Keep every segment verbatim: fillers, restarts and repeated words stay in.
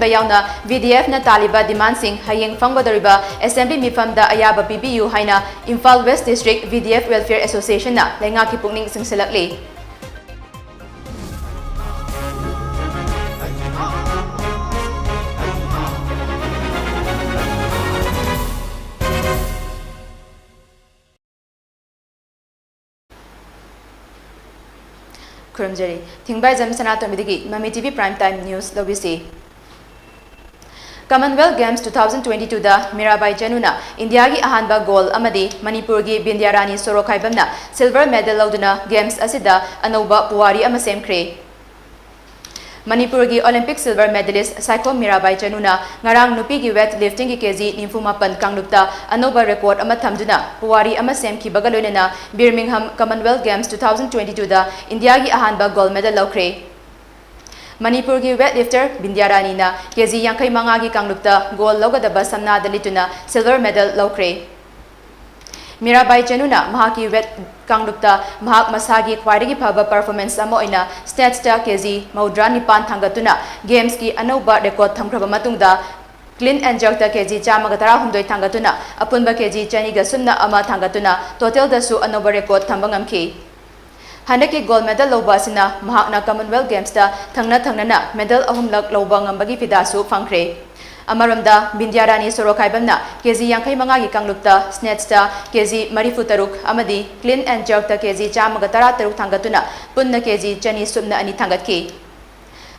ꯌꯥꯎꯅ VDFꯅ ꯇꯥꯜꯂꯤꯕ demandꯁꯤꯡ ꯍꯌꯦꯡ ꯐꯝꯒꯗꯧꯔꯤꯕ Assembly ꯃꯤꯐꯝꯗ ꯑꯌꯥꯕ ꯄꯤꯕꯤꯌꯨ ꯍꯥꯏꯅ Imphal West District VDF Welfare Associationꯅ ꯂꯩꯉꯥꯛꯀꯤ ꯄꯨꯛꯅꯤꯡ ꯆꯤꯡꯁꯤꯜꯂꯛꯂꯤ꯫ ꯈꯨꯔꯨꯝꯖꯔꯤ꯫ ꯊꯤꯡꯕꯥꯏꯖꯝ ꯁꯅꯥꯇꯣꯝꯕꯤꯗꯒꯤ ꯃꯃꯤ TV Prime Time News ꯂꯧꯕꯤꯁꯤ꯫ Commonwealth Games two thousand twenty twoꯗ Mirabai ꯆꯅꯨꯅ ꯏꯟꯗꯤꯌꯥꯒꯤ ꯑꯍꯥꯟꯕ gold ꯑꯃꯗꯤ ꯃꯅꯤꯄꯨꯔꯒꯤ ꯕꯤꯟꯗ꯭ꯌꯥꯔꯥꯅꯤ ꯁꯣꯔꯣꯈꯥꯏꯕꯝꯅ silver medal ꯂꯧꯗꯨꯅ Games ꯑꯁꯤꯗ ꯑꯅꯧꯕ ꯄꯨꯋꯥꯔꯤ ꯑꯃ ꯁꯦꯝꯈ꯭ꯔꯦ꯫ ꯃꯅꯤꯄꯨꯔꯒꯤ Olympic silver medalist Saikhom Mirabai ꯆꯅꯨꯅ ꯉꯔꯥꯡ ꯅꯨꯄꯤꯒꯤ weight liftingꯒꯤ KG ꯅꯤꯐꯨ ꯃꯥꯄꯟ ꯀꯥꯡꯂꯨꯞꯇ ꯑꯅꯧꯕ record ꯑꯃ ꯊꯝꯗꯨꯅ ꯄꯨꯋꯥꯔꯤ ꯑꯃ ꯁꯦꯝꯈꯤꯕꯒ ꯂꯣꯏꯅꯅ Birmingham Commonwealth Games two thousand twenty twoꯗ ꯏꯟꯗꯤꯌꯥꯒꯤ ꯑꯍꯥꯟꯕ gold medal ꯂꯧꯈ꯭ꯔꯦ꯫ ꯃꯅꯤꯄꯨꯔꯒꯤ weight lifter ꯕꯤꯟꯗ꯭ꯌꯥꯔꯥꯅꯤꯅ KG ꯌꯥꯡꯈꯩ ꯃꯉꯥꯒꯤ ꯀꯥꯡꯂꯨꯞꯇ gold ꯂꯧꯒꯗꯕ ꯁꯝꯅꯥꯗ ꯂꯤꯠꯇꯨꯅ silver medal ꯂꯧꯈ꯭ꯔꯦ꯫ ꯃꯤꯔꯥꯕꯥꯏ ꯆꯅꯨꯅ ꯃꯍꯥꯛꯀꯤ weight ꯀꯥꯡꯂꯨꯞꯇ ꯃꯍꯥꯛ ꯃꯁꯥꯒꯤ ꯈ꯭ꯋꯥꯏꯗꯒꯤ ꯐꯕ performance ꯑꯃ ꯑꯣꯏꯅ snatchꯇ KG ꯃꯧꯗ꯭ꯔꯥ ꯅꯤꯄꯥꯟ ꯊꯥꯡꯒꯠꯇꯨꯅ Gamesꯀꯤ ꯑꯅꯧꯕ record ꯊꯝꯈ꯭ꯔꯕ ꯃꯇꯨꯡꯗ clean and jerkꯇ KG ꯆꯥꯝꯃꯒ ꯇꯔꯥꯍꯨꯝꯗꯣꯏ ꯊꯥꯡꯒꯠꯇꯨꯅ ꯑꯄꯨꯟꯕ KG ꯆꯅꯤꯒ ꯁꯨꯞꯅ ꯑꯃ ꯊꯥꯡꯒꯠꯇꯨꯅ totalꯗꯁꯨ ꯑꯅꯧꯕ record ꯊꯝꯕ ꯉꯝꯈꯤ꯫ ꯍꯟꯗꯛꯀꯤ gold medal ꯂꯧꯕ ꯑꯁꯤꯅ ꯃꯍꯥꯛꯅ Commonwealth Gamesꯇ ꯊꯪꯅ ꯊꯪꯅꯅ medal ꯑꯍꯨꯝꯂꯛ ꯂꯧꯕ ꯉꯝꯕꯒꯤ ꯐꯤꯗꯥꯁꯨ ꯐꯪꯈ꯭ꯔꯦ꯫ ꯑꯃꯔꯣꯝꯗ, ꯕꯤꯟꯗ꯭ꯌꯥꯔꯥꯅꯤ ꯁꯣꯔꯣꯈꯥꯏꯕꯝꯅ KG ꯌꯥꯡꯈꯩ ꯃꯉꯥꯒꯤ ꯀꯥꯡꯂꯨꯞꯇ snatchꯇ KG ꯃꯔꯤꯐꯨ ꯇꯔꯨꯛ ꯑꯃꯗꯤ clean and jerkꯇ KG ꯆꯥꯝꯃꯒ ꯇꯔꯥ ꯇꯔꯨꯛ ꯊꯥꯡꯒꯠꯇꯨꯅ ꯄꯨꯟꯅ KG ꯆꯅꯤ ꯁꯨꯞꯅ ꯑꯅꯤ ꯊꯥꯡꯒꯠꯈꯤ꯫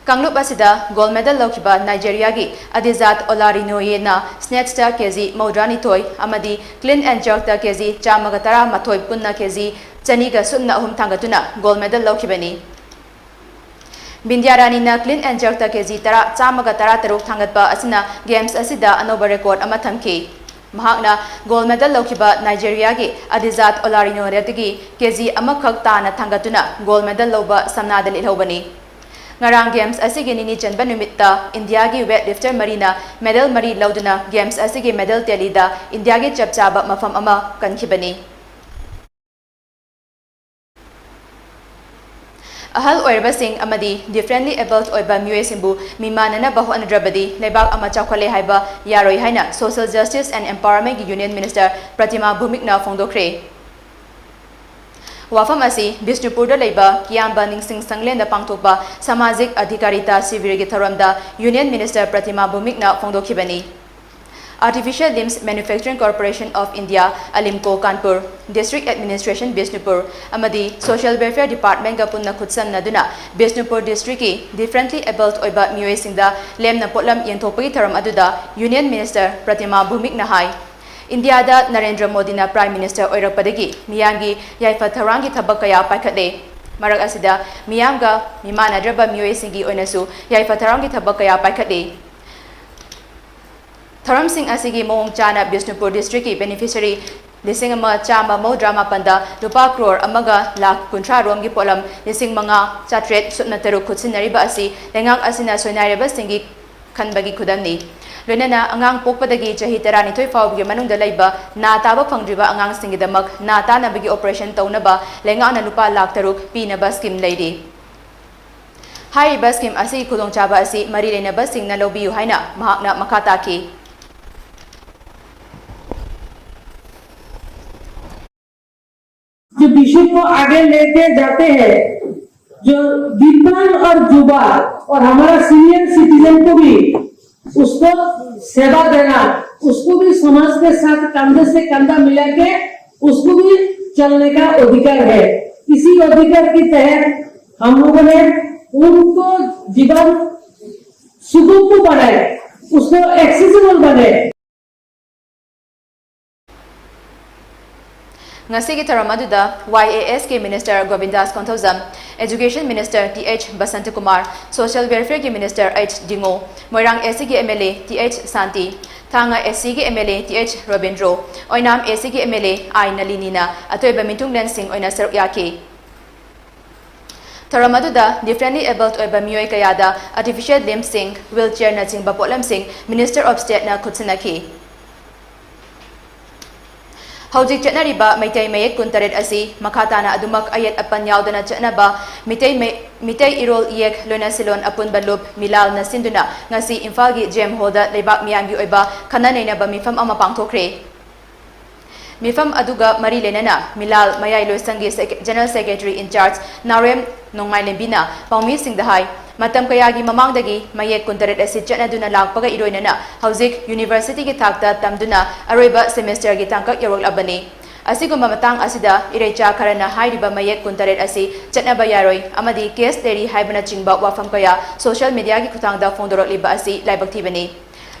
ꯀꯥꯡꯂꯨꯞ ꯑꯁꯤꯗ gold medal ꯂꯧꯈꯤꯕ ꯅꯥꯏꯖꯦꯔꯤꯌꯥꯒꯤ ꯑꯗꯤꯖꯥꯠ ꯑꯣꯂꯥꯔꯤꯅꯣꯌꯦꯅ snatchꯇ KG ꯃꯧꯗ꯭ꯔꯥꯅꯤꯊꯣꯏ ꯑꯃꯗꯤ clean and jerkꯇ KG ꯆꯥꯝꯃꯒ ꯇꯔꯥꯃꯥꯊꯣꯏ ꯄꯨꯟꯅ KG ꯆꯅꯤꯒ ꯁꯨꯞꯅ ꯑꯍꯨꯝ ꯊꯥꯡꯒꯠꯇꯨꯅ gold medal ꯂꯧꯈꯤꯕꯅꯤ꯫ ꯕꯤꯟꯗ꯭ꯌꯥꯔꯥꯅꯤꯅ clean and jerkꯇ KG ꯇꯔꯥ, ꯆꯥꯝꯃꯒ ꯇꯔꯥ ꯇꯔꯨꯛ ꯊꯥꯡꯒꯠꯄ ꯑꯁꯤꯅ Games ꯑꯁꯤꯗ ꯑꯅꯧꯕ record ꯑꯃ ꯊꯝꯈꯤ꯫ ꯃꯍꯥꯛꯅ gold medal ꯂꯧꯈꯤꯕ ꯅꯥꯏꯖꯦꯔꯤꯌꯥꯒꯤ ꯑꯗꯤꯖꯥꯠ ꯑꯣꯂꯥꯔꯤꯅꯣꯔꯦꯗꯒꯤ KG ꯑꯃꯈꯛ ꯇꯥꯅ ꯊꯥꯡꯒꯠꯇꯨꯅ gold medal ꯂꯧꯕ ꯁꯝꯅꯥꯗ ꯂꯤꯠꯍꯧꯕꯅꯤ꯫ ꯉꯔꯥꯡ Games ꯑꯁꯤꯒꯤ ꯅꯤꯅꯤ ꯆꯟꯕ ꯅꯨꯃꯤꯠꯇ ꯏꯟꯗꯤꯌꯥꯒꯤ weight lifter ꯃꯔꯤꯅ medal ꯃꯔꯤ ꯂꯧꯗꯨꯅ Games ꯑꯁꯤꯒꯤ medal tallyꯗ ꯏꯟꯗꯤꯌꯥꯒꯤ ꯆꯞ ꯆꯥꯕ ꯃꯐꯝ ꯑꯃ ꯀꯟꯈꯤꯕꯅꯤ꯫ ꯑꯍꯜ ꯑꯣꯏꯔꯕꯁꯤꯡ ꯑꯃꯗꯤ differently abled ꯑꯣꯏꯕ ꯃꯤꯑꯣꯏꯁꯤꯡꯕꯨ ꯃꯤꯃꯥꯟꯅꯅꯕ ꯍꯣꯠꯅꯗ꯭ꯔꯕꯗꯤ ꯂꯩꯕꯥꯛ ꯑꯃ ꯆꯥꯎꯈꯠꯂꯦ ꯍꯥꯏꯕ ꯌꯥꯔꯣꯏ ꯍꯥꯏꯅ Social Justice and Empowermentꯀꯤ Union Minister ꯄ꯭ꯔꯇꯤꯃꯥ ꯚꯧꯃꯤꯛꯅ ꯐꯣꯡꯗꯣꯛꯈ꯭ꯔꯦ꯫ ꯋꯥꯐꯝ ꯑꯁꯤ ꯕꯤꯁꯅꯨꯄꯨꯔꯗ ꯂꯩꯕ ꯀꯤꯌꯥꯝꯕ ꯅꯤꯡꯁꯤꯡ ꯁꯪꯂꯦꯟꯗ ꯄꯥꯡꯊꯣꯛꯄ ꯁꯃꯥꯖꯤꯛ ꯑꯙꯤꯀꯥꯔꯤꯇꯥ ꯁꯤꯕꯤꯔꯒꯤ ꯊꯧꯔꯝꯗ Union Minister ꯄ꯭ꯔꯇꯤꯃꯥ ꯚꯧꯃꯤꯛꯅ ꯐꯣꯡꯗꯣꯛꯈꯤꯕꯅꯤ꯫ Artificial Limbs Manufacturing Corporation of India, ALIMCO, Kanpur, District Administration Bishnupur ꯑꯃꯗꯤ Social Welfare Departmentꯀ ꯄꯨꯟꯅ ꯈꯨꯠꯁꯝꯅꯗꯨꯅ ꯕꯤꯁꯅꯨꯄꯨꯔ districtꯀꯤ differently abled ꯑꯣꯏꯕ ꯃꯤꯑꯣꯏꯁꯤꯡꯗ ꯂꯦꯝꯅ ꯄꯣꯠꯂꯝ ꯌꯦꯟꯊꯣꯛꯄꯒꯤ ꯊꯧꯔꯝ ꯑꯗꯨꯗ Union Minister ꯄ꯭ꯔꯇꯤꯃꯥ ꯚꯧꯃꯤꯛꯅ ꯍꯥꯏ, ꯏꯟꯗꯤꯌꯥꯗ ꯅꯔꯦꯟꯗ꯭ꯔ ꯃꯣꯗꯤꯅ Prime Minister ꯑꯣꯏꯔꯛꯄꯗꯒꯤ ꯃꯤꯌꯥꯝꯒꯤ ꯌꯥꯏꯐ ꯊꯧꯔꯥꯡꯒꯤ ꯊꯕꯛ ꯀꯌꯥ ꯄꯥꯏꯈꯠꯂꯦ꯫ ꯃꯔꯛ ꯑꯁꯤꯗ ꯃꯤꯌꯥꯝꯒ ꯃꯤꯃꯥꯟꯅꯗ꯭ꯔꯕ ꯃꯤꯑꯣꯏꯁꯤꯡꯒꯤ ꯑꯣꯏꯅꯁꯨ ꯌꯥꯏꯐ ꯊꯧꯔꯥꯡꯒꯤ ꯊꯕꯛ ꯀꯌꯥ ꯄꯥꯏꯈꯠꯂꯤ꯫ ꯊꯧꯔꯝꯁꯤꯡ ꯑꯁꯤꯒꯤ ꯃꯑꯣꯡ ꯆꯥꯅ ꯕꯤꯁꯅꯨꯄꯨꯔ districtꯀꯤ beneficiary ꯂꯤꯁꯤꯡ ꯑꯃ ꯆꯥꯝꯃ ꯃꯧꯗ꯭ꯔꯥ ꯃꯥꯄꯟꯗ ꯂꯨꯄꯥ ꯀ꯭ꯔꯣꯔ ꯑꯃꯒ ꯂꯥꯈ ꯀꯨꯟꯊ꯭ꯔꯥ ꯔꯣꯝꯒꯤ ꯄꯣꯠꯂꯝ ꯂꯤꯁꯤꯡ ꯃꯉꯥ ꯆꯥꯇ꯭ꯔꯦꯠ ꯁꯨꯞꯅ ꯇꯔꯨꯛ ꯈꯨꯠꯁꯤꯟꯅꯔꯤꯕ ꯑꯁꯤ ꯂꯩꯉꯥꯛ ꯑꯁꯤꯅ ꯁꯣꯏꯅꯥꯏꯔꯕꯁꯤꯡꯒꯤ ꯈꯟꯕꯒꯤ ꯈꯨꯗꯝꯅꯤ꯫ ꯂꯣꯏꯅꯅ ꯑꯉꯥꯡ ꯄꯣꯛꯄꯗꯒꯤ ꯆꯍꯤ ꯇꯔꯥꯅꯤꯊꯣꯏ ꯐꯥꯎꯕꯒꯤ ꯃꯅꯨꯡꯗ ꯂꯩꯕ ꯅꯥ ꯇꯥꯕ ꯐꯪꯗ꯭ꯔꯤꯕ ꯑꯉꯥꯡꯁꯤꯡꯒꯤꯗꯃꯛ ꯅꯥ ꯇꯥꯅꯕꯒꯤ operation ꯇꯧꯅꯕ ꯂꯩꯉꯥꯛꯅ ꯂꯨꯄꯥ ꯂꯥꯈ ꯇꯔꯨꯛ ꯄꯤꯅꯕ scheme ꯂꯩꯔꯤ꯫ ꯍꯥꯏꯔꯤꯕ scheme ꯑꯁꯤꯒꯤ ꯈꯨꯗꯣꯡꯆꯥꯕ ꯑꯁꯤ ꯃꯔꯤ ꯂꯩꯅꯕꯁꯤꯡꯅ ꯂꯧꯕꯤꯌꯨ ꯍꯥꯏꯅ ꯃꯍꯥꯛꯅ ꯃꯈꯥ ꯇꯥꯈꯤ꯫ जो विषय को आगे लेके जाते हैं, जो दिव्यांग और युवा और हमारा senior citizen को भी उसको सेवा देना, उसको भी समाज के साथ कंधे से कंधा मिला के उसको भी चलने का अधिकार है। इसी अधिकार के तहत हम लोगों ने उनको जीवन सुगम को बनाए, उसको एक्सेसिबल बनाए। ꯉꯁꯤꯒꯤ ꯊꯧꯔꯝ ꯑꯗꯨꯗ Y A S ꯀꯤ Minister ꯒꯣꯕꯤꯟꯗꯥꯁ Konthoujam, Education Minister T H ꯕꯁꯟꯇꯀꯨꯃꯥꯔ, Social Welfare ꯒꯤ Minister H ꯗꯤꯡꯉꯣ, Moirang A C ꯒꯤ M L A T H ꯁꯥꯟꯇꯤ, ꯊꯥꯡꯒ A C ꯒꯤ M L A T H Robindro, Oinam A C ꯒꯤ M L A I ꯅꯂꯤꯅꯤꯅ ꯑꯇꯣꯏꯕ ꯃꯤꯊꯨꯡꯂꯦꯟꯁꯤꯡ ꯑꯣꯏꯅ ꯁꯔꯨꯛ ꯌꯥꯈꯤ꯫ ꯊꯧꯔꯝ ꯑꯗꯨꯗ differently abled ꯑꯣꯏꯕ ꯃꯤꯑꯣꯏ ꯀꯌꯥꯗ artificial limb ꯁꯤꯡ, wheelchair ꯅꯆꯤꯡꯕ ꯄꯣꯠꯂꯝꯁꯤꯡ Minister of State ꯅ ꯈꯨꯠꯁꯤꯟꯅꯈꯤ꯫ ꯍꯧꯖꯤꯛ ꯆꯠꯅꯔꯤꯕ ꯃꯩꯇꯩ ꯃꯌꯦꯛ ꯀꯨꯟꯇꯔꯦꯠ ꯑꯁꯤ ꯃꯈꯥ ꯇꯥꯅ ꯑꯗꯨꯃꯛ ꯑꯌꯦꯠ ꯑꯄꯟ ꯌꯥꯎꯗꯅ ꯆꯠꯅꯕ ꯃꯤꯇꯩ ꯃꯩ-, ꯃꯤꯇꯩ ꯏꯔꯣꯜ ꯏꯌꯦꯛ ꯂꯣꯏꯅꯁꯤꯂꯣꯟ ꯑꯄꯨꯟꯕ ꯂꯨꯞ ꯃꯤꯂꯥꯜꯅ ꯁꯤꯟꯗꯨꯅ ꯉꯁꯤ ꯏꯝꯐꯥꯜꯒꯤ ꯖꯦꯝ ꯍꯣꯜꯗ ꯂꯩꯕꯥꯛ ꯃꯤꯌꯥꯝꯒꯤ ꯑꯣꯏꯕ ꯈꯟꯅ ꯅꯩꯅꯕ ꯃꯤꯐꯝ ꯑꯃ ꯄꯥꯡꯊꯣꯛꯈ꯭ꯔꯦ꯫ ꯃꯤꯐꯝ ꯑꯗꯨꯒ ꯃꯔꯤ ꯂꯩꯅꯅ ꯃꯤꯂꯥꯜ ꯃꯌꯥꯏ ꯂꯣꯏꯁꯪꯒꯤ ꯁꯦꯛ-, ꯖꯦꯅꯔꯦꯜ ꯁꯦꯀ꯭ꯔꯦꯇꯔꯤ ꯏꯟꯆꯥꯔꯖ ꯅꯥꯎꯔꯦꯝ ꯅꯣꯡꯃꯥꯏꯂꯦꯝꯕꯤꯅ ꯄꯥꯎꯃꯤꯁꯤꯡꯗ ꯍꯥꯏ, ꯃꯇꯝ ꯀꯌꯥꯒꯤ ꯃꯃꯥꯡꯗꯒꯤ ꯃꯌꯦꯛ ꯀꯨꯟꯇꯔꯦꯠ ꯑꯁꯤ ꯆꯠꯅꯗꯨꯅ ꯂꯥꯛꯄꯒ ꯏꯔꯣꯏꯅꯅ ꯍꯧꯖꯤꯛ ꯌꯨꯅꯤꯚꯔꯁꯤꯇꯤꯒꯤ ꯊꯥꯛꯇ ꯇꯝꯗꯨꯅ ꯑꯔꯣꯏꯕ ꯁꯦꯃꯦꯁꯇꯔꯒꯤ ꯇꯥꯡꯀꯛ ꯌꯧꯔꯛꯂꯕꯅꯤ꯫ ꯑꯁꯤꯒꯨꯝꯕ ꯃꯇꯥꯡ ꯑꯁꯤꯗ ꯏꯔꯩꯆꯥ ꯈꯔꯅ ꯍꯥꯏꯔꯤꯕ ꯃꯌꯦꯛ ꯀꯨꯟꯇꯔꯦꯠ ꯑꯁꯤ ꯆꯠꯅꯕ ꯌꯥꯔꯣꯏ ꯑꯃꯗꯤ ꯀꯦꯁ ꯂꯩꯔꯤ ꯍꯥꯏꯕꯅꯆꯤꯡꯕ ꯋꯥꯐꯝ ꯀꯌꯥ ꯁꯣꯁꯤꯌꯦꯜ ꯃꯤꯗꯤꯌꯥꯒꯤ ꯈꯨꯠꯊꯥꯡꯗ ꯐꯣꯡꯗꯣꯔꯛꯂꯤꯕ ꯑꯁꯤ ꯂꯥꯏꯕꯛ ꯊꯤꯕꯅꯤ꯫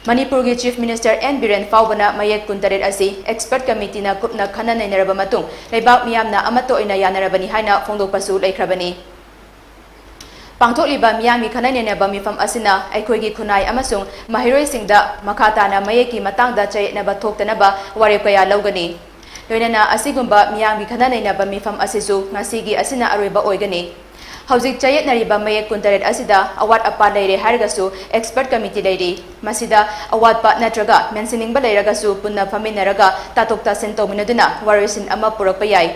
ꯃꯅꯤꯄꯨꯔꯒꯤ ꯆꯤꯐ ꯃꯤꯅꯤꯁꯇꯔ ꯑꯦꯟ ꯕꯤꯔꯦꯟ ꯐꯥꯎꯕꯅ ꯃꯌꯦꯛ ꯀꯨꯟꯇꯔꯦꯠ ꯑꯁꯤ ꯑꯦꯛꯁꯄꯔꯠ ꯀꯃꯤꯇꯤꯅ ꯀꯨꯞꯅ ꯈꯟꯅ ꯅꯩꯅꯔꯕ ꯃꯇꯨꯡ ꯂꯩꯕꯥꯛ ꯃꯤꯌꯥꯝꯅ ꯑꯃꯠꯇ ꯑꯣꯏꯅ ꯌꯥꯅꯔꯕꯅꯤ ꯍꯥꯏꯅ ꯐꯣꯡꯗꯣꯛꯄꯁꯨ ꯂꯩꯈ꯭ꯔꯕꯅꯤ꯫ ꯄꯥꯡꯊꯣꯛꯂꯤꯕ ꯃꯤꯌꯥꯝꯒꯤ ꯈꯟꯅ ꯅꯩꯅꯕ ꯃꯤꯐꯝ ꯑꯁꯤꯅ ꯑꯩꯈꯣꯏꯒꯤ ꯈꯨꯟꯅꯥꯏ ꯑꯃꯁꯨꯡ ꯃꯍꯩꯔꯣꯏꯁꯤꯡꯗ ꯃꯈꯥ ꯇꯥꯅ ꯃꯌꯦꯛꯀꯤ ꯃꯇꯥꯡꯗ ꯆꯌꯦꯠꯅꯕ ꯊꯣꯛꯇꯅꯕ ꯋꯥꯔꯦꯞ ꯀꯌꯥ ꯂꯧꯒꯅꯤ꯫ ꯂꯣꯏꯅꯅ ꯑꯁꯤꯒꯨꯝꯕ ꯃꯤꯌꯥꯝꯒꯤ ꯈꯟꯅ ꯅꯩꯅꯕ ꯃꯤꯐꯝ ꯑꯁꯤꯁꯨ ꯉꯁꯤꯒꯤ ꯑꯁꯤꯅ ꯑꯔꯣꯏꯕ ꯑꯣꯏꯒꯅꯤ꯫ ꯍꯧꯖꯤꯛ ꯆꯌꯦꯠꯅꯔꯤꯕ ꯃꯌꯦꯛ ꯀꯨꯟꯇꯔꯦꯠ ꯑꯁꯤꯗ ꯑꯋꯥꯠ ꯑꯄꯥ ꯂꯩꯔꯦ ꯍꯥꯏꯔꯒꯁꯨ ꯑꯦꯛꯁꯄꯔꯠ ꯀꯃꯤꯇꯤ ꯂꯩꯔꯤ꯫ ꯃꯁꯤꯗ ꯑꯋꯥꯠꯄ ꯅꯠꯇ꯭ꯔꯒ ꯃꯦꯟꯁꯤꯟꯅꯤꯡꯕ ꯂꯩꯔꯒꯁꯨ ꯄꯨꯟꯅ ꯐꯝꯃꯤꯟꯅꯔꯒ ꯇꯥꯊꯣꯛ ꯇꯥꯁꯤꯟ ꯇꯧꯃꯤꯟꯅꯗꯨꯅ ꯋꯥꯔꯣꯏꯁꯤꯟ ꯑꯃ ꯄꯨꯔꯛꯄ ꯌꯥꯏ꯫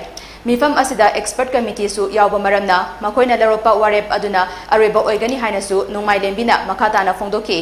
ꯃꯤꯐꯝ ꯑꯁꯤꯗ ꯑꯦꯛꯁꯄꯔꯠ ꯀꯃꯤꯇꯤꯁꯨ ꯌꯥꯎꯕ ꯃꯔꯝꯅ ꯃꯈꯣꯏꯅ ꯂꯧꯔꯛꯄ ꯋꯥꯔꯦꯞ ꯑꯗꯨꯅ ꯑꯔꯣꯏꯕ ꯑꯣꯏꯒꯅꯤ ꯍꯥꯏꯅꯁꯨ ꯅꯣꯡꯃꯥꯏꯂꯦꯝꯕꯤꯅ ꯃꯈꯥ ꯇꯥꯅ ꯐꯣꯡꯗꯣꯛꯈꯤ꯫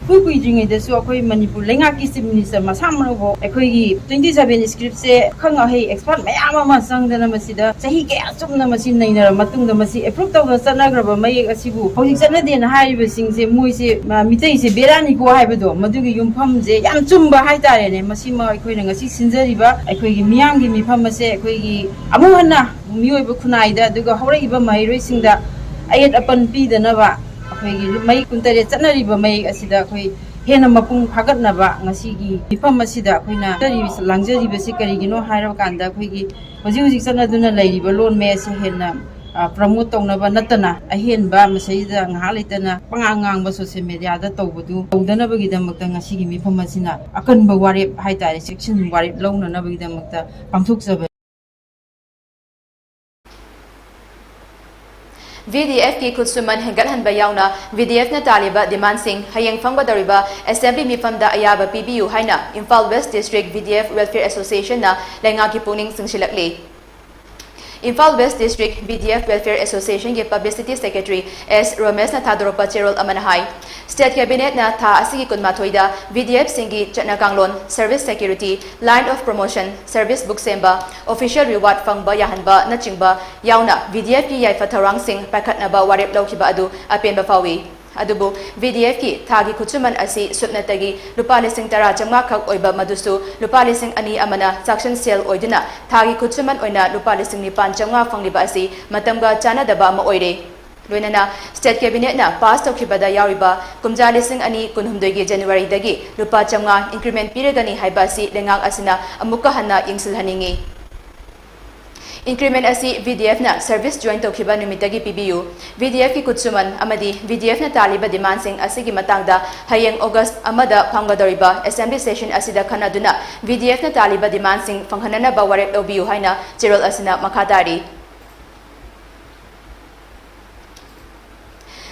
ꯏꯀꯨꯏ ꯀꯨꯏꯗ꯭ꯔꯤꯉꯩꯗꯁꯨ ꯑꯩꯈꯣꯏ ꯃꯅꯤꯄꯨꯔ ꯂꯩꯉꯥꯛꯀꯤ ꯆꯤꯐ ꯃꯤꯅꯤꯁꯇꯔ ꯃꯁꯥꯃꯛꯅꯐꯥꯎ ꯑꯩꯈꯣꯏꯒꯤ twenty seven scriptꯁꯦ ꯑꯈꯪ ꯑꯍꯩ ꯑꯦꯛꯁꯄꯔꯠ ꯃꯌꯥꯝ ꯑꯃ ꯆꯪꯗꯅ ꯃꯁꯤꯗ ꯆꯍꯤ ꯀꯌꯥ ꯆꯨꯞꯅ ꯃꯁꯤ ꯅꯩꯅꯔꯕ ꯃꯇꯨꯡꯗ ꯃꯁꯤ ꯑꯦꯄ꯭ꯔꯨꯞ ꯇꯧꯗꯅ ꯆꯠꯅꯈ꯭ꯔꯕ ꯃꯌꯦꯛ ꯑꯁꯤꯕꯨ ꯍꯧꯖꯤꯛ ꯆꯠꯅꯗꯦꯅ ꯍꯥꯏꯔꯤꯕꯁꯤꯡꯁꯦ ꯃꯣꯏꯁꯦ, ꯑ, ꯃꯤꯇꯩꯁꯦ ꯕꯦꯔꯥꯅꯤꯀꯣ ꯍꯥꯏꯕꯗꯣ ꯃꯗꯨꯒꯤ ꯌꯨꯝꯐꯝꯁꯦ ꯌꯥꯝ ꯆꯨꯝꯕ ꯍꯥꯏꯇꯥꯔꯦꯅꯦ꯫ ꯃꯁꯤꯃ ꯑꯩꯈꯣꯏꯅ ꯉꯁꯤ ꯁꯤꯟꯖꯔꯤꯕ ꯑꯩꯈꯣꯏꯒꯤ ꯃꯤꯌꯥꯝꯒꯤ ꯃꯤꯐꯝ ꯑꯁꯦ ꯑꯩꯈꯣꯏꯒꯤ ꯑꯃꯨꯛ ꯍꯟꯅ ꯃꯤꯑꯣꯏꯕ ꯈꯨꯟꯅꯥꯏꯗ ꯑꯗꯨꯒ ꯍꯧꯔꯛꯏꯕ ꯃꯍꯩꯔꯣꯏꯁꯤꯡꯗ ꯑꯌꯦꯠ ꯑꯄꯟ ꯄꯤꯗꯅꯕ ꯑꯩꯈꯣꯏꯒꯤ ꯃꯌꯦꯛ ꯀꯨꯟꯇꯔꯦꯠ ꯆꯠꯅꯔꯤꯕ ꯃꯌꯦꯛ ꯑꯁꯤꯗ ꯑꯩꯈꯣꯏ ꯍꯦꯟꯅ ꯃꯄꯨꯡ ꯐꯥꯒꯠꯅꯕ ꯉꯁꯤꯒꯤ ꯃꯤꯐꯝ ꯑꯁꯤꯗ ꯑꯩꯈꯣꯏꯅ ꯆꯠꯅꯔꯤꯕ, ꯂꯥꯡꯖꯔꯤꯕꯁꯤ ꯀꯔꯤꯒꯤꯅꯣ ꯍꯥꯏꯔꯕ ꯀꯥꯟꯗ ꯑꯩꯈꯣꯏꯒꯤ ꯍꯧꯖꯤꯛ ꯍꯧꯖꯤꯛ ꯆꯠꯅꯗꯨꯅ ꯂꯩꯔꯤꯕ ꯂꯣꯟ ꯃꯌꯦꯛ ꯑꯁꯤ ꯍꯦꯟꯅ, ꯑ, ꯄ꯭ꯔꯃꯣꯠ ꯇꯧꯅꯕ ꯅꯠꯇꯅ ꯑꯍꯦꯟꯕ ꯃꯁꯤꯗ ꯉꯥꯏꯍꯥꯛ ꯂꯩꯇꯅ ꯄꯉꯥꯡ ꯉꯥꯡꯕ ꯁꯣꯁꯤꯌꯦꯜ ꯃꯦꯗꯤꯌꯥꯗ ꯇꯧꯕꯗꯨ ꯇꯧꯗꯅꯕꯒꯤꯗꯃꯛꯇ ꯉꯁꯤꯒꯤ ꯃꯤꯐꯝ ꯑꯁꯤꯅ ꯑꯀꯟꯕ ꯋꯥꯔꯦꯞ ꯍꯥꯏꯇꯥꯔꯦ, ꯆꯦꯛꯁꯤꯟ ꯋꯥꯔꯦꯞ ꯂꯧꯅꯅꯕꯒꯤꯗꯃꯛꯇ ꯄꯥꯡꯊꯣꯛꯆꯕꯅꯤ꯫ VDFꯀꯤ ꯈꯨꯠꯁꯨꯃꯟ ꯍꯦꯟꯒꯠꯍꯟꯕ ꯌꯥꯎꯅ VDFꯅ ꯇꯥꯜꯂꯤꯕ demandꯁꯤꯡ ꯍꯌꯦꯡ ꯐꯝꯒꯗꯧꯔꯤꯕ Assembly ꯃꯤꯐꯝꯗ ꯑꯌꯥꯕ ꯄꯤꯕꯤꯌꯨ ꯍꯥꯏꯅ Imphal West District VDF Welfare Associationꯅ ꯂꯩꯉꯥꯛꯀꯤ ꯄꯨꯛꯅꯤꯡ ꯆꯤꯡꯁꯤꯜꯂꯛꯂꯤ꯫ Imphal West District VDF Welfare Associationꯒꯤ Publicity Secretary S ꯔꯣꯃꯦꯁꯅ ꯊꯥꯗꯣꯔꯛꯄ ꯆꯦꯔꯣꯜ ꯑꯃꯅ ꯍꯥꯏ, State Cabinetꯅ ꯊꯥ ꯑꯁꯤꯒꯤ ꯀꯨꯟꯃꯥꯊꯣꯏꯗ VDFꯁꯤꯡꯒꯤ ꯆꯠꯅ ꯀꯥꯡꯂꯣꯟ, service security, line of promotion, service book ꯁꯦꯝꯕ, official reward ꯐꯪꯕ ꯌꯥꯍꯟꯕꯅꯆꯤꯡꯕ ꯌꯥꯎꯅ VDFꯀꯤ ꯌꯥꯏꯐ ꯊꯧꯔꯥꯡꯁꯤꯡ ꯄꯥꯏꯈꯠꯅꯕ ꯋꯥꯔꯦꯞ ꯂꯧꯈꯤꯕ ꯑꯗꯨ ꯑꯄꯦꯟꯕ ꯐꯥꯎꯏ꯫ ꯑꯗꯨꯕꯨ VDFꯀꯤ ꯊꯥꯒꯤ ꯈꯨꯠꯁꯨꯃꯟ ꯑꯁꯤ ꯁꯨꯞꯅꯇꯒꯤ ꯂꯨꯄꯥ ꯂꯤꯁꯤꯡ ꯇꯔꯥ ꯆꯥꯝꯃꯉꯥ ꯈꯛ ꯑꯣꯏꯕ, ꯃꯗꯨꯁꯨ ꯂꯨꯄꯥ ꯂꯤꯁꯤꯡ ꯑꯅꯤ ꯑꯃꯅ ꯆꯥꯛꯁꯪ ꯁꯦꯜ ꯑꯣꯏꯗꯨꯅ ꯊꯥꯒꯤ ꯈꯨꯠꯁꯨꯃꯟ ꯑꯣꯏꯅ ꯂꯨꯄꯥ ꯂꯤꯁꯤꯡ ꯅꯤꯄꯥꯟ ꯆꯥꯝꯃꯉꯥ ꯐꯪꯂꯤꯕ ꯑꯁꯤ ꯃꯇꯝꯒ ꯆꯥꯟꯅꯗꯕ ꯑꯃ ꯑꯣꯏꯔꯦ꯫ ꯂꯣꯏꯅꯅ State Cabinetꯅ pass ꯇꯧꯈꯤꯕꯗ ꯌꯥꯎꯔꯤꯕ ꯀꯨꯝꯖꯥ ꯂꯤꯁꯤꯡ ꯑꯅꯤ ꯀꯨꯟꯍꯨꯝꯗꯣꯏꯒꯤ Januaryꯗꯒꯤ ꯂꯨꯄꯥ ꯆꯥꯝꯃꯉꯥ increment ꯄꯤꯔꯒꯅꯤ ꯍꯥꯏꯕ ꯑꯁꯤ ꯂꯩꯉꯥꯛ ꯑꯁꯤꯅ ꯑꯃꯨꯛꯀ ꯍꯟꯅ ꯌꯦꯡꯁꯤꯜꯍꯟꯅꯤꯡꯏ꯫ Increment ꯑꯁꯤ VDFꯅ service join ꯇꯧꯈꯤꯕ ꯅꯨꯃꯤꯠꯇꯒꯤ ꯄꯤꯕꯤꯌꯨ꯫ VDFꯀꯤ ꯈꯨꯠꯁꯨꯃꯟ ꯑꯃꯗꯤ VDFꯅ ꯇꯥꯜꯂꯤꯕ demandꯁꯤꯡ ꯑꯁꯤꯒꯤ ꯃꯇꯥꯡꯗ ꯍꯌꯦꯡ August ꯑꯃꯗ ꯐꯝꯒꯗꯧꯔꯤꯕ Assembly Session ꯑꯁꯤꯗ ꯈꯟꯅꯗꯨꯅ VDFꯅ ꯇꯥꯜꯂꯤꯕ demandꯁꯤꯡ ꯐꯪꯍꯟꯅꯅꯕ ꯋꯥꯔꯦꯞ ꯂꯧꯕꯤꯌꯨ ꯍꯥꯏꯅ ꯆꯦꯔꯣꯜ ꯑꯁꯤꯅ ꯃꯈꯥ ꯇꯥꯔꯤ꯫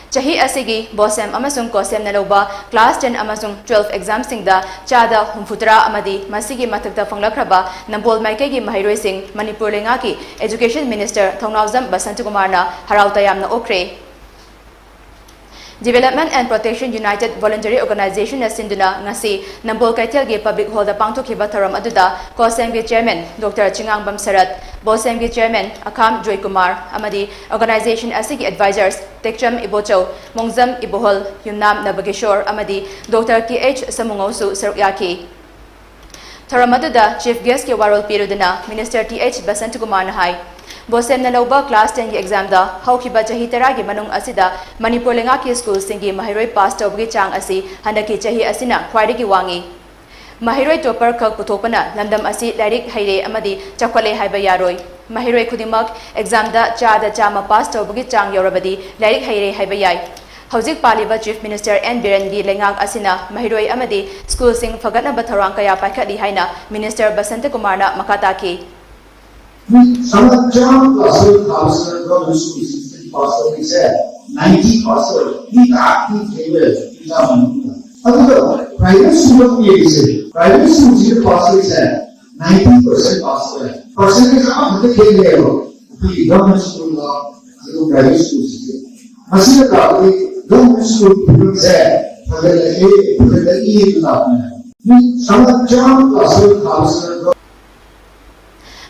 ꯆꯍꯤ ꯑꯁꯤꯒꯤ BOSEM ꯑꯃꯁꯨꯡ COHSEMꯅ ꯂꯧꯕ class ten ꯑꯃꯁꯨꯡ twelve examꯁꯤꯡꯗ ꯆꯥꯗ ꯍꯨꯝꯐꯨꯇꯔꯥ ꯑꯃꯗꯤ ꯃꯁꯤꯒꯤ ꯃꯊꯛꯇ ꯐꯪꯂꯛꯈ꯭ꯔꯕ ꯅꯝꯕꯣꯜ ꯃꯥꯏꯀꯩꯒꯤ ꯃꯍꯩꯔꯣꯏꯁꯤꯡ ꯃꯅꯤꯄꯨꯔ ꯂꯩꯉꯥꯛꯀꯤ Education Minister ꯊꯧꯅꯥꯎꯖꯝ ꯕꯁꯟꯇꯀꯨꯃꯥꯔꯅ ꯍꯔꯥꯎ ꯇꯌꯥꯝꯅ ꯑꯣꯛꯈ꯭ꯔꯦ꯫ Development and Protection United Voluntary Organizationꯅ ꯁꯤꯟꯗꯨꯅ ꯉꯁꯤ ꯅꯝꯕꯣꯜ ꯀꯩꯊꯦꯜꯒꯤ Public Hallꯗ ꯄꯥꯡꯊꯣꯛꯈꯤꯕ ꯊꯧꯔꯝ ꯑꯗꯨꯗ COHSEMꯒꯤ Chairman Doctor ꯆꯤꯉꯥꯡꯕꯝ ꯁꯔꯠ, BOSEMꯒꯤ Chairman ꯑꯈꯥꯝ ꯖꯣꯏꯀꯨꯃꯥꯔ ꯑꯃꯗꯤ organization ꯑꯁꯤꯒꯤ advisors ꯇꯦꯛꯆꯝ ꯏꯕꯣꯆꯧ, ꯃꯣꯡꯖꯝ ꯏꯕꯣꯍꯜ, ꯌꯨꯝꯅꯥꯝ ꯅꯕꯀꯤꯁꯣꯔ ꯑꯃꯗꯤ Doctor ꯀꯦ ꯑꯩꯆ ꯁꯃꯨꯉꯧꯁꯨ ꯁꯔꯨꯛ ꯌꯥꯈꯤ꯫ ꯊꯧꯔꯝ ꯑꯗꯨꯗ Chief Guestꯀꯤ ꯋꯥꯔꯣꯜ ꯄꯤꯔꯗꯨꯅ Minister ꯇꯤ ꯑꯩꯆ ꯕꯁꯟꯇꯀꯨꯃꯥꯔꯅ ꯍꯥꯏ, BOSEMꯅ ꯂꯧꯕ class tenꯒꯤ examꯗ ꯍꯧꯈꯤꯕ ꯆꯍꯤ ꯇꯔꯥꯒꯤ ꯃꯅꯨꯡ ꯑꯁꯤꯗ ꯃꯅꯤꯄꯨꯔ ꯂꯩꯉꯥꯛꯀꯤ schoolꯁꯤꯡꯒꯤ ꯃꯍꯩꯔꯣꯏ pass ꯇꯧꯕꯒꯤ ꯆꯥꯡ ꯑꯁꯤ ꯍꯟꯗꯛꯀꯤ ꯆꯍꯤ ꯑꯁꯤꯅ ꯈ꯭ꯋꯥꯏꯗꯒꯤ ꯋꯥꯡꯏ꯫ ꯃꯍꯩꯔꯣꯏ topper ꯈꯛ ꯄꯨꯊꯣꯛꯄꯅ ꯂꯝꯗꯝ ꯑꯁꯤ ꯂꯥꯏꯔꯤꯛ ꯍꯩꯔꯦ ꯑꯃꯗꯤ ꯆꯥꯎꯈꯠꯂꯦ ꯍꯥꯏꯕ ꯌꯥꯔꯣꯏ꯫ ꯃꯍꯩꯔꯣꯏ ꯈꯨꯗꯤꯡꯃꯛ examꯗ ꯆꯥꯗ ꯆꯥꯝꯃ pass ꯇꯧꯕꯒꯤ ꯆꯥꯡ ꯌꯧꯔꯕꯗꯤ ꯂꯥꯏꯔꯤꯛ ꯍꯩꯔꯦ ꯍꯥꯏꯕ ꯌꯥꯏ꯫ ꯍꯧꯖꯤꯛ ꯄꯥꯜꯂꯤꯕ Chief Minister ꯑꯦꯟ ꯕꯤꯔꯦꯟꯒꯤ ꯂꯩꯉꯥꯛ ꯑꯁꯤꯅ ꯃꯍꯩꯔꯣꯏ ꯑꯃꯗꯤ schoolꯁꯤꯡ ꯐꯒꯠꯅꯕ ꯊꯧꯔꯥꯡ ꯀꯌꯥ ꯄꯥꯏꯈꯠꯂꯤ ꯍꯥꯏꯅ Minister ꯕꯁꯟꯇꯀꯨꯃꯥꯔꯅ ꯃꯈꯥ ꯇꯥꯈꯤ꯫ Some of the classroom counselor from the schools. Pass ꯇꯧꯔꯤꯁꯦ ꯅꯥꯏꯟꯇꯤ ꯄꯥꯁ ꯇꯧꯔꯦ꯫ ꯃꯤ ꯇꯥꯛ ꯃꯤ ꯊꯦꯡꯅꯔꯦ ꯏꯟꯗꯤꯌꯥ ꯃꯅꯨꯡꯗ꯫ ꯑꯗꯨꯒ ꯄ꯭ꯔꯥꯏꯚꯦꯠ ꯁ꯭ꯀꯨꯜ ꯑꯃ ꯌꯦꯡꯁꯦ, ꯄ꯭ꯔꯥꯏꯚꯦꯠ ꯁ꯭ꯀꯨꯜꯁꯤꯗ ꯄꯥꯁ ꯇꯧꯔꯤꯁꯦ ꯅꯥꯏꯟꯇꯤ ꯄꯥꯔꯁꯦꯟ ꯄꯥꯁ ꯇꯧꯔꯦ꯫ ꯄꯥꯔꯁꯦꯟꯇꯦꯖ ꯑꯃꯈꯛꯇ ꯈꯦꯠꯅꯩꯌꯦꯕ ꯑꯩꯈꯣꯏꯒꯤ ꯒꯚꯔꯟꯃꯦꯟ ꯁ꯭ꯀꯨꯜꯒ ꯑꯗꯨꯒ ꯄ꯭ꯔꯥꯏꯚꯦꯠ ꯁ꯭ꯀꯨꯜꯁꯤꯡꯁꯦ꯫ ꯃꯁꯤꯅ ꯇꯥꯛꯄꯗꯤ ꯒꯚꯔꯟꯃꯦꯟ ꯁ꯭ꯀꯨꯜꯒꯤ ꯐꯤꯕꯝꯁꯦ ꯐꯒꯠꯂꯛꯑꯦ, ꯐꯒꯠꯂꯛꯏ ꯍꯥꯏꯕ ꯇꯥꯛꯄꯅꯦ꯫ ꯃꯤ ꯆꯥꯝꯃ ꯆꯥꯝꯃ ꯀ꯭ꯂꯥꯁ ꯇꯨꯌꯦꯜꯐ ꯊꯥꯕꯁꯤꯗ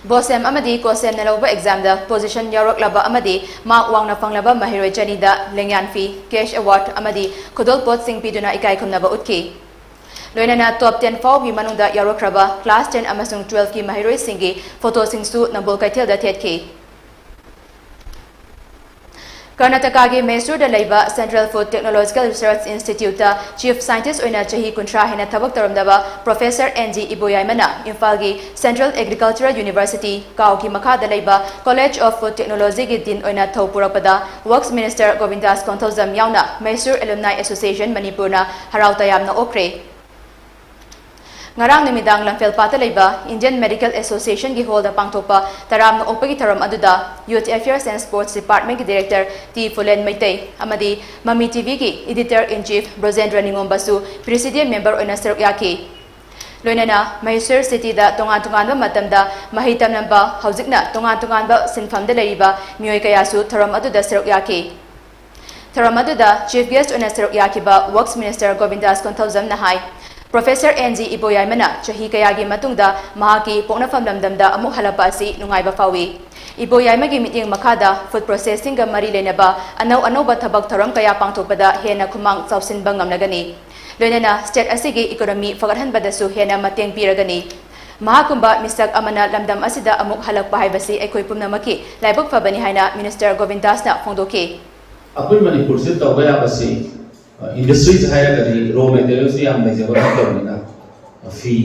ꯕꯣꯁꯦꯝ ꯑꯃꯗꯤ ꯀꯣꯁꯦꯝꯅ ꯂꯧꯕ ꯑꯦꯛꯖꯥꯝꯗ ꯄꯣꯖꯤꯁꯟ ꯌꯥꯎꯔꯛꯂꯕ ꯑꯃꯗꯤ ꯃꯥꯔꯛ ꯋꯥꯡꯅ ꯐꯪꯂꯕ ꯃꯍꯩꯔꯣꯏ ꯆꯅꯤꯗ ꯂꯦꯡꯌꯥꯟ ꯐꯤ, ꯀꯦꯁ ꯑꯦꯋꯥꯔꯗ ꯑꯃꯗꯤ ꯈꯨꯗꯣꯜꯄꯣꯠꯁꯤꯡ ꯄꯤꯗꯨꯅ ꯏꯀꯥꯏ ꯈꯨꯝꯅꯕ ꯎꯠꯈꯤ꯫ ꯂꯣꯏꯅꯅ ꯇꯣꯞ ꯇꯦꯟ ꯐꯥꯎꯕꯒꯤ ꯃꯅꯨꯡꯗ ꯌꯥꯎꯔꯛꯈ꯭ꯔꯕ ꯀ꯭ꯂꯥꯁ ꯇꯦꯟ ꯑꯃꯁꯨꯡ ꯇꯨꯌꯦꯜꯐꯀꯤ ꯃꯍꯩꯔꯣꯏꯁꯤꯡꯒꯤ ꯐꯣꯇꯣꯁꯤꯡꯁꯨ ꯅꯝꯕꯣꯜ ꯀꯩꯊꯦꯜꯗ ꯊꯦꯠꯈꯤ꯫ ꯀꯔꯅꯥꯇꯀꯥꯒꯤ ꯃꯩꯁꯨꯔꯗ ꯂꯩꯕ Central Food Technological Research Instituteꯇ ꯆꯤꯐ ꯁꯥꯏꯟꯇꯤꯁ ꯑꯣꯏꯅ ꯆꯍꯤ ꯀꯨꯟꯊ꯭ꯔꯥ ꯍꯦꯟꯅ ꯊꯕꯛ ꯇꯧꯔꯝꯂꯕ ꯄ꯭ꯔꯣꯐꯦꯁꯔ ꯑꯦꯟ ꯖꯤ ꯏꯕꯣꯌꯥꯏꯃꯅ ꯏꯝꯐꯥꯜꯒꯤ Central Agricultural University, ꯀꯥꯎꯒꯤ ꯃꯈꯥꯗ ꯂꯩꯕ College of Food Technologyꯒꯤ ꯗꯤꯟ ꯑꯣꯏꯅ ꯊꯧ ꯄꯨꯔꯛꯄꯗ ꯋꯔꯛꯁ ꯃꯤꯅꯤꯁꯇꯔ ꯒꯣꯕꯤꯟꯗꯥꯁ ꯀꯣꯟꯊꯧꯖꯝ ꯌꯥꯎꯅ ꯃꯩꯁꯨꯔ ꯑꯦꯂꯨꯝꯅꯥꯏ ꯑꯦꯁꯣꯁꯤꯌꯦꯁꯟ ꯃꯅꯤꯄꯨꯔꯅ ꯍꯔꯥꯎ ꯇꯌꯥꯝꯅ ꯑꯣꯛꯈ꯭ꯔꯦ꯫ ꯉꯔꯥꯡ ꯅꯨꯃꯤꯗꯥꯡ ꯂꯝꯐꯦꯜꯄꯥꯠꯇ ꯂꯩꯕ Indian Medical Associationꯒꯤ ꯍꯣꯜꯗ ꯄꯥꯡꯊꯣꯛꯄ ꯇꯔꯥꯝꯅ ꯑꯣꯛꯄꯒꯤ ꯊꯧꯔꯝ ꯑꯗꯨꯗ Youth Affairs and Sports Departmentꯀꯤ Director ꯇꯤ ꯐꯨꯂꯦꯟ ꯃꯩꯇꯩ ꯑꯃꯗꯤ ꯃꯃꯤ ꯇꯤꯚꯤꯒꯤ Editor in Chief ꯕ꯭ꯔꯣꯖꯦꯟꯗ꯭ꯔ ꯅꯤꯉꯣꯝꯕꯁꯨ Presidium Member ꯑꯣꯏꯅ ꯁꯔꯨꯛ ꯌꯥꯈꯤ꯫ ꯂꯣꯏꯅꯅ ꯃꯍꯦꯁ꯭ꯋꯔ ꯁꯤꯇꯤꯗ ꯇꯣꯉꯥꯟ ꯇꯣꯉꯥꯟꯕ ꯃꯇꯝꯗ ꯃꯍꯩ ꯇꯝꯂꯝꯕ, ꯍꯧꯖꯤꯛꯅ ꯇꯣꯉꯥꯟ ꯇꯣꯉꯥꯟꯕ ꯁꯤꯟꯐꯝꯗ ꯂꯩꯔꯤꯕ ꯃꯤꯑꯣꯏ ꯀꯌꯥꯁꯨ ꯊꯧꯔꯝ ꯑꯗꯨꯗ ꯁꯔꯨꯛ ꯌꯥꯈꯤ꯫ ꯊꯧꯔꯝ ꯑꯗꯨꯗ ꯆꯤꯐ ꯒꯦꯁ꯭ꯠ ꯑꯣꯏꯅ ꯁꯔꯨꯛ ꯌꯥꯈꯤꯕ ꯋꯔꯛꯁ ꯃꯤꯅꯤꯁꯇꯔ ꯒꯣꯕꯤꯟꯗꯥꯁ ꯀꯣꯟꯊꯧꯖꯝꯅ ꯍꯥꯏ, ꯄ꯭ꯔꯣꯐꯦꯁꯔ ꯑꯦꯟ ꯖꯤ ꯏꯕꯣꯌꯥꯏꯃꯅ ꯆꯍꯤ ꯀꯌꯥꯒꯤ ꯃꯇꯨꯡꯗ ꯃꯍꯥꯛꯀꯤ ꯄꯣꯛꯅꯐꯝ ꯂꯝꯗꯝꯗ ꯑꯃꯨꯛ ꯍꯜꯂꯛꯄ ꯑꯁꯤ ꯅꯨꯡꯉꯥꯏꯕ ꯐꯥꯎꯏ꯫ ꯏꯕꯣꯌꯥꯏꯃꯒꯤ ꯃꯤꯠꯌꯦꯡ ꯃꯈꯥꯗ ꯐꯨꯗ ꯄ꯭ꯔꯣꯁꯦꯁꯤꯡꯒ ꯃꯔꯤ ꯂꯩꯅꯕ ꯑꯅꯧ ꯑꯅꯧꯕ ꯊꯕꯛ ꯊꯧꯔꯝ ꯀꯌꯥ ꯄꯥꯡꯊꯣꯛꯄꯗ ꯍꯦꯟꯅ ꯈꯨꯃꯥꯡ ꯆꯥꯎꯁꯤꯟꯕ ꯉꯝꯂꯒꯅꯤ꯫ ꯂꯣꯏꯅꯅ ꯁ꯭ꯇꯦꯠ ꯑꯁꯤꯒꯤ ꯏꯀꯣꯅꯣꯃꯤ ꯐꯒꯠꯍꯟꯕꯗꯁꯨ ꯍꯦꯟꯅ ꯃꯇꯦꯡ ꯄꯤꯔꯒꯅꯤ꯫ ꯃꯍꯥꯛꯀꯨꯝꯕ ꯃꯤꯁꯛ ꯑꯃꯅ ꯂꯝꯗꯝ ꯑꯁꯤꯗ ꯑꯃꯨꯛ ꯍꯜꯂꯛꯄ ꯍꯥꯏꯕꯁꯤ ꯑꯩꯈꯣꯏ ꯄꯨꯝꯅꯃꯛꯀꯤ ꯂꯥꯏꯕꯛ ꯐꯕꯅꯤ ꯍꯥꯏꯅ ꯃꯤꯅꯤꯁꯇꯔ ꯒꯣꯕꯤꯟꯗꯥꯁꯅ ꯐꯣꯡꯗꯣꯛꯈꯤ꯫ ꯑꯩꯈꯣꯏ ꯃꯅꯤꯄꯨꯔꯁꯤꯗ ꯇꯧꯕ ꯌꯥꯕꯁꯤ, ꯑ, ꯏꯟꯗꯁꯇ꯭ꯔꯤꯁ ꯍꯥꯏꯔꯒꯗꯤ ꯔꯣ ꯃꯦꯇꯔꯤꯌꯦꯜꯁꯨ ꯌꯥꯝ ꯂꯩꯖꯕ ꯅꯠꯇꯕꯅꯤꯅ, ꯑ, ꯐꯤ,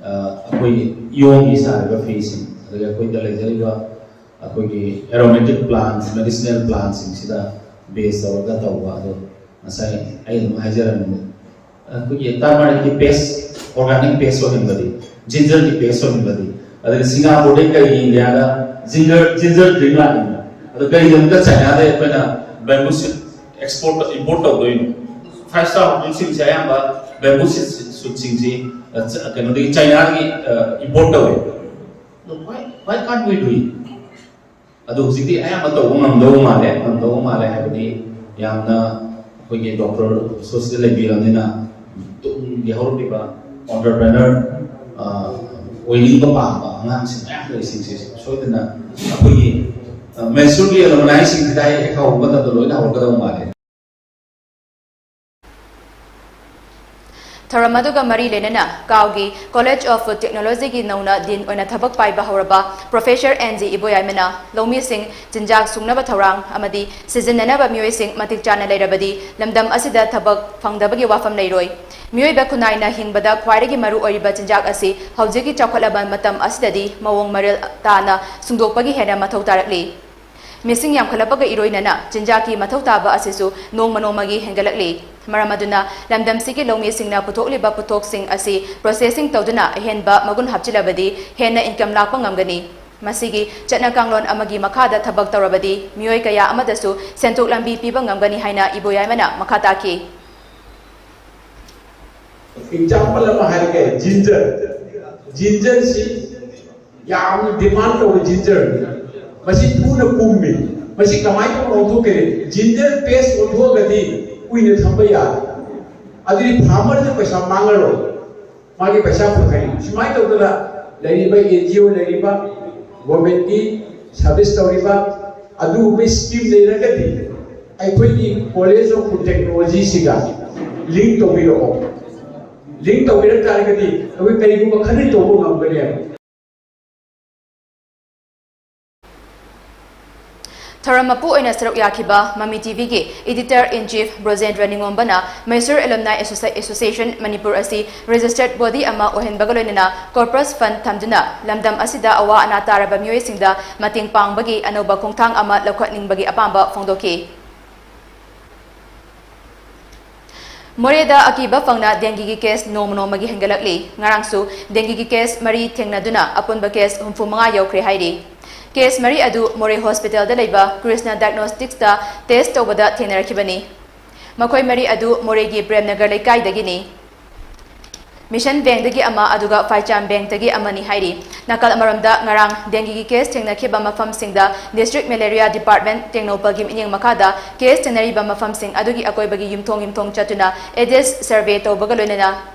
ꯑ, ꯑꯩꯈꯣꯏꯒꯤ ꯏꯌꯣꯡꯒꯤ ꯁꯥꯔꯤꯕ ꯐꯤꯁꯤꯡ, ꯑꯗꯒꯤ ꯑꯩꯈꯣꯏꯗ ꯂꯩꯖꯔꯤꯕ ꯑꯩꯈꯣꯏꯒꯤ ꯑꯦꯔꯣꯃꯦꯇꯤꯛ ꯄ꯭ꯂꯥꯟꯠꯁ, ꯃꯦꯗꯤꯁꯤꯅꯦꯜ ꯄ꯭ꯂꯥꯟꯠꯁꯤꯡꯁꯤꯗ ꯕꯦꯁ ꯇꯧꯔꯒ ꯇꯧꯕ꯫ ꯑꯗꯣ ꯉꯁꯥꯏ ꯑꯩ ꯑꯗꯨꯝ ꯍꯥꯏꯖꯔꯝꯃꯤꯅꯦ, ꯑꯩꯈꯣꯏꯒꯤ ꯇꯔꯃꯔꯤꯛꯀꯤ ꯄꯦꯁ, ꯑꯣꯔꯒꯥꯅꯤꯛ ꯄꯦꯁ ꯑꯣꯏꯍꯟꯕꯗꯤ, ꯖꯤꯟꯖꯔꯒꯤ ꯄꯦꯁ ꯑꯣꯏꯍꯟꯕꯗꯤ, ꯑꯗꯒꯤ ꯁꯤꯡꯒꯥꯄꯨꯔꯗꯒꯤ ꯀꯔꯤꯒꯤ ꯏꯟꯗꯤꯌꯥꯗ ꯖꯤꯟꯖꯔ, ꯖꯤꯟꯖꯔ ꯗ꯭ꯔꯤꯡ ꯂꯥꯛꯏꯅ, ꯑꯗꯣ ꯀꯔꯤꯒꯤꯗꯃꯛꯇ ꯆꯥꯏꯅꯥꯗ ꯑꯩꯈꯣꯏꯅ bamboo shoot export import ꯇꯧꯗꯣꯏꯅꯣ? Five star hotel ꯁꯤꯡꯁꯦ ꯑꯌꯥꯝꯕ bamboo shoot ꯁꯨꯠꯁꯤꯡꯁꯤ ꯀꯩꯅꯣꯗꯒꯤ, ꯆꯥꯏꯅꯥꯒꯤ import ꯇꯧꯋꯦ꯫ ꯑꯗꯣ why, why can't we do it? ꯑꯗꯣ ꯍꯧꯖꯤꯛꯇꯤ ꯑꯌꯥꯝꯕ ꯇꯧꯕ ꯉꯝꯗꯧꯕ ꯃꯥꯜꯂꯦ꯫ ꯉꯝꯗꯧꯕ ꯃꯥꯜꯂꯦ ꯍꯥꯏꯕꯗꯤ ꯌꯥꯝꯅ ꯑꯩꯈꯣꯏꯒꯤ ꯗꯣꯛꯇꯔ ꯁꯣꯁꯤꯗ ꯂꯩꯕꯤꯔꯕꯅꯤꯅ, ꯇꯨꯡꯒꯤ ꯍꯧꯔꯛꯂꯤꯕ entrepreneur ꯑꯣꯏꯅꯤꯡꯕ ꯄꯥꯝꯕ ꯑꯉꯥꯡꯁꯤꯡ ꯃꯌꯥꯝ ꯂꯩꯔꯤꯁꯤꯡꯁꯦ ꯁꯣꯏꯗꯅ ꯑꯩꯈꯣꯏꯒꯤ ꯃꯦꯟꯁꯇ꯭ꯔꯨꯝꯒꯤ ꯑꯦꯂꯨꯃꯅꯥꯏꯁꯤꯡꯁꯤꯗ ꯍꯦꯛ ꯍꯧꯕ ꯃꯇꯝꯗ ꯂꯣꯏꯅ ꯍꯧꯔꯛꯀꯗꯧꯕ ꯃꯥꯜꯂꯦ꯫ ꯊꯧꯔꯝ ꯑꯗꯨꯒ ꯃꯔꯤ ꯂꯩꯅꯅ ꯀꯥꯎꯒꯤ College of Food Technologyꯒꯤ ꯅꯧꯅ Dean ꯑꯣꯏꯅ ꯊꯕꯛ ꯄꯥꯏꯕ ꯍꯧꯔꯕ Professor ꯑꯦꯟ ꯖꯤ ꯏꯕꯣꯌꯥꯏꯃꯅ ꯂꯧꯃꯤꯁꯤꯡ ꯆꯤꯟꯖꯥꯛ ꯁꯨꯡꯅꯕ ꯊꯧꯔꯥꯡ ꯑꯃꯗꯤ ꯁꯤꯖꯤꯟꯅꯅꯕ ꯃꯤꯑꯣꯏꯁꯤꯡ ꯃꯇꯤꯛ ꯆꯥꯅ ꯂꯩꯔꯕꯗꯤ ꯂꯝꯗꯝ ꯑꯁꯤꯗ ꯊꯕꯛ ꯐꯪꯗꯕꯒꯤ ꯋꯥꯐꯝ ꯂꯩꯔꯣꯏ꯫ ꯃꯤꯑꯣꯏꯕ ꯈꯨꯟꯅꯥꯏꯅ ꯍꯤꯡꯕꯗ ꯈ꯭ꯋꯥꯏꯗꯒꯤ ꯃꯔꯨ ꯑꯣꯏꯔꯤꯕ ꯆꯤꯟꯖꯥꯛ ꯑꯁꯤ ꯍꯧꯖꯤꯛꯀꯤ ꯆꯥꯎꯈꯠꯂꯕ ꯃꯇꯝ ꯑꯁꯤꯗꯗꯤ ꯃꯑꯣꯡ ꯃꯔꯤꯜ ꯇꯥꯅ ꯁꯨꯡꯗꯣꯛꯄꯒꯤ ꯍꯦꯟꯅ ꯃꯊꯧ ꯇꯥꯔꯛꯂꯤ꯫ ꯃꯤꯁꯤꯡ ꯌꯥꯝꯈꯠꯂꯛꯄꯒ ꯏꯔꯣꯏꯅꯅ ꯆꯤꯟꯖꯥꯛꯀꯤ ꯃꯊꯧ ꯇꯥꯕ ꯑꯁꯤꯁꯨ ꯅꯣꯡꯃ ꯅꯣꯡꯃꯒꯤ ꯍꯦꯟꯒꯠꯂꯛꯂꯤ꯫ ꯃꯔꯝ ꯑꯗꯨꯅ ꯂꯝꯗꯝꯁꯤꯒꯤ ꯂꯧꯃꯤꯁꯤꯡꯅ ꯄꯨꯊꯣꯛꯂꯤꯕ ꯄꯣꯠꯊꯣꯛꯁꯤꯡ ꯑꯁꯤ processing ꯇꯧꯗꯨꯅ ꯑꯍꯦꯟꯕ ꯃꯒꯨꯟ ꯍꯥꯞꯆꯤꯜꯂꯕꯗꯤ ꯍꯦꯟꯅ income ꯂꯥꯛꯄ ꯉꯝꯒꯅꯤ꯫ ꯃꯁꯤꯒꯤ ꯆꯠꯅ ꯀꯥꯡꯂꯣꯟ ꯑꯃꯒꯤ ꯃꯈꯥꯗ ꯊꯕꯛ ꯇꯧꯔꯕꯗꯤ ꯃꯤꯑꯣꯏ ꯀꯌꯥ ꯑꯃꯗꯁꯨ ꯁꯦꯟꯊꯣꯛ ꯂꯝꯕꯤ ꯄꯤꯕ ꯉꯝꯒꯅꯤ ꯍꯥꯏꯅ ꯏꯕꯣꯌꯥꯏꯃꯅ ꯃꯈꯥ ꯇꯥꯈꯤ꯫ Example ꯑꯃ ꯍꯥꯏꯔꯒꯦ, ginger꯫ Gingerꯁꯤ ꯌꯥꯝꯅ demand ꯇꯧꯕ ginger꯫ ꯃꯁꯤ ꯊꯨꯅ ꯄꯨꯝꯃꯤ꯫ ꯃꯁꯤ ꯀꯃꯥꯏꯅ ꯇꯧꯅ ꯑꯣꯟꯊꯣꯛꯀꯅꯤ? Ginger paste ꯑꯣꯟꯊꯣꯛꯑꯒꯗꯤ ꯀꯨꯏꯅ ꯊꯝꯕ ꯌꯥꯏ꯫ ꯑꯗꯨꯗꯤ farmerꯁꯨ ꯄꯩꯁꯥ ꯃꯥꯡꯉꯔꯣꯏ꯫ ꯃꯥꯒꯤ ꯄꯩꯁꯥ ꯐꯪꯒꯅꯤ꯫ ꯁꯨꯃꯥꯏꯅ ꯇꯧꯗꯅ ꯂꯩꯔꯤꯕ NGO ꯂꯩꯔꯤꯕ, governmentꯀꯤ service ꯇꯧꯔꯤꯕ, ꯑꯗꯨꯒꯨꯝꯕ scheme ꯂꯩꯔꯒꯗꯤ ꯑꯩꯈꯣꯏꯒꯤ College of Food Technologyꯁꯤꯒ link ꯇꯧꯕꯤꯔꯛꯑꯣ꯫ Link ꯇꯧꯕꯤꯔꯛ ꯇꯥꯔꯒꯗꯤ ꯑꯩꯈꯣꯏ ꯀꯔꯤꯒꯨꯝꯕ ꯈꯔꯗꯤ ꯇꯧꯕ ꯉꯝꯒꯅꯦꯕ꯫ ꯊꯧꯔꯝ ꯃꯄꯨ ꯑꯣꯏꯅ ꯁꯔꯨꯛ ꯌꯥꯈꯤꯕ ꯃꯃꯤ TVꯒꯤ Editor in Chief ꯕ꯭ꯔꯣꯖꯦꯟꯗ꯭ꯔ ꯅꯤꯉꯣꯝꯕꯅ Mysore Alumni Association Manipur ꯑꯁꯤ registered body ꯑꯃ ꯑꯣꯏꯍꯟꯕꯒ ꯂꯣꯏꯅꯅ corpus fund ꯊꯝꯗꯨꯅ ꯂꯝꯗꯝ ꯑꯁꯤꯗ ꯑꯋꯥ ꯑꯅꯥ ꯇꯥꯔꯕ ꯃꯤꯑꯣꯏꯁꯤꯡꯗ ꯃꯇꯦꯡ ꯄꯥꯡꯕꯒꯤ ꯑꯅꯧꯕ ꯈꯣꯡꯊꯥꯡ ꯑꯃ ꯂꯧꯈꯠꯅꯤꯡꯕꯒꯤ ꯑꯄꯥꯝꯕ ꯐꯣꯡꯗꯣꯛꯈꯤ꯫ ꯃꯣꯔꯦꯗ ꯑꯀꯤꯕ ꯐꯪꯅ dengueꯒꯤ case ꯅꯣꯡꯃ ꯅꯣꯡꯃꯒꯤ ꯍꯦꯟꯒꯠꯂꯛꯂꯤ꯫ ꯉꯔꯥꯡꯁꯨ dengueꯒꯤ case ꯃꯔꯤ ꯊꯦꯡꯅꯗꯨꯅ ꯑꯄꯨꯟꯕ case ꯍꯨꯝꯐꯨ ꯃꯉꯥ ꯌꯧꯈ꯭ꯔꯦ ꯍꯥꯏꯔꯤ꯫ ꯀꯦꯁ ꯃꯔꯤ ꯑꯗꯨ ꯃꯣꯔꯦ ꯍꯣꯁꯄꯤꯇꯥꯜꯗ ꯂꯩꯕ ꯀ꯭ꯔꯤꯁꯅ ꯗꯥꯏꯒꯅꯣꯁꯇꯤꯛꯁꯇ ꯇꯦꯁ ꯇꯧꯕꯗ ꯊꯦꯡꯅꯔꯛꯈꯤꯕꯅꯤ꯫ ꯃꯈꯣꯏ ꯃꯔꯤ ꯑꯗꯨ ꯃꯣꯔꯦꯒꯤ ꯄ꯭ꯔꯦꯝꯅꯒꯔ ꯂꯩꯀꯥꯏꯗꯒꯤꯅꯤ꯫ ꯃꯤꯁꯟ ꯕꯦꯡꯗꯒꯤ ꯑꯃ ꯑꯗꯨꯒ ꯐꯥꯏꯆꯥꯝ ꯕꯦꯡꯗꯒꯤ ꯑꯃꯅꯤ ꯍꯥꯏꯔꯤ꯫ ꯅꯥꯀꯜ ꯑꯃꯔꯣꯝꯗ, ꯉꯔꯥꯡ ꯗꯦꯡꯒꯤꯒꯤ ꯀꯦꯁ ꯊꯦꯡꯅꯈꯤꯕ ꯃꯐꯝꯁꯤꯡꯗ ꯗꯤꯁꯇ꯭ꯔꯤꯛ ꯃꯦꯂꯦꯔꯤꯌꯥ ꯗꯤꯄꯥꯔꯠꯃꯦꯟꯠ ꯇꯦꯡꯅꯧꯄꯜꯒꯤ ꯃꯤꯠꯌꯦꯡ ꯃꯈꯥꯗ ꯀꯦꯁ ꯊꯦꯡꯅꯔꯤꯕ ꯃꯐꯝꯁꯤꯡ ꯑꯗꯨꯒꯤ ꯑꯀꯣꯏꯕꯒꯤ ꯌꯨꯝꯊꯣꯡ ꯌꯨꯝꯊꯣꯡ ꯆꯠꯇꯨꯅ ꯑꯦꯗ꯭ꯔꯦꯁ ꯁꯔꯚꯦ ꯇꯧꯕꯒ ꯂꯣꯏꯅꯅ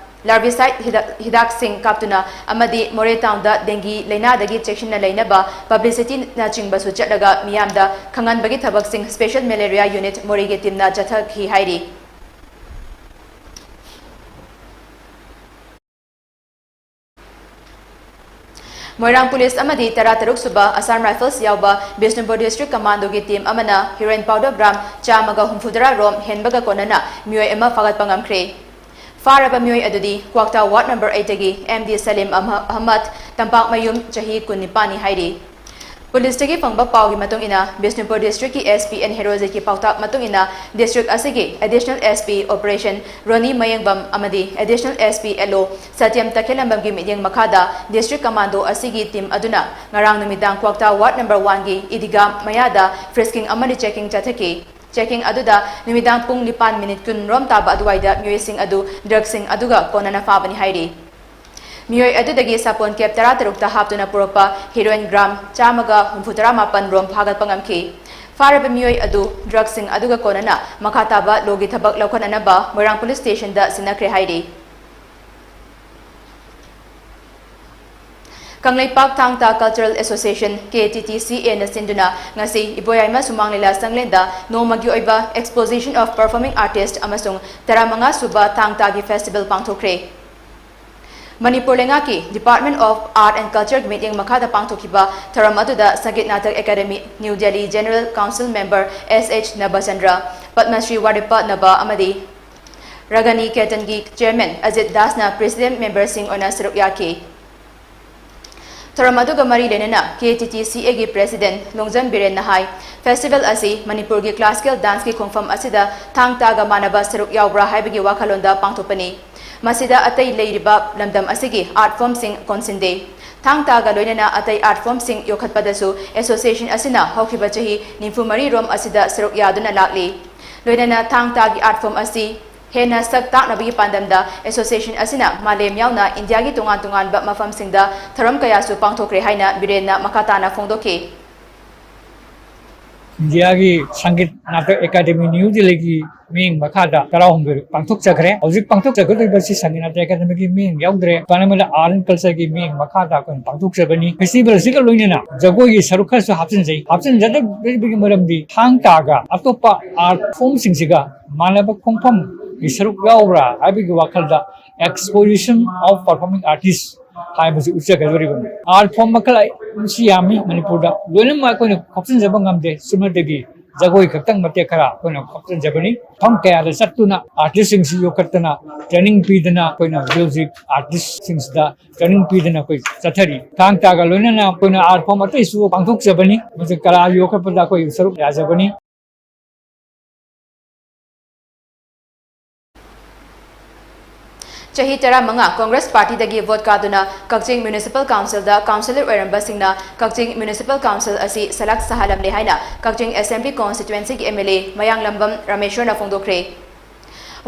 ꯂꯥꯔꯚꯤꯁꯥꯏꯠ ꯍꯤꯗꯥꯛ, ꯍꯤꯗꯥꯛꯁꯤꯡ ꯀꯥꯞꯇꯨꯅ ꯑꯃꯗꯤ ꯃꯣꯔꯦ ꯇꯥꯎꯟꯗ ꯗꯦꯡꯒꯤ ꯂꯥꯏꯅꯥꯗꯒꯤ ꯆꯦꯛꯁꯤꯟꯅ ꯂꯩꯅꯕ ꯄꯕ꯭ꯂꯤꯁꯤꯇꯤꯅꯆꯤꯡꯕꯁꯨ ꯆꯠꯂꯒ ꯃꯤꯌꯥꯝꯗ ꯈꯪꯍꯟꯕꯒꯤ ꯊꯕꯛꯁꯤꯡ ꯁ꯭ꯄꯦꯁꯦꯜ ꯃꯦꯂꯦꯔꯤꯌꯥ ꯌꯨꯅꯤꯠ ꯃꯣꯔꯦꯒꯤ ꯇꯤꯝꯅ ꯆꯠꯊꯈꯤ ꯍꯥꯏꯔꯤ꯫ ꯃꯣꯏꯔꯥꯡ ꯄꯨꯂꯤꯁ ꯑꯃꯗꯤ ꯇꯔꯥꯇꯔꯨꯛ ꯁꯨꯕ ꯑꯁꯥꯝ ꯔꯥꯏꯐꯜꯁ ꯌꯥꯎꯕ ꯕꯤꯁꯅꯨꯄꯨꯔ ꯗꯤꯁꯇ꯭ꯔꯤꯛ ꯀꯃꯥꯟꯗꯣꯒꯤ ꯇꯤꯝ ꯑꯃꯅ ꯍꯤꯔꯣꯏꯟ ꯄꯥꯎꯗ ꯒ꯭ꯔꯥꯝ ꯆꯥꯝꯃꯒ ꯍꯨꯝꯐꯨꯇꯔꯥ ꯔꯣꯝ ꯍꯦꯟꯕꯒ ꯀꯣꯟꯅꯅ ꯃꯤꯑꯣꯏ ꯑꯃ ꯐꯥꯒꯠꯄ ꯉꯝꯈ꯭ꯔꯦ꯫ ꯐꯥꯔꯕ ꯃꯤꯑꯣꯏ ꯑꯗꯨꯗꯤ ꯀ꯭ꯋꯥꯛꯇꯥ ꯋꯥꯔꯗ ꯅꯝꯕꯔ ꯑꯩꯠꯇꯒꯤ ꯑꯦꯝ ꯗꯤ ꯁꯂꯤꯝ ꯑꯍ-, ꯑꯍꯃꯗ, ꯇꯝꯄꯥꯛꯃꯌꯨꯝ, ꯆꯍꯤ ꯀꯨꯟꯅꯤꯄꯥꯟꯅꯤ ꯍꯥꯏꯔꯤ꯫ ꯄꯨꯂꯤꯁꯇꯒꯤ ꯐꯪꯕ ꯄꯥꯎꯒꯤ ꯃꯇꯨꯡ ꯏꯟꯅ, ꯕꯤꯁꯅꯨꯄꯨꯔ ꯗꯤꯁꯇ꯭ꯔꯤꯛꯀꯤ ꯑꯦꯁ ꯄꯤ ꯑꯦꯟ ꯍꯦꯔꯣꯖꯤꯠꯀꯤ ꯄꯥꯎꯇꯥꯛ ꯃꯇꯨꯡ ꯏꯟꯅ, ꯗꯤꯁꯇ꯭ꯔꯤꯛ ꯑꯁꯤꯒꯤ ꯑꯦꯗꯤꯁꯅꯦꯜ ꯑꯦꯁ ꯄꯤ ꯑꯣꯄꯔꯦꯁꯟ ꯔꯣꯅꯤ ꯃꯌꯦꯡꯕꯝ ꯑꯃꯗꯤ ꯑꯦꯗꯤꯁꯅꯦꯜ ꯑꯦꯁ ꯄꯤ ꯑꯦꯜ ꯑꯣ ꯁꯇ꯭ꯌꯝ ꯇꯈꯦꯜꯂꯝꯕꯝꯒꯤ ꯃꯤꯠꯌꯦꯡ ꯃꯈꯥꯗ ꯗꯤꯁꯇ꯭ꯔꯤꯛ ꯀꯃꯥꯟꯗꯣ ꯑꯁꯤꯒꯤ ꯇꯤꯝ ꯑꯗꯨꯅ ꯉꯔꯥꯡ ꯅꯨꯃꯤꯗꯥꯡ ꯀ꯭ꯋꯥꯛꯇꯥ ꯋꯥꯔꯗ ꯅꯝꯕꯔ ꯋꯥꯟꯒꯤ ꯏꯗꯤꯒꯥ ꯃꯌꯥꯗ ꯐ꯭ꯔꯤꯁꯀꯤꯡ ꯑꯃꯗꯤ ꯆꯦꯀꯤꯡ ꯆꯠꯊꯈꯤ꯫ ꯆꯦꯀꯤꯡ ꯑꯗꯨꯗ ꯅꯨꯃꯤꯗꯥꯡ ꯄꯨꯡ ꯅꯤꯄꯥꯟ ꯃꯤꯅꯤꯠ ꯀꯨꯟ ꯔꯣꯝ ꯇꯥꯕ ꯑꯗꯨꯋꯥꯏꯗ ꯃꯤꯑꯣꯏꯁꯤꯡ ꯑꯗꯨ ꯗ꯭ꯔꯒꯁꯤꯡ ꯑꯗꯨꯒ ꯀꯣꯟꯅꯅ ꯐꯥꯕꯅꯤ ꯍꯥꯏꯔꯤ꯫ ꯃꯤꯑꯣꯏ ꯑꯗꯨꯗꯒꯤ ꯁꯥꯄꯣꯟ ꯀꯦꯞ ꯇꯔꯥꯇꯔꯨꯛꯇ ꯍꯥꯞꯇꯨꯅ ꯄꯨꯔꯛꯄ ꯍꯤꯔꯣꯏꯟ ꯒ꯭ꯔꯥꯝ ꯆꯥꯝꯃꯒ ꯍꯨꯝꯐꯨꯇꯔꯥ ꯃꯥꯄꯟ ꯔꯣꯝ ꯐꯥꯒꯠꯄ ꯉꯝꯈꯤ꯫ ꯐꯥꯔꯕ ꯃꯤꯑꯣꯏ ꯑꯗꯨ ꯗ꯭ꯔꯒꯁꯤꯡ ꯑꯗꯨꯒ ꯀꯣꯟꯅꯅ ꯃꯈꯥ ꯇꯥꯕ ꯂꯣꯒꯤ ꯊꯕꯛ ꯂꯧꯈꯠꯅꯅꯕ ꯃꯣꯏꯔꯥꯡ ꯄꯨꯂꯤꯁ ꯁ꯭ꯇꯦꯁꯟꯗ ꯁꯤꯟꯅꯈ꯭ꯔꯦ ꯍꯥꯏꯔꯤ꯫ ꯀꯪꯂꯩꯄꯥꯛ ꯊꯥꯡ ꯇꯥ ꯀꯜꯆꯔꯦꯜ ꯑꯦꯁꯣꯁꯤꯌꯦꯁꯟ, ꯀꯦ ꯇꯤ ꯇꯤ ꯁꯤ ꯑꯦꯅ ꯁꯤꯟꯗꯨꯅ ꯉꯁꯤ ꯏꯕꯣꯌꯥꯏꯃ ꯁꯨꯃꯥꯡ ꯂꯤꯂꯥ ꯁꯪꯂꯦꯟꯗ ꯅꯣꯡꯃꯒꯤ ꯑꯣꯏꯕ Exposition of Performing Artist ꯑꯃꯁꯨꯡ ꯇꯔꯥꯃꯉꯥ ꯁꯨꯕ ꯊꯥꯡ ꯇꯥꯒꯤ ꯐꯦꯁꯇꯤꯚꯦꯜ ꯄꯥꯡꯊꯣꯛꯈ꯭ꯔꯦ꯫ ꯃꯅꯤꯄꯨꯔ ꯂꯩꯉꯥꯛꯀꯤ Department of Art and Cultureꯒꯤ ꯃꯤꯠꯌꯦꯡ ꯃꯈꯥꯗ ꯄꯥꯡꯊꯣꯛꯈꯤꯕ ꯊꯧꯔꯝ ꯑꯗꯨꯗ Sangeet Natak academy, new Delhi general council member S H Nabachandra, Padmashri ꯋꯥꯔꯤꯄ ꯅꯕ ꯑꯃꯗꯤ ꯔꯒꯅꯤ ꯀꯦꯇꯟꯒꯤ ꯆꯦꯌꯔꯃꯦꯟ ꯑꯖꯤꯠ ꯗꯥꯁꯅ ꯄ꯭ꯔꯦꯁꯤꯗꯦꯟꯠ ꯃꯦꯝꯕꯔꯁꯤꯡ ꯑꯣꯏꯅ ꯁꯔꯨꯛ ꯌꯥꯈꯤ꯫ ꯊꯧꯔꯝ ꯑꯗꯨꯒ ꯃꯔꯤ ꯂꯩꯅꯅ ꯀꯦ ꯇꯤ ꯇꯤ ꯁꯤ ꯑꯦꯒꯤ ꯄ꯭ꯔꯦꯁꯤꯗꯦꯟꯠ ꯂꯣꯡꯖꯝ ꯕꯤꯔꯦꯟꯅ ꯍꯥꯏ, ꯐꯦꯁꯇꯤꯚꯦꯜ ꯑꯁꯤ ꯃꯅꯤꯄꯨꯔꯒꯤ ꯀ꯭ꯂꯥꯁꯤꯀꯦꯜ ꯗꯥꯟꯁꯀꯤ ꯈꯣꯡꯐꯝ ꯑꯁꯤꯗ ꯊꯥꯡ ꯇꯥꯒ ꯃꯥꯟꯅꯕ ꯁꯔꯨꯛ ꯌꯥꯎꯕ꯭ꯔꯥ ꯍꯥꯏꯕꯒꯤ ꯋꯥꯈꯜꯂꯣꯟꯗ ꯄꯥꯡꯊꯣꯛꯄꯅꯤ꯫ ꯃꯁꯤꯗ ꯑꯇꯩ ꯂꯩꯔꯤꯕ ꯂꯝꯗꯝ ꯑꯁꯤꯒꯤ ꯑꯥꯔꯠ ꯐꯣꯔꯝꯁꯤꯡ ꯀꯣꯟꯁꯤꯟꯗꯦ꯫ ꯊꯥꯡ ꯇꯥꯒ ꯂꯣꯏꯅꯅ ꯑꯇꯩ art formꯁꯤꯡ ꯌꯣꯛꯈꯠꯄꯗꯁꯨ association ꯑꯁꯤꯅ ꯍꯧꯈꯤꯕ ꯆꯍꯤ ꯅꯤꯐꯨ ꯃꯔꯤ ꯔꯣꯝ ꯑꯁꯤꯗ ꯁꯔꯨꯛ ꯌꯥꯗꯨꯅ ꯂꯥꯛꯂꯤ꯫ ꯂꯣꯏꯅꯅ ꯊꯥꯡ ꯇꯥꯒꯤ art form ꯑꯁꯤ ꯍꯦꯟꯅ ꯁꯛ ꯇꯥꯛꯅꯕꯒꯤ ꯄꯥꯟꯗꯝꯗ association ꯑꯁꯤꯅ ꯃꯥꯂꯦꯝ ꯌꯥꯎꯅ ꯏꯟꯗꯤꯌꯥꯒꯤ ꯇꯣꯉꯥꯟ ꯇꯣꯉꯥꯟꯕ ꯃꯐꯝꯁꯤꯡꯗ ꯊꯧꯔꯝ ꯀꯌꯥꯁꯨ ꯄꯥꯡꯊꯣꯛꯈ꯭ꯔꯦ ꯍꯥꯏꯅ ꯕꯤꯔꯦꯟꯅ ꯃꯈꯥ ꯇꯥꯅ ꯐꯣꯡꯗꯣꯛꯈꯤ꯫ ꯏꯟꯗꯤꯌꯥꯒꯤ ꯁꯪꯒꯤꯠ ꯅꯥꯇꯛ ꯑꯦꯀꯥꯗꯃꯤ ꯅ꯭ꯌꯨ ꯗꯤꯜꯂꯤꯒꯤ ꯃꯤꯠꯌꯦꯡ ꯃꯈꯥꯗ ꯇꯔꯥꯍꯨꯝꯗꯣꯏ ꯄꯥꯡꯊꯣꯛꯆꯈ꯭ꯔꯦ꯫ ꯍꯧꯖꯤꯛ ꯄꯥꯡꯊꯣꯛꯆꯒꯗꯧꯔꯤꯕꯁꯤ ꯁꯪꯒꯤꯠ ꯅꯥꯇꯛ ꯑꯦꯀꯥꯗꯃꯤꯒꯤ ꯃꯤꯠꯌꯦꯡ ꯌꯥꯎꯗ꯭ꯔꯦ, ꯄꯥꯔꯂꯤꯌꯥꯃꯦꯟ ꯑꯥꯔꯠ ꯑꯦꯟ ꯀꯜꯆꯔꯒꯤ ꯃꯤꯠꯌꯦꯡ ꯃꯈꯥꯗ ꯑꯩꯈꯣꯏꯅ ꯄꯥꯡꯊꯣꯛꯆꯕꯅꯤ꯫ ꯐꯦꯁꯇꯤꯚꯦꯜ ꯑꯁꯤꯒ ꯂꯣꯏꯅꯅ ꯖꯒꯣꯏꯒꯤ ꯁꯔꯨꯛ ꯈꯔꯁꯨ ꯍꯥꯞꯆꯤꯟꯖꯩ꯫ ꯍꯥꯞꯆꯤꯟꯖꯗꯕꯒꯤ ꯃꯔꯝꯗꯤ ꯊꯥꯡ ꯇꯥꯒ ꯑꯇꯣꯞꯄ ꯑꯥꯔꯠ ꯐꯣꯝꯁꯤꯡꯁꯤꯒ ꯃꯥꯟꯅꯕ ꯈꯣꯡꯐꯝꯒꯤ ꯁꯔꯨꯛ ꯌꯥꯎꯕ꯭ꯔꯥ ꯍꯥꯏꯕꯒꯤ ꯋꯥꯈꯜꯗ Exposition of Performing Artists ꯍꯥꯏꯕꯁꯤ ꯎꯠꯆꯒꯗꯧꯔꯤꯕꯅꯤ꯫ ꯑꯥꯔꯠ ꯐꯣꯝ ꯃꯈꯜ ꯑꯁꯤ ꯌꯥꯝꯃꯤ ꯃꯅꯤꯄꯨꯔꯗ, ꯂꯣꯏꯅꯃꯛ ꯑꯩꯈꯣꯏꯅ ꯈꯣꯞꯆꯤꯟꯖꯕ ꯉꯝꯗꯦ꯫ ꯆꯨꯝꯅꯗꯒꯤ ꯖꯒꯣꯏ ꯈꯛꯇꯪ ꯃꯇꯦꯛ ꯈꯔ ꯑꯩꯈꯣꯏꯅ ꯈꯣꯞꯆꯤꯟꯖꯕꯅꯤ꯫ ꯃꯐꯝ ꯀꯌꯥꯗ ꯆꯠꯇꯨꯅ ꯑꯥꯔꯇꯤꯁꯁꯤꯡꯁꯤ ꯌꯣꯛꯈꯠꯇꯅ ꯇ꯭ꯔꯦꯅꯤꯡ ꯄꯤꯗꯅ ꯑꯩꯈꯣꯏꯅ ꯍꯧꯖꯤꯛ ꯍꯧꯖꯤꯛ ꯑꯥꯔꯇꯤꯁꯁꯤꯡꯁꯤꯗ ꯇ꯭ꯔꯦꯅꯤꯡ ꯄꯤꯗꯅ ꯑꯩꯈꯣꯏ ꯆꯠꯊꯔꯤ꯫ ꯊꯥꯡ ꯇꯥꯒ ꯂꯣꯏꯅꯅ ꯑꯩꯈꯣꯏꯅ ꯑꯥꯔꯠ ꯐꯣꯝ ꯑꯇꯩꯁꯨ ꯄꯥꯡꯊꯣꯛꯆꯕꯅꯤ꯫ ꯃꯁꯤ ꯀꯂꯥ ꯌꯣꯛꯈꯠꯄꯗ ꯑꯩꯈꯣꯏ ꯁꯔꯨꯛ ꯌꯥꯖꯕꯅꯤ꯫ ꯆꯍꯤ ꯇꯔꯥꯃꯉꯥ ꯀꯣꯡꯒ꯭ꯔꯦꯁ ꯄꯥꯔꯇꯤꯗꯒꯤ ꯚꯣꯠ ꯀꯥꯗꯨꯅ ꯀꯛꯆꯤꯡ ꯃ꯭ꯌꯨꯅꯤꯁꯤꯄꯥꯜ ꯀꯥꯎꯟꯁꯤꯜꯗ ꯀꯥꯎꯟꯁꯤꯂꯔ ꯑꯣꯏꯔꯝꯕꯁꯤꯡꯅ ꯀꯛꯆꯤꯡ ꯃ꯭ꯌꯨꯅꯤꯁꯤꯄꯥꯜ ꯀꯥꯎꯟꯁꯤꯜ ꯑꯁꯤ ꯁꯂꯥꯛ ꯁꯥꯍꯜꯂꯝꯂꯦ ꯍꯥꯏꯅ ꯀꯛꯆꯤꯡ ꯑꯦꯁꯦꯝꯕ꯭ꯂꯤ ꯀꯣꯟꯁꯇꯤꯇ꯭ꯋꯦꯟꯁꯤꯒꯤ ꯑꯦꯝ ꯑꯦꯜ ꯑꯦ ꯃꯌꯥꯡꯂꯝꯕꯝ ꯔꯥꯃꯦꯁꯣꯔꯅ ꯐꯣꯡꯗꯣꯛꯈ꯭ꯔꯦ꯫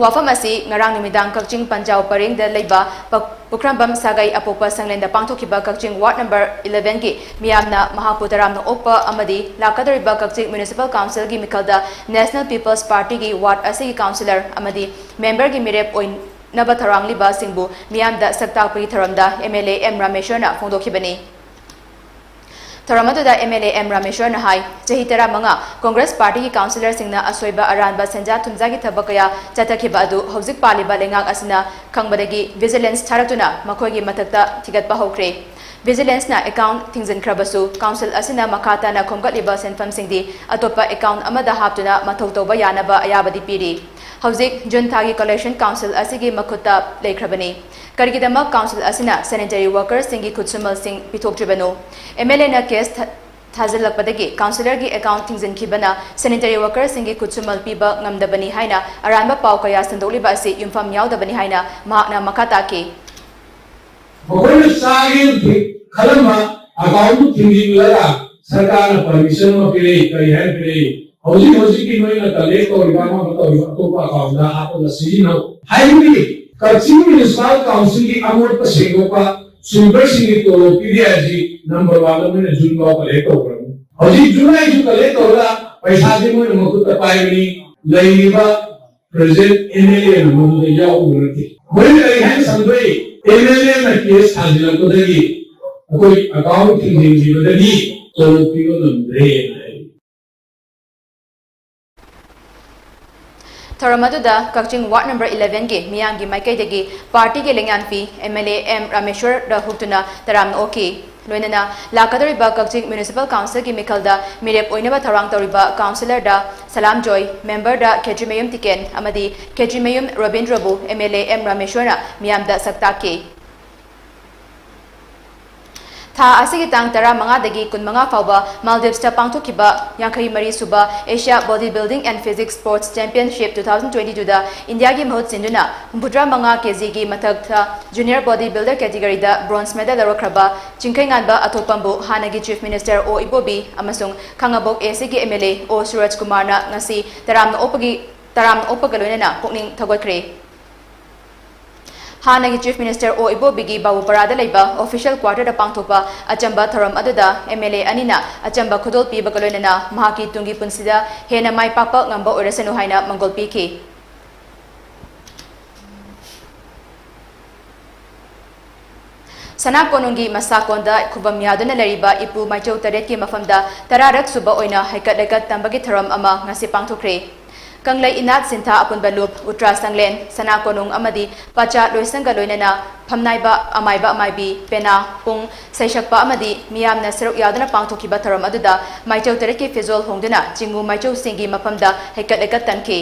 ꯋꯥꯐꯝ ꯑꯁꯤ ꯉꯔꯥꯡ ꯅꯨꯃꯤꯗꯥꯡ ꯀꯛꯆꯤꯡ ꯄꯟꯖꯥꯎ ꯄꯔꯦꯡꯗ ꯂꯩꯕ ꯄ-, ꯄꯨꯈ꯭ꯔꯝꯕꯝ ꯁꯥꯒꯩ ꯑꯄꯣꯛꯄ ꯁꯪꯂꯦꯟꯗ ꯄꯥꯡꯊꯣꯛꯈꯤꯕ ꯀꯛꯆꯤꯡ ꯋꯥꯔꯗ ꯅꯝꯕꯔ ꯏꯂꯦꯚꯦꯟꯒꯤ ꯃꯤꯌꯥꯝꯅ ꯃꯍꯥꯛꯄꯨ ꯇꯔꯥꯝꯅ ꯑꯣꯛꯄ ꯑꯃꯗꯤ ꯂꯥꯛꯀꯗꯧꯔꯤꯕ ꯀꯛꯆꯤꯡ ꯃ꯭ꯌꯨꯅꯤꯁꯤꯄꯥꯜ ꯀꯥꯎꯟꯁꯤꯜꯒꯤ ꯃꯤꯈꯜꯗ ꯅꯦꯁꯅꯦꯜ ꯄꯤꯄꯜꯁ ꯄꯥꯔꯇꯤꯒꯤ ꯋꯥꯔꯗ ꯑꯁꯤꯒꯤ ꯀꯥꯎꯟꯁꯤꯂꯔ ꯑꯃꯗꯤ ꯃꯦꯝꯕꯔꯒꯤ ꯃꯤꯔꯦꯞ ꯑꯣꯏꯅꯕ ꯊꯧꯔꯥꯡꯂꯤꯕꯁꯤꯡꯕꯨ ꯃꯤꯌꯥꯝꯗ ꯁꯛ ꯇꯥꯛꯄꯒꯤ ꯊꯧꯔꯝꯗ ꯑꯦꯝ ꯑꯦꯜ ꯑꯦ ꯑꯦꯝ ꯔꯥꯃꯦꯁꯣꯔꯅ ꯐꯣꯡꯗꯣꯛꯈꯤꯕꯅꯤ꯫ ꯊꯧꯔꯝ ꯑꯗꯨꯗ ꯑꯦꯝ ꯑꯦꯜ ꯑꯦ ꯑꯦꯝ ꯔꯥꯃꯦꯁꯣꯔꯅ ꯍꯥꯏ, ꯆꯍꯤ ꯇꯔꯥꯃꯉꯥ ꯀꯣꯡꯒ꯭ꯔꯦꯁ ꯄꯥꯔꯇꯤꯒꯤ ꯀꯥꯎꯟꯁꯤꯂꯔꯁꯤꯡꯅ ꯑꯁꯣꯏꯕ ꯑꯔꯥꯟꯕ ꯁꯦꯟꯖꯥ ꯊꯨꯝꯖꯥꯒꯤ ꯊꯕꯛ ꯀꯌꯥ ꯆꯠꯊꯈꯤꯕ ꯑꯗꯨ ꯍꯧꯖꯤꯛ ꯄꯥꯜꯂꯤꯕ ꯂꯩꯉꯥꯛ ꯑꯁꯤꯅ ꯈꯪꯕꯗꯒꯤ ꯚꯤꯖꯤꯂꯦꯟꯁ ꯊꯥꯔꯛꯇꯨꯅ ꯃꯈꯣꯏꯒꯤ ꯃꯊꯛꯇ ꯊꯤꯒꯠꯄ ꯍꯧꯈ꯭ꯔꯦ꯫ ꯚꯤꯖꯤꯂꯦꯟꯁꯅ ꯑꯦꯀꯥꯎꯟ ꯊꯤꯡꯖꯤꯟꯈ꯭ꯔꯕꯁꯨ ꯀꯥꯎꯟꯁꯤꯜ ꯑꯁꯤꯅ ꯃꯈꯥ ꯇꯥꯅ ꯈꯣꯝꯒꯠꯂꯤꯕ ꯁꯦꯟꯐꯝꯁꯤꯡꯗꯤ ꯑꯇꯣꯞꯄ ꯑꯦꯀꯥꯎꯟ ꯑꯃꯗ ꯍꯥꯞꯇꯨꯅ ꯃꯊꯧ ꯇꯧꯕ ꯌꯥꯅꯕ ꯑꯌꯥꯕꯗꯤ ꯄꯤꯔꯤ꯫ ꯍꯧꯖꯤꯛ ꯖꯨꯟ ꯊꯥꯒꯤ ꯀꯂꯦꯛꯁꯟ ꯀꯥꯎꯟꯁꯤꯜ ꯑꯁꯤꯒꯤ ꯃꯈꯨꯠꯇ ꯂꯩꯈ꯭ꯔꯕꯅꯤ꯫ ꯀꯔꯤꯒꯤꯗꯃꯛ ꯀꯥꯎꯟꯁꯤꯜ ꯑꯁꯤꯅ ꯁꯦꯅꯤꯇꯔꯤ ꯋꯥꯔꯀꯔꯁꯤꯡꯒꯤ ꯈꯨꯠꯁꯨꯃꯜꯁꯤꯡ ꯄꯤꯊꯣꯛꯇ꯭ꯔꯤꯕꯅꯣ? ꯑꯦꯝ ꯑꯦꯜ ꯑꯦꯅ ꯀꯦꯁ ꯊꯥ-, ꯊꯥꯖꯤꯜꯂꯛꯄꯗꯒꯤ ꯀꯥꯎꯟꯁꯤꯂꯔꯒꯤ ꯑꯦꯀꯥꯎꯟ ꯊꯤꯡꯖꯤꯟꯈꯤꯕꯅ ꯁꯦꯅꯤꯇꯔꯤ ꯋꯥꯔꯀꯔꯁꯤꯡꯒꯤ ꯈꯨꯠꯁꯨꯃꯜ ꯄꯤꯕ ꯉꯝꯗꯕꯅꯤ ꯍꯥꯏꯅ ꯑꯔꯥꯟꯕ ꯄꯥꯎ ꯀꯌꯥ ꯁꯟꯗꯣꯛꯂꯤꯕ ꯑꯁꯤ ꯌꯨꯝꯐꯝ ꯌꯥꯎꯗꯕꯅꯤ ꯍꯥꯏꯅ ꯃꯍꯥꯛꯅ ꯃꯈꯥ ꯇꯥꯈꯤ꯫ ꯃꯈꯣꯏꯅ ꯆꯥꯒꯦꯅ ꯊꯤ-, ꯈꯜꯂꯝꯕ ꯑꯦꯀꯥꯎꯟꯗꯨ ꯊꯤꯡꯖꯤꯜꯂꯒ ꯁꯔꯀꯥꯔꯅ ꯄꯔꯃꯤꯁꯟ ꯑꯃ ꯄꯤꯔꯛꯏ꯫ ꯀꯔꯤ ꯍꯥꯏꯅ ꯄꯤꯔꯛꯏ? ꯍꯧꯖꯤꯛ ꯍꯧꯖꯤꯛꯀꯤ ꯅꯣꯏꯅ ꯀꯂꯦꯛ ꯇꯧꯔꯤꯕ ꯑꯃ ꯑꯃ ꯇꯧꯔꯤꯕ ꯑꯇꯣꯞꯄ ꯑꯦꯀꯥꯎꯟꯗ ꯍꯥꯞꯄꯒ ꯁꯤꯖꯤꯟꯅꯧ ꯍꯥꯏꯕꯒꯤ ꯀꯛꯆꯤꯡ ꯃ꯭ꯌꯨꯅꯤꯁꯤꯄꯥꯜ ꯀꯥꯎꯟꯁꯤꯜꯒꯤ ꯑꯃꯣꯠꯄ ꯁꯦꯡꯗꯣꯛꯄ ꯁ꯭ꯋꯤꯄꯔꯁꯤꯡꯒꯤ ꯇꯣꯂꯣꯞ ꯄꯤꯔꯦ ꯍꯥꯏꯁꯤ ꯅꯝꯕꯔ ꯋꯥꯟꯗ ꯃꯣꯏꯅ ꯖꯨꯟ ꯐꯥꯎ ꯀꯂꯦꯛ ꯇꯧꯈ꯭ꯔꯕꯅꯤ꯫ ꯍꯧꯖꯤꯛ ꯖꯨꯂꯥꯏꯁꯨ ꯀꯂꯦꯛ ꯇꯧꯔꯒ ꯄꯩꯁꯥꯁꯦ ꯃꯣꯏꯅ ꯃꯈꯨꯠꯇ ꯄꯥꯏꯕꯅꯤ꯫ ꯂꯩꯔꯤꯕ ꯄ꯭ꯔꯦꯖꯦꯟ ꯑꯦꯝ ꯑꯦꯜ ꯑꯦꯅ ꯃꯗꯨꯗ ꯌꯥꯎꯕ ꯅꯠꯇꯦ꯫ ꯃꯣꯏꯅ ꯀꯔꯤ ꯍꯥꯏꯅ ꯁꯟꯗꯣꯛꯏ? ꯑꯦꯝ ꯑꯦꯜ ꯑꯦꯅ ꯀꯦꯁ ꯊꯥꯖꯤꯜꯂꯛꯄꯗꯒꯤ ꯑꯩꯈꯣꯏ ꯑꯦꯀꯥꯎꯟ ꯊꯤꯡꯖꯤꯟꯈꯤꯕꯗꯒꯤ ꯇꯣꯂꯣꯞ ꯄꯤꯕ ꯉꯝꯗ꯭ꯔꯦꯅ ꯍꯥꯏ꯫ ꯊꯧꯔꯝ ꯑꯗꯨꯗ ꯀꯛꯆꯤꯡ ꯋꯥꯔꯗ ꯅꯝꯕꯔ ꯏꯂꯦꯚꯦꯟꯒꯤ ꯃꯤꯌꯥꯝꯒꯤ ꯃꯥꯏꯀꯩꯗꯒꯤ ꯄꯥꯔꯇꯤꯒꯤ ꯂꯩꯉꯥꯛꯄꯤ ꯑꯦꯝ ꯑꯦꯜ ꯑꯦ ꯑꯦꯝ ꯔꯥꯃꯦꯁ꯭ꯋꯔꯗ ꯍꯨꯞꯇꯨꯅ ꯇꯔꯥꯝꯅ ꯑꯣꯛꯈꯤ꯫ ꯂꯣꯏꯅꯅ ꯂꯥꯛꯀꯗꯧꯔꯤꯕ ꯀꯛꯆꯤꯡ ꯃ꯭ꯌꯨꯅꯤꯁꯤꯄꯥꯜ ꯀꯥꯎꯟꯁꯤꯜꯒꯤ ꯃꯤꯈꯜꯗ ꯃꯤꯔꯦꯞ ꯑꯣꯏꯅꯕ ꯊꯧꯔꯥꯡ ꯇꯧꯔꯤꯕ ꯀꯥꯎꯟꯁꯤꯂꯔꯗ ꯁꯂꯥꯝ ꯖꯣꯏ, ꯃꯦꯝꯕꯔꯗ ꯈꯦꯇ꯭ꯔꯤꯃꯌꯨꯝ ꯇꯤꯀꯦꯟ ꯑꯃꯗꯤ ꯈꯦꯇ꯭ꯔꯤꯃꯌꯨꯝ ꯔꯣꯕꯤꯟꯗ꯭ꯔꯕꯨ ꯑꯦꯝ ꯑꯦꯜ ꯑꯦ ꯑꯦꯝ ꯔꯥꯃꯦꯁ꯭ꯋꯔꯅ ꯃꯤꯌꯥꯝꯗ ꯁꯛ ꯇꯥꯛꯈꯤ꯫ ꯊꯥ ꯑꯁꯤꯒꯤ ꯇꯥꯡ ꯇꯔꯥꯃꯉꯥꯗꯒꯤ ꯀꯨꯟꯃꯉꯥ ꯐꯥꯎꯕ ꯃꯥꯜꯗꯤꯚꯁꯇ ꯄꯥꯡꯊꯣꯛꯈꯤꯕ ꯌꯥꯡꯈꯩ ꯃꯔꯤ ꯁꯨꯕ Asia body building and physique sports championship two thousand twenty ꯇꯨꯗ ꯏꯟꯗꯤꯌꯥꯒꯤ ꯃꯍꯨꯠ ꯁꯤꯟꯗꯨꯅ ꯍꯨꯝꯐꯨꯇꯔꯥ ꯃꯉꯥ ꯀꯦꯖꯤꯒꯤ ꯃꯊꯛꯇ ꯖꯨꯅꯤꯌꯔ ꯕꯣꯗꯤ ꯕꯤꯜꯗꯔ ꯀꯦꯇꯤꯒꯣꯔꯤꯗ ꯕ꯭ꯔꯣꯟꯖ ꯃꯦꯗꯜ ꯂꯧꯔꯛꯈ꯭ꯔꯕ ꯆꯤꯡꯈꯩꯉꯥꯟꯕ ꯑꯊꯣꯛꯄꯝꯕꯨ ꯍꯥꯟꯅꯒꯤ ꯆꯤꯐ ꯃꯤꯅꯤꯁꯇꯔ ꯑꯣ ꯏꯕꯣꯕꯤ ꯑꯃꯁꯨꯡ ꯈꯥꯉꯕꯣꯛ ꯑꯦ ꯁꯤꯒꯤ ꯑꯦꯝ ꯑꯦꯜ ꯑꯦ ꯑꯣ ꯁꯨꯔꯖ ꯀꯨꯃꯥꯔꯅ ꯉꯁꯤ ꯇꯔꯥꯝꯅ ꯑꯣꯛꯄꯒꯤ ꯇꯔꯥꯝꯅ ꯑꯣꯛꯄꯒ ꯂꯣꯏꯅꯅ ꯄꯨꯛꯅꯤꯡ ꯊꯧꯒꯠꯈ꯭ꯔꯦ꯫ ꯍꯥꯟꯅꯒꯤ ꯆꯤꯐ ꯃꯤꯅꯤꯁꯇꯔ ꯑꯣ ꯏꯕꯣꯕꯤꯒꯤ ꯕꯥꯕꯨꯄꯔꯥꯗ ꯂꯩꯕ ꯑꯣꯐꯤꯁꯤꯌꯦꯜ ꯀ꯭ꯋꯥꯔꯇꯔꯗ ꯄꯥꯡꯊꯣꯛꯄ ꯑꯆꯝꯕ ꯊꯧꯔꯝ ꯑꯗꯨꯗ ꯑꯦꯝ ꯑꯦꯜ ꯑꯦ ꯑꯅꯤꯅ ꯑꯆꯝꯕ ꯈꯨꯗꯣꯜ ꯄꯤꯕꯒ ꯂꯣꯏꯅꯅ ꯃꯍꯥꯛꯀꯤ ꯇꯨꯡꯒꯤ ꯄꯨꯟꯁꯤꯗ ꯍꯦꯟꯅ ꯃꯥꯏ ꯄꯥꯛꯄ ꯉꯝꯕ ꯑꯣꯏꯔꯁꯅꯨ ꯍꯥꯏꯅ ꯃꯪꯒꯣꯜ ꯄꯤꯈꯤ꯫ ꯁꯅꯥ ꯀꯣꯅꯨꯡꯒꯤ ꯃꯁꯥ ꯀꯣꯟꯗ ꯈꯨꯕꯝ ꯌꯥꯗꯨꯅ ꯂꯩꯔꯤꯕ ꯏꯄꯨ ꯃꯥꯏꯆꯧ ꯇꯔꯦꯠꯀꯤ ꯃꯐꯝꯗ ꯇꯔꯥꯔꯛ ꯁꯨꯕ ꯑꯣꯏꯅ ꯍꯩꯀꯠ ꯂꯩꯀꯠ ꯇꯝꯕꯒꯤ ꯊꯧꯔꯝ ꯑꯃ ꯉꯁꯤ ꯄꯥꯡꯊꯣꯛꯈ꯭ꯔꯦ꯫ ꯀꯪꯂꯩ ꯏꯅꯥꯠ ꯁꯤꯟꯊꯥ ꯑꯄꯨꯟꯕ ꯂꯨꯞ, ꯎꯇ꯭ꯔꯥ ꯁꯪꯂꯦꯟ, ꯁꯅꯥ ꯀꯣꯅꯨꯡ ꯑꯃꯗꯤ ꯄꯥꯆꯥ ꯂꯣꯏꯁꯪꯒ ꯂꯣꯏꯅꯅ ꯐꯝꯅꯥꯏꯕ, ꯑꯃꯥꯏꯕ ꯑꯃꯥꯏꯕꯤ, ꯄꯦꯅꯥ, ꯄꯨꯡ, ꯁꯩꯁꯛꯄ ꯑꯃꯗꯤ ꯃꯤꯌꯥꯝꯅ ꯁꯔꯨꯛ ꯌꯥꯗꯨꯅ ꯄꯥꯡꯊꯣꯛꯈꯤꯕ ꯊꯧꯔꯝ ꯑꯗꯨꯗ ꯃꯥꯏꯆꯧ ꯇꯔꯦꯠꯀꯤ ꯐꯤꯖꯣꯜ ꯍꯣꯡꯗꯨꯅ ꯆꯤꯡꯃꯨ ꯃꯥꯏꯆꯧꯁꯤꯡꯒꯤ ꯃꯐꯝꯗ ꯍꯩꯀꯠ ꯂꯩꯀꯠ ꯇꯝꯈꯤ꯫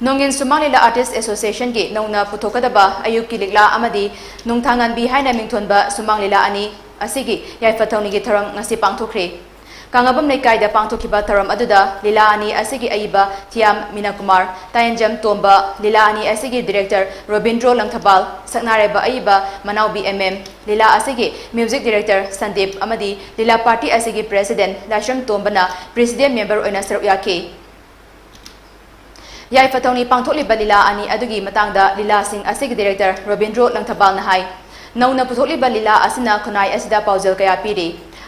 ꯅꯣꯡꯏꯟ ꯁꯨꯃꯥꯡ ꯂꯤꯂꯥ ꯑꯥꯔꯇꯤꯁ ꯑꯦꯁꯣꯁꯤꯌꯦꯁꯟꯒꯤ ꯅꯧꯅ ꯄꯨꯊꯣꯛꯀꯗꯕ ꯑꯌꯨꯛꯀꯤ ꯂꯤꯛꯂꯥ ꯑꯃꯗꯤ ꯅꯣꯡꯊꯥꯉꯥꯟꯕꯤ ꯍꯥꯏꯅ ꯃꯤꯡꯊꯣꯟꯕ ꯁꯨꯃꯥꯡ ꯂꯤꯂꯥ ꯑꯅꯤ ꯑꯁꯤꯒꯤ ꯌꯥꯏꯐ ꯊꯧꯅꯤꯒꯤ ꯊꯧꯔꯝ ꯉꯁꯤ ꯄꯥꯡꯊꯣꯛꯈ꯭ꯔꯦ꯫ ꯀꯥꯡꯉꯕꯝ ꯂꯩꯀꯥꯏꯗ ꯄꯥꯡꯊꯣꯛꯈꯤꯕ ꯊꯧꯔꯝ ꯑꯗꯨꯗ ꯂꯤꯂꯥ ꯑꯅꯤ ꯑꯁꯤꯒꯤ ꯑꯏꯕ ꯊꯤꯌꯥꯝ ꯃꯤꯅꯥꯀꯨꯃꯥꯔ, ꯇꯥꯌꯦꯟꯖꯝ ꯇꯣꯝꯕ, ꯂꯤꯂꯥ ꯑꯅꯤ ꯑꯁꯤꯒꯤ ꯗꯤꯔꯦꯛꯇꯔ ꯔꯣꯕꯤꯟꯗ꯭ꯔꯣ ꯂꯪꯊꯕꯥꯜ, ꯁꯛꯅꯥꯏꯔꯕ ꯑꯏꯕ ꯃꯅꯥꯎꯕꯤ ꯑꯦꯝ ꯑꯦꯝ, ꯂꯤꯂꯥ ꯑꯁꯤꯒꯤ ꯃ꯭ꯌꯨꯖꯤꯛ ꯗꯤꯔꯦꯛꯇꯔ ꯁꯟꯗꯤꯞ ꯑꯃꯗꯤ ꯂꯤꯂꯥ ꯄꯥꯔꯇꯤ ꯑꯁꯤꯒꯤ ꯄ꯭ꯔꯦꯁꯤꯗꯦꯟꯠ ꯂꯥꯏꯁ꯭ꯔꯝ ꯇꯣꯝꯕꯅ ꯄ꯭ꯔꯦꯁꯤꯗꯦꯟꯠ ꯃꯦꯝꯕꯔ ꯑꯣꯏꯅ ꯁꯔꯨꯛ ꯌꯥꯈꯤ꯫ ꯌꯥꯏꯐ ꯊꯧꯅꯤ ꯄꯥꯡꯊꯣꯛꯂꯤꯕ ꯂꯤꯂꯥ ꯑꯅꯤ ꯑꯗꯨꯒꯤ ꯃꯇꯥꯡꯗ ꯂꯤꯂꯥꯁꯤꯡ ꯑꯁꯤꯒꯤ ꯗꯤꯔꯦꯛꯇꯔ ꯔꯣꯕꯤꯟꯗ꯭ꯔꯣ ꯂꯪꯊꯕꯥꯜꯅ ꯍꯥꯏ, ꯅꯧꯅ ꯄꯨꯊꯣꯛꯂꯤꯕ ꯂꯤꯂꯥ ꯑꯁꯤꯅ ꯈꯨꯟꯅꯥꯏ ꯑꯁꯤꯗ ꯄꯥꯎꯖꯦꯜ ꯀꯌꯥ ꯄꯤꯔꯤ꯫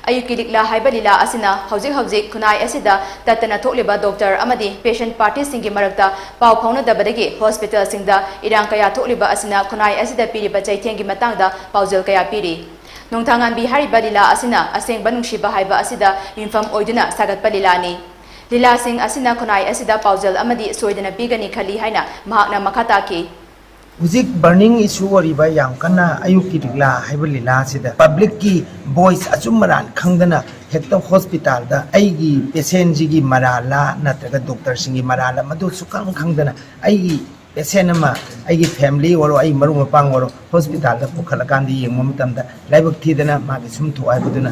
ꯑꯌꯨꯛꯀꯤ ꯂꯤꯛꯂꯥ ꯍꯥꯏꯕ ꯂꯤꯂꯥ ꯑꯁꯤꯅ ꯍꯧꯖꯤꯛ ꯍꯧꯖꯤꯛ ꯈꯨꯟꯅꯥꯏ ꯑꯁꯤꯗ ꯇꯠꯇꯅ ꯊꯣꯛꯂꯤꯕ ꯗꯣꯛꯇꯔ ꯑꯃꯗꯤ ꯄꯦꯁꯦꯟꯠ ꯄꯥꯔꯇꯤꯁꯤꯡꯒꯤ ꯃꯔꯛꯇ ꯄꯥꯎ ꯐꯥꯎꯅꯗꯕꯗꯒꯤ ꯍꯣꯁꯄꯤꯇꯥꯜꯁꯤꯡꯗ ꯏꯔꯥꯡ ꯀꯌꯥ ꯊꯣꯛꯂꯤꯕ ꯑꯁꯤꯅ ꯈꯨꯟꯅꯥꯏ ꯑꯁꯤꯗ ꯄꯤꯔꯤꯕ ꯆꯩꯊꯦꯡꯒꯤ ꯃꯇꯥꯡꯗ ꯄꯥꯎꯖꯦꯜ ꯀꯌꯥ ꯄꯤꯔꯤ꯫ ꯅꯣꯡꯊꯥꯉꯥꯟꯕꯤ ꯍꯥꯏꯔꯤꯕ ꯂꯤꯂꯥ ꯑꯁꯤꯅ ꯑꯁꯦꯡꯕ ꯅꯨꯡꯁꯤꯕ ꯍꯥꯏꯕ ꯑꯁꯤꯗ ꯌꯨꯝꯐꯝ ꯑꯣꯏꯗꯨꯅ ꯁꯥꯒꯠꯄ ꯂꯤꯂꯥꯅꯤ꯫ ꯂꯤꯂꯥꯁꯤꯡ ꯑꯁꯤꯅ ꯈꯨꯟꯅꯥꯏ ꯑꯁꯤꯗ ꯄꯥꯎꯖꯦꯜ ꯑꯃꯗꯤ ꯁꯣꯏꯗꯅ ꯄꯤꯒꯅꯤ ꯈꯜꯂꯤ ꯍꯥꯏꯅ ꯃꯍꯥꯛꯅ ꯃꯈꯥ ꯇꯥꯈꯤ꯫ ꯍꯧꯖꯤꯛ ꯕꯔꯅꯤꯡ ꯏꯁꯨ ꯑꯣꯏꯔꯤꯕ ꯌꯥꯝ ꯀꯟꯅ ꯑꯌꯨꯛꯀꯤ ꯂꯤꯛꯂꯥ ꯍꯥꯏꯕ ꯂꯤꯂꯥ ꯑꯁꯤꯗ ꯄꯕ꯭ꯂꯤꯛꯀꯤ ꯚꯣꯏꯁ ꯑꯆꯨꯝ ꯑꯔꯥꯟ ꯈꯪꯗꯅ ꯍꯦꯛꯇ ꯍꯣꯁꯄꯤꯇꯥꯜꯗ ꯑꯩꯒꯤ ꯄꯦꯁꯦꯟꯁꯤꯒꯤ ꯃꯔꯥꯜꯂꯥ ꯅꯠꯇ꯭ꯔꯒ ꯗꯣꯛꯇꯔꯁꯤꯡꯒꯤ ꯃꯔꯥꯜꯂꯥ ꯃꯗꯨ ꯁꯨꯈꯪ ꯈꯪꯗꯅ ꯑꯩꯒꯤ ꯄꯦꯁꯦꯟ ꯑꯃ, ꯑꯩꯒꯤ ꯐꯦꯃꯤꯂꯤ ꯑꯣꯏꯔꯣ, ꯑꯩ ꯃꯔꯨꯞ ꯃꯄꯥꯡ ꯑꯣꯏꯔꯣ, ꯍꯣꯁꯄꯤꯇꯥꯜꯗ ꯄꯨꯈꯠꯂꯀꯥꯟꯗ ꯌꯦꯡꯕ ꯃꯇꯝꯗ ꯂꯥꯏꯕꯛ ꯊꯤꯗꯅ ꯃꯥꯒꯤ ꯁꯨꯝ ꯊꯣꯛ ꯍꯥꯏꯕꯗꯨꯅ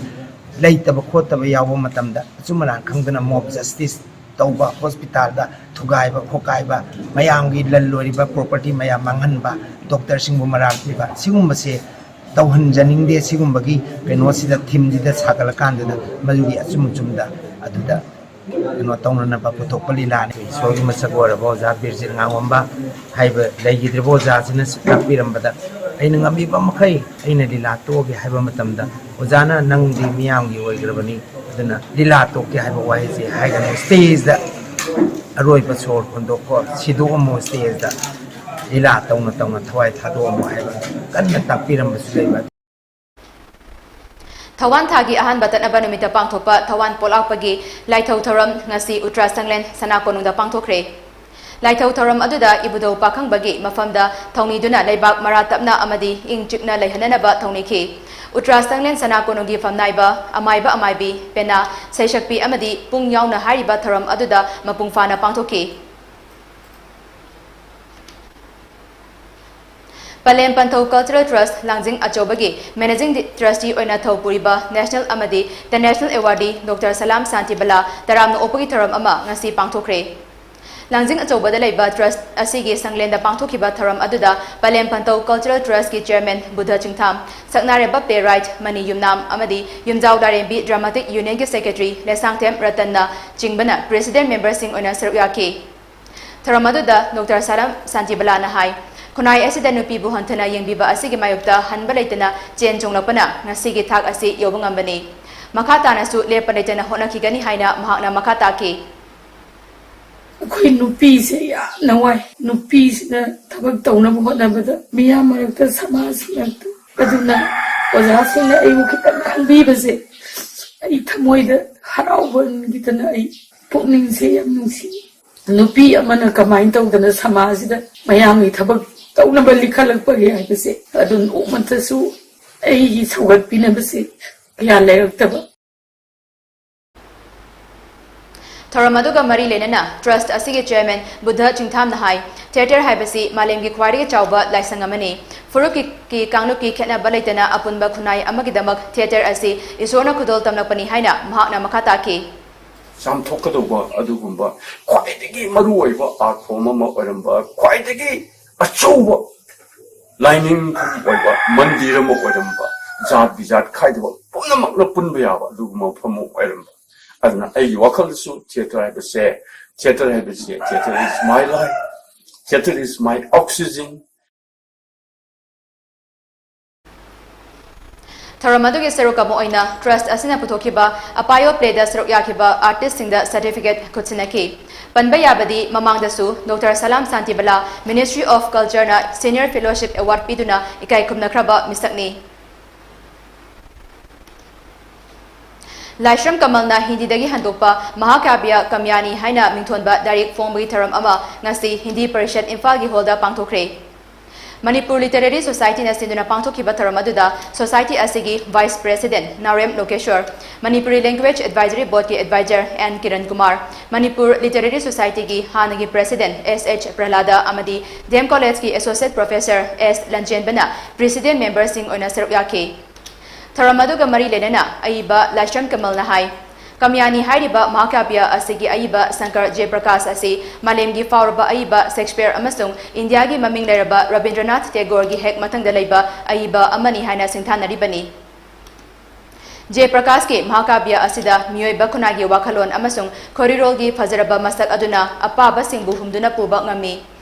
ꯂꯩꯇꯕ ꯈꯣꯠꯇꯕ ꯌꯥꯎꯕ ꯃꯇꯝꯗ ꯑꯆꯨꯝ ꯑꯔꯥꯟ ꯈꯪꯗꯅ ꯃꯣꯕ ꯖꯁꯇꯤꯁ ꯇꯧꯕ, ꯍꯣꯁꯄꯤꯇꯥꯜꯗ ꯊꯨꯒꯥꯏꯕ ꯈꯣꯀꯥꯏꯕ, ꯃꯌꯥꯝꯒꯤ ꯂꯟ ꯂꯣꯏꯔꯤꯕ ꯄ꯭ꯔꯣꯄꯔꯇꯤ ꯃꯌꯥꯝ ꯃꯥꯡꯍꯟꯕ, ꯗꯣꯛꯇꯔꯁꯤꯡꯕꯨ ꯃꯔꯥꯜ ꯄꯤꯕ, ꯁꯤꯒꯨꯝꯕꯁꯦ ꯇꯧꯍꯟꯖꯅꯤꯡꯗꯦ꯫ ꯁꯤꯒꯨꯝꯕꯒꯤ ꯀꯩꯅꯣꯁꯤꯗ, ꯊꯤꯝꯁꯤꯗ ꯁꯥꯒꯠꯂꯀꯥꯟꯗꯨꯗ ꯃꯗꯨꯒꯤ ꯑꯆꯨꯝ ꯑꯆꯨꯝꯗ ꯑꯗꯨꯗ ꯀꯩꯅꯣ ꯇꯧꯅꯅꯕ ꯄꯨꯊꯣꯛꯄ ꯂꯤꯂꯥꯅꯤ꯫ ꯏꯁꯣꯔꯒꯤ ꯃꯁꯛ ꯑꯣꯏꯔꯕ ꯑꯣꯖꯥ ꯕꯤꯔꯖꯤꯠ ꯉꯥꯉꯣꯝꯕ ꯍꯥꯏꯕ ꯂꯩꯈꯤꯗ꯭ꯔꯤꯕ ꯑꯣꯖꯥꯁꯤꯅ ꯇꯥꯛꯄꯤꯔꯝꯕꯗ ꯑꯩꯅ ꯉꯝꯃꯤꯕ ꯃꯈꯩ ꯑꯩꯅ ꯂꯤꯂꯥ ꯇꯣꯛꯑꯒꯦ ꯍꯥꯏꯕ ꯃꯇꯝꯗ, "ꯑꯣꯖꯥꯅ ꯅꯪꯗꯤ ꯃꯤꯌꯥꯝꯒꯤ ꯑꯣꯏꯈ꯭ꯔꯕꯅꯤ, ꯑꯗꯨꯅ ꯂꯤꯂꯥ ꯇꯣꯛꯀꯦ ꯍꯥꯏꯕ ꯋꯥꯍꯩꯁꯦ ꯍꯥꯏꯒꯅꯨ, ꯁ꯭ꯇꯦꯖꯇ ꯑꯔꯣꯏꯕ ꯁꯣꯔ ꯍꯣꯟꯗꯣꯛꯈꯣ, ꯁꯤꯗꯣꯛꯑꯝꯃꯣ ꯁ꯭ꯇꯦꯖꯇ, ꯂꯤꯂꯥ ꯇꯧꯅ ꯇꯧꯅ ꯊꯋꯥꯏ ꯊꯥꯗꯣꯛꯑꯝꯃꯣ" ꯍꯥꯏꯕ ꯀꯟꯅ ꯇꯥꯛꯄꯤꯔꯝꯕꯁꯨ ꯂꯩꯕ꯫ ꯊꯧꯋꯥꯟ ꯊꯥꯒꯤ ꯑꯍꯥꯟꯕ ꯇꯠꯅꯕ ꯅꯨꯃꯤꯠꯇ ꯄꯥꯡꯊꯣꯛꯄ ꯊꯧꯋꯥꯟ ꯄꯣꯂꯥꯛꯄꯒꯤ ꯂꯥꯏꯊꯧ ꯊꯧꯔꯝ ꯉꯁꯤ ꯎꯇ꯭ꯔꯥ ꯁꯪꯂꯦꯟ ꯁꯅꯥ ꯀꯣꯅꯨꯡꯗ ꯄꯥꯡꯊꯣꯛꯈ꯭ꯔꯦ꯫ ꯂꯥꯏꯊꯧ ꯊꯧꯔꯝ ꯑꯗꯨꯗ ꯏꯕꯨꯙꯧ ꯄꯥꯈꯪꯕꯒꯤ ꯃꯐꯝꯗ ꯊꯧꯅꯤꯗꯨꯅ ꯂꯩꯕꯥꯛ ꯃꯔꯥ ꯇꯞꯅ ꯑꯃꯗꯤ ꯏꯪ ꯆꯤꯛꯅ ꯂꯩꯍꯟꯅꯅꯕ ꯊꯧꯅꯤꯈꯤ꯫ ꯎꯇ꯭ꯔꯥ ꯁꯪꯂꯦꯟ ꯁꯅꯥ ꯀꯣꯅꯨꯡꯒꯤ ꯐꯝꯅꯥꯏꯕ, ꯑꯃꯥꯏꯕ ꯑꯃꯥꯏꯕꯤ, ꯄꯦꯅꯥ, ꯁꯩꯁꯛꯄꯤ ꯑꯃꯗꯤ ꯄꯨꯡ ꯌꯥꯎꯅ ꯍꯥꯏꯔꯤꯕ ꯊꯧꯔꯝ ꯑꯗꯨꯗ ꯃꯄꯨꯡ ꯐꯥꯅ ꯄꯥꯡꯊꯣꯛꯈꯤ꯫ ꯄꯂꯦꯝ Panthou Cultural Trust ꯂꯥꯡꯖꯤꯡ ꯑꯆꯧꯕꯒꯤ Managing Trustee ꯑꯣꯏꯅ ꯊꯧ ꯄꯨꯔꯤꯕ National ꯑꯃꯗꯤ International Awardee Doctor Salam Santibala ꯇꯔꯥꯝꯅ ꯑꯣꯛꯄꯒꯤ ꯊꯧꯔꯝ ꯑꯃ ꯉꯁꯤ ꯄꯥꯡꯊꯣꯛꯈ꯭ꯔꯦ꯫ ꯂꯥꯡꯖꯤꯡ ꯑꯆꯧꯕꯗ ꯂꯩꯕ trust ꯑꯁꯤꯒꯤ ꯁꯪꯂꯦꯟꯗ ꯄꯥꯡꯊꯣꯛꯈꯤꯕ ꯊꯧꯔꯝ ꯑꯗꯨꯗ ꯄꯂꯦꯝ ꯄꯟꯊꯧ Cultural Trustꯀꯤ Chairman ꯕꯨꯙ ꯆꯤꯡꯊꯥꯝ, ꯁꯛꯅꯥꯔꯦꯝꯕ Playwright ꯃꯅꯤ ꯌꯨꯝꯅꯥꯝ ꯑꯃꯗꯤ ꯌꯨꯝꯖꯥꯎ ꯂꯥꯏꯔꯦꯝꯕꯤ Dramatic Unionꯒꯤ Secretary ꯂꯩꯁꯥꯡꯊꯦꯝ ꯔꯇꯟꯅ ꯆꯤꯡꯕꯅ President memberꯁꯤꯡ ꯑꯣꯏꯅ ꯁꯔꯨꯛ ꯌꯥꯈꯤ꯫ ꯊꯧꯔꯝ ꯑꯗꯨꯗ Doctor Salam Santibalaꯅ ꯍꯥꯏ, ꯈꯨꯟꯅꯥꯏ ꯑꯁꯤꯗ ꯅꯨꯄꯤꯕꯨ ꯍꯟꯊꯅ ꯌꯦꯡꯕꯤꯕ ꯑꯁꯤꯒꯤ ꯃꯥꯌꯣꯛꯇ ꯍꯟꯕ ꯂꯩꯇꯅ ꯆꯦꯟ ꯆꯣꯡꯂꯛꯄꯅ ꯉꯁꯤꯒꯤ ꯊꯥꯛ ꯑꯁꯤ ꯌꯧꯕ ꯉꯝꯕꯅꯤ꯫ ꯃꯈꯥ ꯇꯥꯅꯁꯨ ꯂꯦꯞꯄ ꯂꯩꯇꯅ ꯍꯣꯠꯅꯈꯤꯒꯅꯤ ꯍꯥꯏꯅ ꯃꯍꯥꯛꯅ ꯃꯈꯥ ꯇꯥꯈꯤ꯫ ꯑꯩꯈꯣꯏ ꯅꯨꯄꯤꯁꯦ ꯌꯥꯝꯅ ꯋꯥꯏ꯫ ꯅꯨꯄꯤꯁꯤꯅ ꯊꯕꯛ ꯇꯧꯅꯕ ꯍꯣꯠꯅꯕꯗ ꯃꯤꯌꯥꯝ ꯃꯔꯛꯇ, ꯁꯃꯥꯖ ꯃꯔꯛꯇ꯫ ꯑꯗꯨꯅ ꯑꯣꯖꯥꯁꯤꯡꯅ ꯑꯩꯕꯨ ꯈꯤꯇꯪ ꯈꯟꯕꯤꯕꯁꯦ ꯑꯩ ꯊꯃꯣꯏꯗ ꯍꯔꯥꯎꯃꯟꯈꯤꯗꯅ ꯑꯩ ꯄꯨꯛꯅꯤꯡꯁꯦ ꯌꯥꯝ ꯅꯨꯡꯁꯤ꯫ ꯅꯨꯄꯤ ꯑꯃꯅ ꯀꯃꯥꯏꯅ ꯇꯧꯗꯅ ꯁꯃꯥꯖꯁꯤꯗ ꯃꯌꯥꯝꯒꯤ ꯊꯕꯛ ꯇꯧꯅꯕ ꯂꯤꯈꯠꯂꯛꯄꯒꯦ ꯍꯥꯏꯕꯁꯦ ꯑꯗꯨ ꯅꯣꯡꯃꯇꯁꯨ ꯑꯩꯒꯤ ꯁꯧꯒꯠꯄꯤꯅꯕꯁꯦ ꯀꯌꯥ ꯂꯩꯔꯛꯇꯕ꯫ ꯊꯧꯔꯝ ꯑꯗꯨꯒ ꯃꯔꯤ ꯂꯩꯅꯅ trust ꯑꯁꯤꯒꯤ Chairman ꯕꯨꯙ ꯆꯤꯡꯊꯥꯝꯅ ꯍꯥꯏ, theatre ꯍꯥꯏꯕꯁꯤ ꯃꯥꯂꯦꯝꯒꯤ ꯈ꯭ꯋꯥꯏꯗꯒꯤ ꯆꯥꯎꯕ ꯂꯥꯏꯁꯪ ꯑꯃꯅꯤ꯫ ꯐꯨꯔꯨꯞꯀꯤ ꯀꯤ ꯀꯥꯡꯂꯨꯞꯀꯤ ꯈꯦꯠꯅꯕ ꯂꯩꯇꯅ ꯑꯄꯨꯟꯕ ꯈꯨꯟꯅꯥꯏ ꯑꯃꯒꯤꯗꯃꯛ theatre ꯑꯁꯤ ꯏꯁꯣꯔꯅ ꯈꯨꯗꯣꯜ ꯇꯝꯂꯛꯄꯅꯤ ꯍꯥꯏꯅ ꯃꯍꯥꯛꯅ ꯃꯈꯥ ꯇꯥꯈꯤ꯫ ꯆꯥꯝꯊꯣꯛꯀꯗꯧꯕ ꯑꯗꯨꯒꯨꯝꯕ ꯈ꯭ꯋꯥꯏꯗꯒꯤ ꯃꯔꯨ ꯑꯣꯏꯕ art form ꯑꯃ ꯑꯣꯏꯔꯝꯕ, ꯈ꯭ꯋꯥꯏꯗꯒꯤ ꯑꯆꯧꯕ ꯂꯥꯏꯅꯤꯡꯐꯝ ꯑꯣꯏꯕ ꯃꯟꯗꯤꯔ ꯑꯃ ꯑꯣꯏꯔꯝꯕ, ꯖꯥꯠ ꯕꯤꯖꯥꯠ ꯈꯥꯏꯗꯕ ꯄꯨꯝꯅꯃꯛꯅ ꯄꯨꯟꯕ ꯌꯥꯕ ꯑꯗꯨꯒꯨꯝꯕ ꯃꯐꯝ ꯑꯃ ꯑꯣꯏꯔꯝꯕ꯫ ꯑꯗꯨꯅ ꯑꯩꯒꯤ ꯋꯥꯈꯜꯗꯁꯨ theatre ꯍꯥꯏꯕꯁꯦ, theatre ꯍꯥꯏꯕꯁꯦ, theatre is my life, theatre is my oxygen꯫ ꯊꯧꯔꯝ ꯑꯗꯨꯒꯤ ꯁꯔꯨꯛ ꯑꯃ ꯑꯣꯏꯅ trust ꯑꯁꯤꯅ ꯄꯨꯊꯣꯛꯈꯤꯕ ꯑꯄꯥꯌꯣ playꯗ ꯁꯔꯨꯛ ꯌꯥꯈꯤꯕ artistꯁꯤꯡꯗ certificate ꯈꯨꯠꯁꯤꯟꯅꯈꯤ꯫ ꯄꯟꯕ ꯌꯥꯕꯗꯤ ꯃꯃꯥꯡꯗꯁꯨ Doctor Salam Santibala Ministry of Cultureꯅ Senior Fellowship Award ꯄꯤꯗꯨꯅ ꯏꯀꯥꯏ ꯈꯨꯝꯅꯈ꯭ꯔꯕ ꯃꯤꯁꯛꯅꯤ꯫ ꯂꯥꯏꯁ꯭ꯔꯝ ꯀꯃꯜꯅ ꯍꯤꯟꯗꯤꯗꯒꯤ ꯍꯟꯗꯣꯛꯄ ꯃꯍꯥꯀꯥꯕ꯭ꯌ ꯀꯝꯌꯥꯅꯤ ꯍꯥꯏꯅ ꯃꯤꯡꯊꯣꯟꯕ ꯂꯥꯏꯔꯤꯛ ꯐꯣꯡꯕꯒꯤ ꯊꯧꯔꯝ ꯑꯃ ꯉꯁꯤ ꯍꯤꯟꯗꯤ ꯄꯔꯤꯁꯠ ꯏꯝꯐꯥꯜꯒꯤ ꯍꯣꯜꯗ ꯄꯥꯡꯊꯣꯛꯈ꯭ꯔꯦ꯫ ꯃꯅꯤꯄꯨꯔ ꯂꯤꯇꯔꯦꯔꯤ ꯁꯣꯁꯥꯏꯇꯤꯅ ꯁꯤꯟꯗꯨꯅ ꯄꯥꯡꯊꯣꯛꯈꯤꯕ ꯊꯧꯔꯝ ꯑꯗꯨꯗ ꯁꯣꯁꯥꯏꯇꯤ ꯑꯁꯤꯒꯤ vice president Naorem Lokeshor, Manipuri language advisory ꯕꯣꯔꯗꯀꯤ adviser N Kiran Kumar, Manipur literary ꯁꯣꯁꯥꯏꯇꯤꯒꯤ ꯍꯥꯟꯅꯒꯤ ꯄ꯭ꯔꯦꯁꯤꯗꯦꯟꯠ ꯑꯦꯁ ꯑꯦꯆ ꯄ꯭ꯔꯍꯂꯥꯗ ꯑꯃꯗꯤ ꯗꯤ ꯑꯦꯝ ꯀꯣꯂꯦꯖꯀꯤ ꯑꯦꯁꯣꯁꯤꯌꯦꯠ ꯄ꯭ꯔꯣꯐꯦꯁꯔ ꯑꯦꯁ ꯂꯟꯆꯦꯟꯕꯅ ꯄ꯭ꯔꯦꯁꯤꯗꯦꯟꯠ ꯃꯦꯝꯕꯔꯁꯤꯡ ꯑꯣꯏꯅ ꯁꯔꯨꯛ ꯌꯥꯈꯤ꯫ ꯊꯧꯔꯝ ꯑꯗꯨꯒ ꯃꯔꯤ ꯂꯩꯅꯅ ꯑꯏꯕ ꯂꯥꯏꯁ꯭ꯔꯝ ꯀꯃꯜꯅ ꯍꯥꯏ, ꯀꯃꯌꯥꯅꯤ ꯍꯥꯏꯔꯤꯕ ꯃꯍꯥꯀꯥꯕ꯭ꯌ ꯑꯁꯤꯒꯤ ꯑꯏꯕ ꯁꯪꯀꯔ ꯖꯌꯄ꯭ꯔꯀꯥꯁ ꯑꯁꯤ ꯃꯥꯂꯦꯝꯒꯤ ꯐꯥꯎꯔꯕ ꯑꯏꯕ ꯁꯦꯛꯁꯄꯤꯌꯔ ꯑꯃꯁꯨꯡ ꯏꯟꯗꯤꯌꯥꯒꯤ ꯃꯃꯤꯡ ꯂꯩꯔꯕ ꯔꯕꯤꯟꯗ꯭ꯔꯅꯥꯊ ꯇꯦꯒꯣꯔꯒꯤ ꯍꯦꯛ ꯃꯊꯪꯗ ꯂꯩꯕ ꯑꯏꯕ ꯑꯃꯅꯤ ꯍꯥꯏꯅ ꯁꯤꯡꯊꯥꯅꯔꯤꯕꯅꯤ꯫ ꯖꯌꯄ꯭ꯔꯀꯥꯁꯀꯤ ꯃꯍꯥꯀꯥꯕ꯭ꯌ ꯑꯁꯤꯗ ꯃꯤꯑꯣꯏꯕ ꯈꯨꯟꯅꯥꯏꯒꯤ ꯋꯥꯈꯜꯂꯣꯟ ꯑꯃꯁꯨꯡ ꯈꯣꯔꯤꯔꯣꯜꯒꯤ ꯐꯖꯔꯕ ꯃꯁꯛ ꯑꯗꯨꯅ ꯑꯄꯥꯕꯁꯤꯡꯕꯨ ꯍꯨꯝꯗꯨꯅ ꯄꯨꯕ ꯉꯝꯃꯤ꯫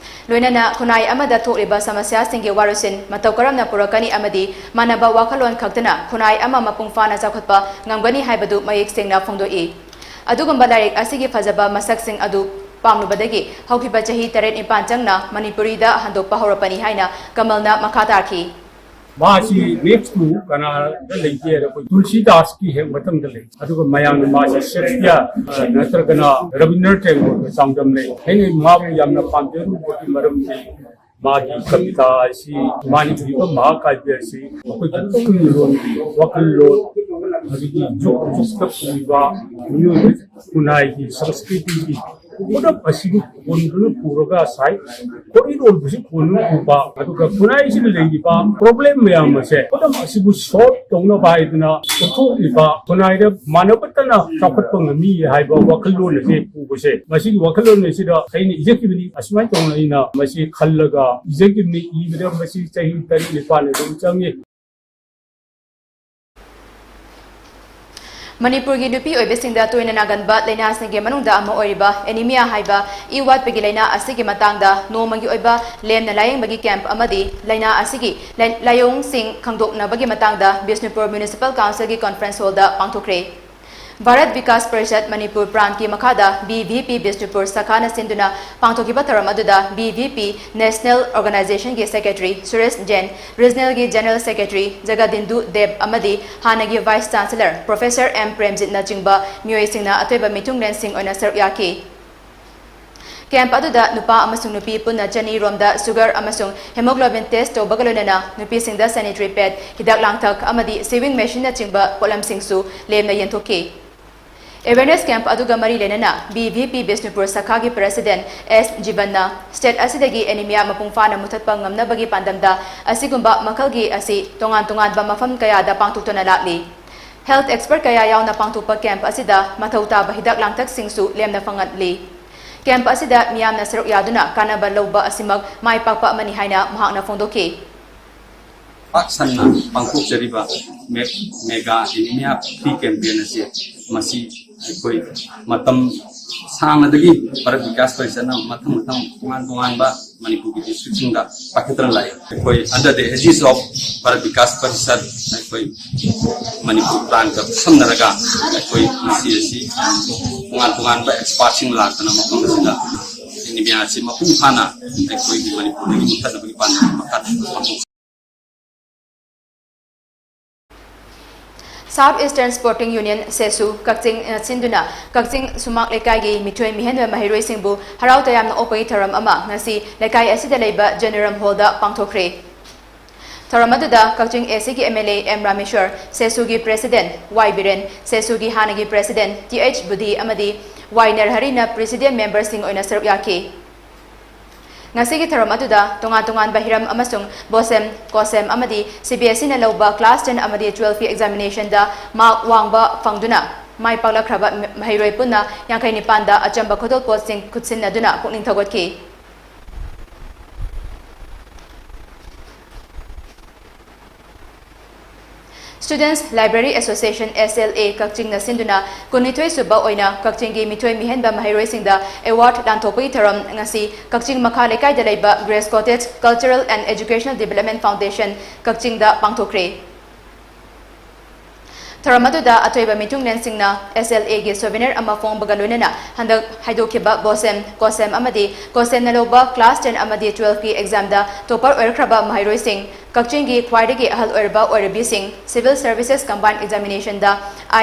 ꯂꯣꯏꯅꯅ ꯈꯨꯟꯅꯥꯏ ꯑꯃꯗ ꯊꯣꯛꯂꯤꯕ ꯁꯃꯁ꯭ꯌꯥꯁꯤꯡꯒꯤ ꯋꯥꯔꯣꯏꯁꯤꯟ ꯃꯇꯧ ꯀꯔꯝꯅ ꯄꯨꯔꯛꯀꯅꯤ ꯑꯃꯗꯤ ꯃꯥꯟꯅꯕ ꯋꯥꯈꯜꯂꯣꯟ ꯈꯛꯇꯅ ꯈꯨꯟꯅꯥꯏ ꯑꯃ ꯃꯄꯨꯡ ꯐꯥꯅ ꯆꯥꯎꯈꯠꯄ ꯉꯝꯒꯅꯤ ꯍꯥꯏꯕꯗꯨ ꯃꯌꯦꯛ ꯁꯦꯡꯅ ꯐꯣꯡꯗꯣꯛꯏ꯫ ꯑꯗꯨꯒꯨꯝꯕ ꯂꯥꯏꯔꯤꯛ ꯑꯁꯤꯒꯤ ꯐꯖꯕ ꯃꯁꯛꯁꯤꯡ ꯑꯗꯨ ꯄꯥꯝꯂꯨꯕꯗꯒꯤ ꯍꯧꯈꯤꯕ ꯆꯍꯤ ꯇꯔꯦꯠ ꯅꯤꯄꯥꯟ ꯆꯪꯅ ꯃꯅꯤꯄꯨꯔꯤꯗ ꯍꯟꯗꯣꯛꯄ ꯍꯧꯔꯛꯄꯅꯤ ꯍꯥꯏꯅ ꯀꯃꯜꯅ ꯃꯈꯥ ꯇꯥꯈꯤ꯫ ꯃꯥꯁꯤ next to ꯀꯅꯥꯗ ꯂꯩꯒꯦ ꯍꯥꯏꯔ ꯑꯩꯈꯣꯏ ꯇꯨꯜꯁꯤꯗꯥꯁꯀꯤ ꯍꯦꯛ ꯃꯊꯪꯗ ꯂꯩ꯫ ꯑꯗꯨꯒ ꯃꯌꯥꯝꯅ ꯃꯥꯁꯤ ꯁꯦꯛꯁꯄꯤꯌꯔ, ꯑ, ꯅꯠꯇ꯭ꯔꯒꯅ ꯔꯕꯤꯟꯗ꯭ꯔ ꯇꯦꯒꯣꯔꯒ ꯆꯥꯡꯗꯝꯅꯩ꯫ ꯑꯩꯅ ꯃꯥꯕꯨ ꯌꯥꯝꯅ ꯄꯥꯝꯖꯔꯨꯕꯒꯤ ꯃꯔꯝꯗꯤ ꯃꯥꯒꯤ ꯀꯕꯤꯇꯥ ꯑꯁꯤ, ꯃꯥꯅ ꯏꯕ ꯃꯍꯥꯀꯥꯕ꯭ꯌ ꯑꯁꯤ ꯑꯩꯈꯣꯏꯒꯤ ꯄꯨꯛꯅꯤꯡꯂꯣꯟꯒꯤ ꯋꯥꯈꯜꯂꯣꯟ, ꯑꯗꯒꯤ ꯖꯨꯛ ꯖꯨꯛꯇ ꯄꯨꯔꯤꯕ ꯃꯤꯑꯣꯏꯕ ꯈꯨꯟꯅꯥꯏꯒꯤ ꯁꯪꯁꯀ꯭ꯔꯤꯇꯤꯒꯤ ꯄꯨꯝꯅꯃꯛ ꯑꯁꯤꯕꯨ ꯀꯣꯟꯗꯨꯅ ꯄꯨꯔꯒ ꯁꯥꯏ꯫ ꯈꯣꯔꯤꯔꯣꯜꯕꯨꯁꯨ ꯀꯣꯟꯗꯨꯅ ꯄꯨꯕ, ꯑꯗꯨꯒ ꯈꯨꯟꯅꯥꯏꯁꯤꯗ ꯂꯩꯔꯤꯕ problem ꯃꯌꯥꯝ ꯑꯁꯦ ꯄꯨꯝꯅꯃꯛ ꯑꯁꯤꯕꯨ solve ꯇꯧꯅꯕ ꯍꯥꯏꯗꯨꯅ ꯄꯨꯊꯣꯛꯂꯤꯕ ꯈꯨꯟꯅꯥꯏꯗ ꯃꯥꯟꯅꯕꯇꯅ ꯆꯥꯎꯈꯠꯄ ꯉꯝꯃꯤ ꯍꯥꯏꯕ ꯋꯥꯈꯜꯂꯣꯟ ꯑꯁꯦ ꯄꯨꯕꯁꯦ, ꯃꯁꯤꯒꯤ ꯋꯥꯈꯜꯂꯣꯟ ꯑꯁꯤꯗ ꯑꯩꯅ ꯏꯖꯈꯤꯕꯅꯤ꯫ ꯑꯁꯨꯃꯥꯏꯅ ꯇꯧꯅ ꯑꯩꯅ ꯃꯁꯤ ꯈꯜꯂꯒ ꯏꯖꯈꯤꯕꯅꯤ꯫ ꯏꯕꯗ ꯃꯁꯤ ꯆꯍꯤ ꯇꯔꯦꯠ ꯅꯤꯄꯥꯜ ꯑꯗꯨꯝ ꯆꯪꯉꯤ꯫ ꯃꯅꯤꯄꯨꯔꯒꯤ ꯅꯨꯄꯤ ꯑꯣꯏꯕꯤꯁꯤꯡꯗ ꯇꯣꯏꯅ ꯅꯥꯒꯟꯕ ꯂꯥꯏꯅꯥꯁꯤꯡꯒꯤ ꯃꯅꯨꯡꯗ ꯑꯃ ꯑꯣꯏꯔꯤꯕ ꯑꯦꯅꯤꯃꯤꯌꯥ ꯍꯥꯏꯕ ꯏ ꯋꯥꯠꯄꯒꯤ ꯂꯥꯏꯅꯥ ꯑꯁꯤꯒꯤ ꯃꯇꯥꯡꯗ ꯅꯣꯡꯃꯒꯤ ꯑꯣꯏꯕ ꯂꯦꯝꯅ ꯂꯥꯌꯦꯡꯕꯒꯤ ꯀꯦꯝꯞ ꯑꯃꯗꯤ ꯂꯥꯏꯅꯥ ꯑꯁꯤꯒꯤ ꯂꯥꯏ-, ꯂꯥꯏꯑꯣꯡꯁꯤꯡ ꯈꯪꯗꯣꯛꯅꯕꯒꯤ ꯃꯇꯥꯡꯗ ꯕꯤꯁꯅꯨꯄꯨꯔ ꯃ꯭ꯌꯨꯅꯤꯁꯤꯄꯥꯜ ꯀꯥꯎꯟꯁꯤꯜꯒꯤ ꯀꯣꯟꯐ꯭ꯔꯦꯟꯁ ꯍꯣꯜꯗ ꯄꯥꯡꯊꯣꯛꯈ꯭ꯔꯦ꯫ ꯚꯥꯔꯠ ꯕꯤꯀꯥꯁ ꯄꯔꯤꯁꯠ ꯃꯅꯤꯄꯨꯔ ꯄ꯭ꯔꯥꯟꯠꯀꯤ ꯃꯈꯥꯗ ꯕꯤ ꯚꯤ ꯄꯤ ꯕꯤꯁꯅꯨꯄꯨꯔ ꯁꯥꯈꯥꯅ ꯁꯤꯟꯗꯨꯅ ꯄꯥꯡꯊꯣꯛꯈꯤꯕ ꯊꯧꯔꯝ ꯑꯗꯨꯗ ꯕꯤ ꯚꯤ ꯄꯤ ꯅꯦꯁꯅꯦꯜ ꯑꯣꯔꯒꯅꯥꯏꯖꯦꯁꯟꯒꯤ ꯁꯦꯀ꯭ꯔꯦꯇꯔꯤ ꯁꯨꯔꯦꯁ ꯖꯦꯟ, ꯔꯤꯖꯅꯦꯜꯒꯤ ꯖꯦꯅꯔꯦꯜ ꯁꯦꯀ꯭ꯔꯦꯇꯔꯤ ꯖꯒꯗꯤꯟꯗꯨ ꯗꯦꯕ ꯑꯃꯗꯤ ꯍꯥꯟꯅꯒꯤ ꯚꯥꯏꯁ ꯆꯥꯟꯁꯦꯂꯔ ꯄ꯭ꯔꯣꯐꯦꯁꯔ ꯑꯦꯝ ꯄ꯭ꯔꯦꯝꯖꯤꯠꯅꯆꯤꯡꯕ ꯃꯤꯑꯣꯏꯁꯤꯡꯅ ꯑꯇꯣꯏꯕ ꯃꯤꯊꯨꯡꯂꯦꯟꯁꯤꯡ ꯑꯣꯏꯅ ꯁꯔꯨꯛ ꯌꯥꯈꯤ꯫ ꯀꯦꯝꯞ ꯑꯗꯨꯗ ꯅꯨꯄꯥ ꯑꯃꯁꯨꯡ ꯅꯨꯄꯤ ꯄꯨꯟꯅ ꯆꯅꯤ ꯔꯣꯝꯗ sugar ꯑꯃꯁꯨꯡ hemoglobin test ꯇꯧꯕꯒ ꯂꯣꯏꯅꯅ ꯅꯨꯄꯤꯁꯤꯡꯗ sanitary pad, ꯍꯤꯗꯥꯛ ꯂꯥꯡꯊꯛ ꯑꯃꯗꯤ sewing machineꯅꯆꯤꯡꯕ ꯄꯣꯠꯂꯝꯁꯤꯡꯁꯨ ꯂꯦꯝꯅ ꯌꯦꯟꯊꯣꯛꯈꯤ꯫ Awareness camp ꯑꯗꯨꯒ ꯃꯔꯤ ꯂꯩꯅꯅ B V P Bishnupur ꯁꯈꯥꯒꯤ president S ꯖꯤꯕꯟꯅ state ꯑꯁꯤꯗꯒꯤ anemia ꯃꯄꯨꯡ ꯐꯥꯅ ꯃꯨꯊꯠꯄ ꯉꯝꯅꯕꯒꯤ ꯄꯥꯟꯗꯝꯗ ꯑꯁꯤꯒꯨꯝꯕ ꯃꯈꯜꯒꯤ ꯑꯁꯤ ꯇꯣꯉꯥꯟ ꯇꯣꯉꯥꯟꯕ ꯃꯐꯝ ꯀꯌꯥꯗ ꯄꯥꯡꯊꯣꯛꯇꯨꯅ ꯂꯥꯛꯂꯤ꯫ Health expert ꯀꯌꯥ ꯌꯥꯎꯅ ꯄꯥꯡꯊꯣꯛꯄ ꯀꯦꯝꯞ ꯑꯁꯤꯗ ꯃꯊꯧ ꯇꯥꯕ ꯍꯤꯗꯥꯛ ꯂꯥꯡꯊꯛꯁꯤꯡꯁꯨ ꯂꯦꯝꯅ ꯐꯪꯍꯠꯂꯤ꯫ ꯀꯦꯝꯞ ꯑꯁꯤꯗ ꯃꯤꯌꯥꯝꯅ ꯁꯔꯨꯛ ꯌꯥꯗꯨꯅ ꯀꯥꯟꯅꯕ ꯂꯧꯕ ꯑꯁꯤꯃꯛ ꯃꯥꯏ ꯄꯥꯛꯄ ꯑꯃꯅꯤ ꯍꯥꯏꯅ ꯃꯍꯥꯛꯅ ꯐꯣꯡꯗꯣꯛꯈꯤ꯫ ꯄꯥꯛ ꯁꯟꯅ ꯄꯥꯡꯊꯣꯛꯆꯔꯤꯕ ꯃꯦ-, mega anemia free campaign ꯑꯁꯤ ꯃꯁꯤ ꯑꯩꯈꯣꯏ ꯃꯇꯝ ꯁꯥꯡꯅꯗꯒꯤ ꯚꯥꯔꯠ ꯕꯤꯀꯥꯁ ꯄꯔꯤꯁꯠꯅ ꯃꯊꯪ ꯃꯊꯪ ꯇꯣꯉꯥꯟ ꯇꯣꯉꯥꯟꯕ ꯃꯅꯤꯄꯨꯔꯒꯤ districtꯁꯤꯡꯗ ꯄꯥꯏꯈꯠꯇꯨꯅ ꯂꯥꯛꯏ꯫ ꯑꯩꯈꯣꯏ under the aegis of Bharat Vikas parishad ꯑꯩꯈꯣꯏ ꯃꯅꯤꯄꯨꯔ ꯄ꯭ꯔꯥꯟꯒ ꯈꯨꯠꯁꯝꯅꯔꯒ ꯑꯩꯈꯣꯏ ꯉꯁꯤ ꯑꯁꯤ ꯇꯣꯉꯥꯟ ꯇꯣꯉꯥꯟꯕ expertꯁꯤꯡ ꯂꯥꯛꯇꯅ ꯃꯐꯝ ꯑꯁꯤꯗ anemia ꯑꯁꯤ ꯃꯄꯨꯡ ꯐꯥꯅ ꯑꯩꯈꯣꯏꯒꯤ ꯃꯅꯤꯄꯨꯔꯗꯒꯤ ꯃꯨꯊꯠꯅꯕꯒꯤ ꯄꯥꯟꯗꯝ ꯃꯈꯥ ꯇꯥꯅ ꯄꯥꯡꯊꯣꯛꯆꯔꯤ꯫ South Eastern Sporting Union, ꯁꯦꯁꯨ, ꯀꯛꯆꯤꯡꯅ ꯁꯤꯟꯗꯨꯅ ꯀꯛꯆꯤꯡ ꯁꯨꯃꯥꯛ ꯂꯩꯀꯥꯏꯒꯤ ꯃꯤꯊꯣꯏ ꯃꯤꯍꯦꯟꯕ ꯃꯍꯩꯔꯣꯏꯁꯤꯡꯕꯨ ꯍꯔꯥꯎ ꯇꯌꯥꯝꯅ ꯑꯣꯛꯄꯒꯤ ꯊꯧꯔꯝ ꯑꯃ ꯉꯁꯤ ꯂꯩꯀꯥꯏ ꯑꯁꯤꯗ ꯂꯩꯕ ꯖꯦꯅꯔꯝ ꯍꯣꯜꯗ ꯄꯥꯡꯊꯣꯛꯈ꯭ꯔꯦ꯫ ꯊꯧꯔꯝ ꯑꯗꯨꯗ ꯀꯛꯆꯤꯡ ꯑꯦ ꯁꯤꯒꯤ M L A M Rameshwar, ꯁꯦꯁꯨꯒꯤ president ꯋꯥꯏ ꯕꯤꯔꯦꯟ, ꯁꯦꯁꯨꯒꯤ ꯍꯥꯟꯅꯒꯤ president ꯇꯤ ꯑꯩꯆ ꯕꯨꯙꯤ ꯑꯃꯗꯤ ꯋꯥꯏ ꯅꯔꯍꯔꯤꯅ president memberꯁꯤꯡ ꯑꯣꯏꯅ ꯁꯔꯨꯛ ꯌꯥꯈꯤ꯫ ꯉꯁꯤꯒꯤ ꯊꯧꯔꯝ ꯑꯗꯨꯗ ꯇꯣꯉꯥꯟ ꯇꯣꯉꯥꯟꯕ ꯍꯤꯔꯝ ꯑꯃꯁꯨꯡ ꯕꯣꯁꯦꯝ, ꯀꯣꯁꯦꯝ ꯑꯃꯗꯤ ꯁꯤ ꯕꯤ ꯑꯦꯁ ꯏꯅ ꯂꯧꯕ class ten ꯑꯃꯗꯤ twelve ꯀꯤ examinationꯗ mark ꯋꯥꯡꯕ ꯐꯪꯗꯨꯅ ꯃꯥꯏ ꯄꯥꯛꯂꯛꯈ꯭ꯔꯕ ꯃꯍꯩꯔꯣꯏ ꯄꯨꯟꯅ ꯌꯥꯡꯈꯩ ꯅꯤꯄꯥꯟꯗ ꯑꯆꯝꯕ ꯈꯨꯗꯣꯜꯄꯣꯠꯁꯤꯡ ꯈꯨꯠꯁꯤꯟꯅꯗꯨꯅ ꯄꯨꯛꯅꯤꯡ ꯊꯧꯒꯠꯈꯤ꯫ Students Library Association, S L A, ꯀꯛꯆꯤꯡꯅ ꯁꯤꯟꯗꯨꯅ ꯀꯨꯟꯅꯤꯊꯣꯏ ꯁꯨꯕ ꯑꯣꯏꯅ ꯀꯛꯆꯤꯡꯒꯤ ꯃꯤꯊꯣꯏ ꯃꯤꯍꯦꯟꯕ ꯃꯍꯩꯔꯣꯏꯁꯤꯡꯗ award ꯂꯥꯟꯊꯣꯛꯄꯒꯤ ꯊꯧꯔꯝ ꯉꯁꯤ ꯀꯛꯆꯤꯡ ꯃꯈꯥ ꯂꯩꯀꯥꯏꯗ ꯂꯩꯕ Grace Cottage Cultural and Educational Development Foundation, ꯀꯛꯆꯤꯡꯗ ꯄꯥꯡꯊꯣꯛꯈ꯭ꯔꯦ꯫ ꯊꯧꯔꯝ ꯑꯗꯨꯗ ꯑꯊꯣꯏꯕ ꯃꯤꯊꯨꯡꯂꯦꯟꯁꯤꯡꯅ S L A ꯒꯤ souvenir ꯑꯃ ꯐꯣꯡꯕꯒ ꯂꯣꯏꯅꯅ ꯍꯟꯗꯛ ꯍꯥꯏꯗꯣꯛꯈꯤꯕ BOSEM, COSEM ꯑꯃꯗꯤ COSEM ꯅ ꯂꯧꯕ class ten ꯑꯃꯗꯤ twelve ꯀꯤ exam ꯗ topper ꯑꯣꯏꯔꯛꯈ꯭ꯔꯕ ꯃꯍꯩꯔꯣꯏꯁꯤꯡ, ꯀꯛꯆꯤꯡꯒꯤ ꯈ꯭ꯋꯥꯏꯗꯒꯤ ꯑꯍꯜ ꯑꯣꯏꯔꯕ ꯑꯣꯏꯔꯕꯤꯁꯤꯡ, Civil Services Combined Examination the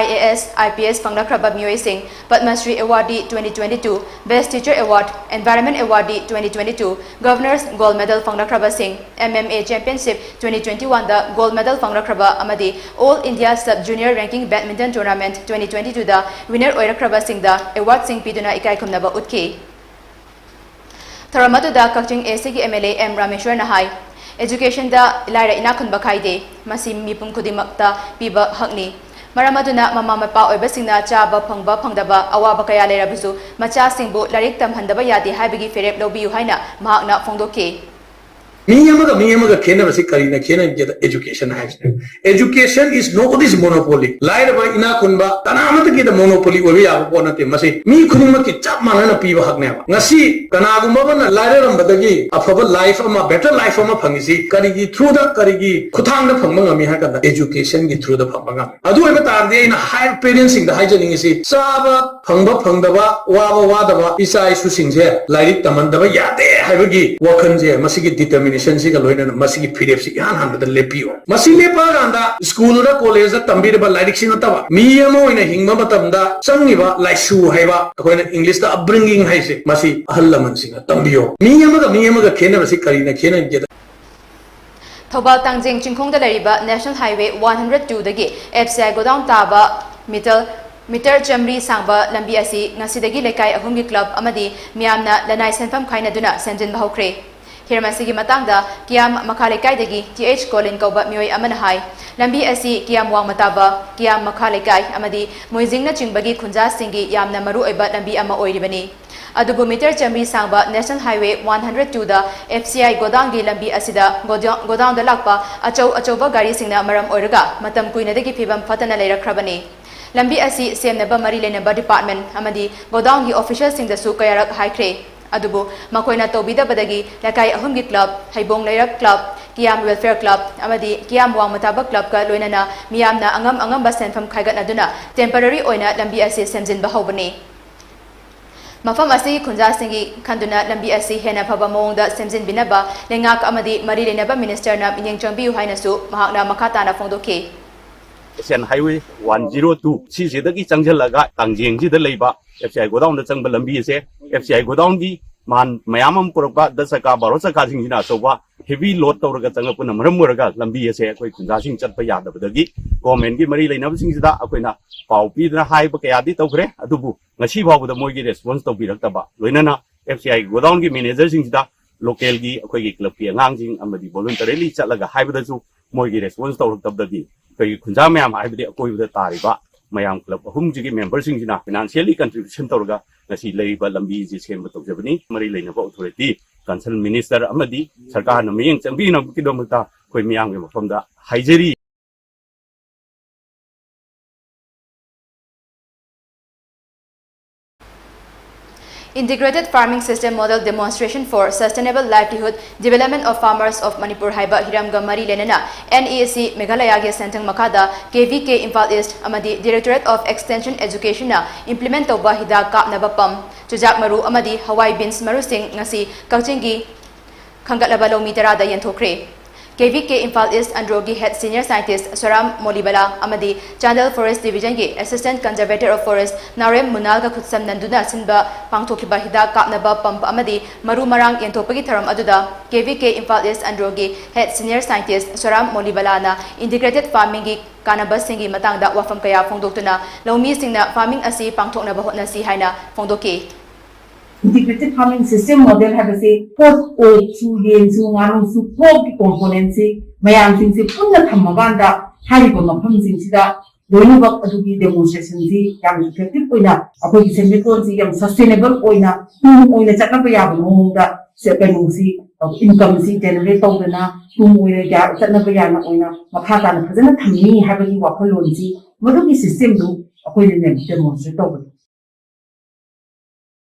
I A S, I P S ꯐꯪꯂꯛꯈ꯭ꯔꯕ ꯃꯤꯑꯣꯏꯁꯤꯡ, Padma Shri Awardee twenty twenty-two, Best Teacher Award, Environment Awardee twenty twenty-two, Governor's Gold Medal ꯐꯪꯂꯛꯈ꯭ꯔꯕꯁꯤꯡ, M M A Championship twenty twenty-one the gold medal ꯐꯪꯂꯛꯈ꯭ꯔꯕ ꯑꯃꯗꯤ All India Sub Junior Ranking Badminton Tournament twenty twenty-two ꯗ winner ꯑꯣꯏꯔꯛꯈ꯭ꯔꯕꯁꯤꯡꯗ award ꯁꯤꯡ ꯄꯤꯗꯨꯅ ꯏꯀꯥꯏ ꯈꯨꯝꯅꯕ ꯎꯠꯈꯤ꯫ ꯊꯧꯔꯝ ꯑꯗꯨꯗ ꯀꯛꯆꯤꯡ A C ꯒꯤ M L A M ꯔꯥꯃꯦꯁ꯭ꯋꯔꯅ high, education ꯗ ꯂꯥꯏꯔ ꯏꯅꯥꯛ ꯈꯨꯟꯕ ꯈꯥꯏꯗꯦ, ꯃꯁꯤ ꯃꯤꯄꯨꯝ ꯈꯨꯗꯤꯡꯃꯛꯇ ꯄꯤꯕ ꯍꯛꯅꯤ꯫ ꯃꯔꯝ ꯑꯗꯨꯅ ꯃꯃꯥ ꯃꯄꯥ ꯑꯣꯏꯕꯁꯤꯡꯅ ꯆꯥꯕ ꯐꯪꯕ ꯐꯪꯗꯕ ꯑꯋꯥꯕ ꯀꯌꯥ ꯂꯩꯔꯕꯁꯨ ꯃꯆꯥꯁꯤꯡꯕꯨ ꯂꯥꯏꯔꯤꯛ ꯇꯝꯍꯟꯗꯕ ꯌꯥꯗꯦ ꯍꯥꯏꯕꯒꯤ ꯐꯤꯔꯦꯞ ꯂꯧꯕꯤꯌꯨ ꯍꯥꯏꯅ ꯃꯍꯥꯛꯅ ꯐꯣꯡꯗꯣꯛꯈꯤ꯫ ꯃꯤ ꯑꯃꯒ ꯃꯤ ꯑꯃꯒ ꯈꯦꯠꯅꯕꯁꯤ ꯀꯔꯤꯅ ꯈꯦꯠꯅꯒꯦꯗ education ꯍꯥꯏꯕꯁꯤꯅꯦ꯫ Education is nobody's monopoly. ꯂꯥꯏꯔꯕ ꯏꯅꯥꯛ ꯈꯨꯟꯕ ꯀꯅꯥ ꯑꯃꯠꯇꯒꯤꯗ monopoly ꯑꯣꯏꯕ ꯌꯥꯕ ꯄꯣꯠ ꯅꯠꯇꯦ꯫ ꯃꯁꯤ ꯃꯤ ꯈꯨꯗꯤꯡꯃꯛꯀꯤ ꯆꯞ ꯃꯥꯟꯅꯅ ꯄꯤꯕ ꯍꯛꯅꯦꯕ꯫ ꯉꯁꯤ ꯀꯅꯥꯒꯨꯝꯕ ꯑꯃꯅ ꯂꯥꯏꯔꯔꯝꯕꯗꯒꯤ ꯑꯐꯕ life ꯑꯃ, better life ꯑꯃ ꯐꯪꯉꯤꯁꯤ ꯀꯔꯤꯒꯤ through ꯗ, ꯀꯔꯤꯒꯤ ꯈꯨꯠꯊꯥꯡꯗ ꯐꯪꯕ ꯉꯝꯃꯤ ꯍꯥꯏ ꯀꯥꯟꯗ education ꯒꯤ through ꯗ ꯐꯪꯕ ꯉꯝꯃꯤ꯫ ꯑꯗꯨ ꯑꯣꯏꯕ ꯇꯥꯔꯗꯤ ꯑꯩꯅ higher parents ꯁꯤꯡꯗ ꯍꯥꯏꯖꯅꯤꯡꯉꯤꯁꯤ, ꯆꯥꯕ ꯐꯪꯕ ꯐꯪꯗꯕ, ꯋꯥꯕ ꯋꯥꯗꯕ ꯏꯆꯥ ꯏꯁꯨꯁꯤꯡꯁꯦ ꯂꯥꯏꯔꯤꯛ ꯇꯝꯍꯟꯗꯕ ꯌꯥꯗꯦ ꯍꯥꯏꯕꯒꯤ ꯋꯥꯈꯜꯁꯦ, ꯃꯁꯤꯒꯤ determination ꯁꯤꯒ ꯂꯣꯏꯅꯅ ꯃꯁꯤꯒꯤ ꯐꯤꯔꯦꯞꯁꯤ ꯏꯍꯥꯟ ꯍꯥꯟꯕꯗ ꯂꯦꯞꯄꯤꯌꯨ꯫ ꯃꯁꯤ ꯂꯦꯞꯄꯛꯑꯀꯥꯟꯗ school ꯗ, college ꯇ ꯇꯝꯕꯤꯔꯤꯕ ꯂꯥꯏꯔꯤꯛꯁꯤ ꯅꯠꯇꯕ, ꯃꯤ ꯑꯃ ꯑꯣꯏꯅ ꯍꯤꯡꯕ ꯃꯇꯝꯗ ꯆꯪꯉꯤꯕ ꯂꯥꯏꯁꯨ ꯍꯥꯏꯕ, ꯑꯩꯈꯣꯏꯅ English ꯇ upbringing ꯍꯥꯏꯁꯦ, ꯃꯁꯤ ꯑꯍꯜ ꯂꯃꯟꯁꯤꯡꯅ ꯇꯝꯕꯤꯌꯣ꯫ ꯃꯤ ꯑꯃꯒ ꯃꯤ ꯑꯃꯒ ꯈꯦꯠꯅꯕꯁꯤ ꯀꯔꯤꯅ ꯈꯦꯠꯅꯒꯦꯗ? ꯊꯧꯕꯥꯜ ꯇꯥꯡꯖꯦꯡ ꯆꯤꯡꯈꯣꯡꯗ ꯂꯩꯔꯤꯕ National Highway one hundred two ꯗꯒꯤ F C I godown ꯇꯥꯕ meter, meter ꯆꯥꯃꯔꯤ ꯁꯥꯡꯕ ꯂꯝꯕꯤ ꯑꯁꯤ ꯉꯁꯤꯗꯒꯤ ꯂꯩꯀꯥꯏ ꯑꯍꯨꯝꯒꯤ club ꯑꯃꯗꯤ ꯃꯤꯌꯥꯝꯅ ꯂꯅꯥꯏ ꯁꯦꯟꯐꯝ ꯈꯥꯏꯅꯗꯨꯅ ꯁꯦꯝꯖꯤꯟꯕ ꯍꯧꯈ꯭ꯔꯦ꯫ ꯍꯤꯔꯝ ꯑꯁꯤꯒꯤ ꯃꯇꯥꯡꯗ ꯀꯤꯌꯥꯝ ꯃꯈꯥ ꯂꯩꯀꯥꯏꯗꯒꯤ T H ꯀꯣꯂꯤꯟ ꯀꯧꯕ ꯃꯤꯑꯣꯏ ꯑꯃꯅ ꯍꯥꯏ, ꯂꯝꯕꯤ ꯑꯁꯤ ꯀꯤꯌꯥꯝ ꯋꯥꯡꯃ ꯇꯥꯕ ꯀꯤꯌꯥꯝ ꯃꯈꯥ ꯂꯩꯀꯥꯏ ꯑꯃꯗꯤ ꯃꯣꯏꯖꯤꯡꯅꯆꯤꯡꯕꯒꯤ ꯈꯨꯟꯖꯥꯁꯤꯡꯒꯤ ꯌꯥꯝꯅ ꯃꯔꯨꯑꯣꯏꯕ ꯂꯝꯕꯤ ꯑꯃ ꯑꯣꯏꯔꯤꯕꯅꯤ꯫ ꯑꯗꯨꯕꯨ meter ꯆꯥꯃꯔꯤ ꯁꯥꯡꯕ National Highway one hundred two the F C I godown ꯒꯤ ꯂꯝꯕꯤ ꯑꯁꯤꯗ godown, godown ꯗ ꯂꯥꯛꯄ ꯑꯆꯧ ꯑꯆꯧꯕ ꯒꯥꯔꯤꯁꯤꯡꯅ ꯃꯔꯝ ꯑꯣꯏꯔꯒ ꯃꯇꯝ ꯀꯨꯏꯅꯗꯒꯤ ꯐꯤꯕꯝ ꯐꯠꯇꯅ ꯂꯩꯔꯛꯈ꯭ꯔꯕꯅꯤ꯫ ꯂꯝꯕꯤ ꯑꯁꯤ ꯁꯦꯝꯅꯕ ꯃꯔꯤ ꯂꯩꯅꯕ department ꯑꯃꯗꯤ godown ꯒꯤ official ꯁꯤꯡꯗꯁꯨ ꯀꯌꯥꯔꯛ ꯍꯥꯏꯈ꯭ꯔꯦ꯫ ꯑꯗꯨꯕꯨ ꯃꯈꯣꯏꯅ ꯇꯧꯕꯤꯗꯕꯗꯒꯤ ꯂꯩꯀꯥꯏ ꯑꯍꯨꯝꯒꯤ ꯀ꯭ꯂꯕ, ꯍꯩꯕꯣꯡ ꯂꯩꯔꯛ ꯀ꯭ꯂꯕ, ꯀꯤꯌꯥꯝ ꯋꯦꯜꯐꯤꯌꯔ ꯀ꯭ꯂꯕ ꯑꯃꯗꯤ ꯀꯤꯌꯥꯝ ꯋꯥꯡꯃ ꯇꯥꯕ ꯀ꯭ꯂꯕꯀ ꯂꯣꯏꯅꯅ ꯃꯤꯌꯥꯝꯅ ꯑꯉꯝ ꯑꯉꯝꯕ ꯁꯦꯟꯐꯝ ꯈꯥꯏꯒꯠꯅꯗꯨꯅ temporary ꯑꯣꯏꯅ ꯂꯝꯕꯤ ꯑꯁꯤ ꯁꯦꯝꯖꯤꯟꯕ ꯍꯧꯕꯅꯤ꯫ ꯃꯐꯝ ꯑꯁꯤꯒꯤ ꯈꯨꯟꯖꯥꯁꯤꯡꯒꯤ ꯈꯟꯗꯨꯅ ꯂꯝꯕꯤ ꯑꯁꯤ ꯍꯦꯟꯅ ꯐꯕ ꯃꯑꯣꯡꯗ ꯁꯦꯝꯖꯤꯟꯕꯤꯅꯕ ꯂꯩꯉꯥꯛ ꯑꯃꯗꯤ ꯃꯔꯤ ꯂꯩꯅꯕ ꯃꯤꯅꯤꯁꯇꯔꯅ ꯃꯤꯠꯌꯦꯡ ꯆꯪꯕꯤꯌꯨ ꯍꯥꯏꯅꯁꯨ ꯃꯍꯥꯛꯅ ꯃꯈꯥ ꯇꯥꯅ ꯐꯣꯡꯗꯣꯛꯈꯤ꯫ Asian Highway one zero two ꯁꯤꯁꯤꯗꯒꯤ ꯆꯪꯁꯤꯜꯂꯒ ꯀꯥꯡꯖꯦꯡꯁꯤꯗ ꯂꯩꯕ F C I ꯒꯣꯗꯥꯎꯟꯗ ꯆꯪꯕ ꯂꯝꯕꯤ ꯑꯁꯦ F C I ꯒꯣꯗꯥꯎꯟꯒꯤ ꯃꯥꯟ ꯃꯌꯥꯝ ꯑꯃ ꯄꯨꯔꯛꯄ ꯗꯁ ꯆꯀꯥ, ꯕꯥꯔꯣ ꯆꯀꯥꯁꯤꯡꯁꯤꯅ ꯑꯆꯧꯕ heavy load ꯇꯧꯔꯒ ꯆꯪꯉꯛꯄꯅ ꯃꯔꯝ ꯑꯣꯏꯔꯒ ꯂꯝꯕꯤ ꯑꯁꯦ ꯑꯩꯈꯣꯏ ꯈꯨꯟꯖꯥꯁꯤꯡ ꯆꯠꯄ ꯌꯥꯗꯕꯗꯒꯤ governmentꯀꯤ ꯃꯔꯤ ꯂꯩꯅꯕꯁꯤꯡꯁꯤꯗ ꯑꯩꯈꯣꯏꯅ ꯄꯥꯎ ꯄꯤꯗꯅ ꯍꯥꯏꯕ ꯀꯌꯥꯗꯤ ꯇꯧꯈ꯭ꯔꯦ꯫ ꯑꯗꯨꯕꯨ ꯉꯁꯤ ꯐꯥꯎꯕꯗ ꯃꯣꯏꯒꯤ response ꯇꯧꯕꯤꯔꯛꯇꯕ, ꯂꯣꯏꯅꯅ F C I ꯒꯣꯗꯥꯎꯟꯒꯤ ꯃꯦꯅꯦꯖꯔꯁꯤꯡꯁꯤꯗ ꯂꯣꯀꯦꯜꯒꯤ ꯑꯩꯈꯣꯏꯒꯤ ꯀ꯭ꯂꯕꯀꯤ ꯑꯉꯥꯡꯁꯤꯡ ꯑꯃꯗꯤ voluntarily ꯆꯠꯂꯒ ꯍꯥꯏꯕꯗꯁꯨ ꯃꯣꯏꯒꯤ response ꯇꯧꯔꯛꯇꯕꯗꯒꯤ ꯑꯩꯈꯣꯏꯒꯤ ꯈꯨꯟꯖꯥ ꯃꯌꯥꯝ ꯍꯥꯏꯕꯗꯤ ꯑꯀꯣꯏꯕꯗ ꯇꯥꯔꯤꯕ ꯃꯌꯥꯝ ꯀ꯭ꯂꯕ ꯑꯍꯨꯝꯁꯤꯒꯤ ꯃꯦꯝꯕꯔꯁꯤꯡꯁꯤꯅ financially contribution ꯇꯧꯔꯒ ꯉꯁꯤ ꯂꯩꯔꯤꯕ ꯂꯝꯕꯤꯁꯤ ꯁꯦꯝꯕ ꯇꯧꯖꯕꯅꯤ꯫ ꯃꯔꯤ ꯂꯩꯅꯕ authority, concerned minister ꯑꯃꯗꯤ ꯁꯔꯀꯥꯔꯅ ꯃꯤꯠꯌꯦꯡ ꯆꯪꯕꯤꯅꯕꯒꯤꯗꯃꯛꯇ ꯑꯩꯈꯣꯏ ꯃꯤꯌꯥꯝꯒꯤ ꯃꯐꯝꯗ ꯍꯥꯏꯖꯔꯤ꯫ Integrated Farming System Model Demonstration for Sustainable Livelihood Development of Farmers of Manipur ꯍꯥꯏꯕ ꯍꯤꯔꯝꯒ ꯃꯔꯤ ꯂꯩꯅꯅ N E A C ꯃꯦꯘꯥꯂꯌꯥꯒꯤ ꯁꯦꯟꯊꯪ ꯃꯈꯥꯗ K V K Imphal East ꯑꯃꯗꯤ Directorate of Extension Educationꯅ implement ꯇꯧꯕ ꯍꯤꯗꯥꯛ ꯀꯥꯞꯅꯕ pump, ꯆꯨꯖꯥꯛ ꯃꯔꯨ ꯑꯃꯗꯤ ꯍꯋꯥꯏ beans ꯃꯔꯨꯁꯤꯡ ꯉꯁꯤ ꯀꯛꯆꯤꯡꯒꯤ ꯈꯟꯒꯠꯂꯕ ꯂꯧꯃꯤ ꯇꯔꯥꯗ ꯌꯦꯟꯊꯣꯛꯈ꯭ꯔꯦ꯫ K V K Imphal East ꯑꯟꯗ꯭ꯔꯣꯒꯤ Head Senior Scientist ꯁꯣꯔꯥꯝ ꯃꯣꯂꯤꯕꯂꯥ ꯑꯃꯗꯤ Chandel Forest Divisionꯒꯤ Assistant Conservator of Forest ꯅꯥꯎꯔꯦꯝ ꯃꯨꯅꯥꯜꯒ ꯈꯨꯠꯁꯝꯅꯗꯨꯅ ꯁꯤꯟꯕ ꯄꯥꯡꯊꯣꯛꯈꯤꯕ ꯍꯤꯗꯥꯛ ꯀꯥꯞꯅꯕ pump ꯑꯃꯗꯤ ꯃꯔꯨ ꯃꯔꯥꯡ ꯌꯦꯟꯊꯣꯛꯄꯒꯤ ꯊꯧꯔꯝ ꯑꯗꯨꯗ K V K Imphal East ꯑꯟꯗ꯭ꯔꯣꯒꯤ Head Senior Scientist ꯁꯣꯔꯥꯝ ꯃꯣꯂꯤꯕꯂꯥꯅ integrated farmingꯒꯤ ꯀꯥꯟꯅꯕꯁꯤꯡꯒꯤ ꯃꯇꯥꯡꯗ ꯋꯥꯐꯝ ꯀꯌꯥ ꯐꯣꯡꯗꯣꯛꯇꯨꯅ ꯂꯧꯃꯤꯁꯤꯡꯅ farming ꯑꯁꯤ ꯄꯥꯡꯊꯣꯛꯅꯕ ꯍꯣꯠꯅꯁꯤ ꯍꯥꯏꯅ ꯐꯣꯡꯗꯣꯛꯈꯤ꯫ Integrated Farming System Model ꯍꯥꯏꯕꯁꯤ ꯄꯣꯠ, ꯑꯣꯛꯁꯨ, ꯌꯦꯟꯁꯨ, ꯉꯥꯅꯨꯁꯨ, porkꯀꯤ componentꯁꯤ ꯃꯌꯥꯝꯁꯤꯡꯁꯤ ꯄꯨꯟꯅ ꯊꯝꯃꯀꯥꯟꯗ ꯍꯥꯏꯔꯤꯕ ꯃꯐꯝꯁꯤꯡꯁꯤꯗ ꯂꯣꯏꯅꯃꯛ ꯑꯗꯨꯒꯤ demonstrationꯁꯤ ꯌꯥꯝ effective ꯑꯣꯏꯅ ꯑꯩꯈꯣꯏꯒꯤ ꯁꯦꯟꯃꯤꯠꯂꯣꯟꯁꯤ ꯌꯥꯝ sustainable ꯑꯣꯏꯅ ꯇꯨꯡ ꯑꯣꯏꯅ ꯆꯠꯅꯕ ꯌꯥꯕ ꯃꯑꯣꯡꯗ ꯁꯦ-, ꯀꯩꯅꯣꯁꯤ, incomeꯁꯤ generate ꯇꯧꯗꯅ ꯇꯨꯡ ꯑꯣꯏꯅ ꯌꯥ-, ꯆꯠꯅꯕ ꯌꯥꯅ ꯑꯣꯏꯅ ꯃꯈꯥ ꯇꯥꯅ ꯐꯖꯅ ꯊꯝꯅꯤ ꯍꯥꯏꯕꯒꯤ ꯋꯥꯈꯜꯂꯣꯟꯁꯤ ꯃꯗꯨꯒꯤ systemꯗꯨ ꯑꯩꯈꯣꯏꯅ demonstrate ꯇꯧꯕꯅꯤ꯫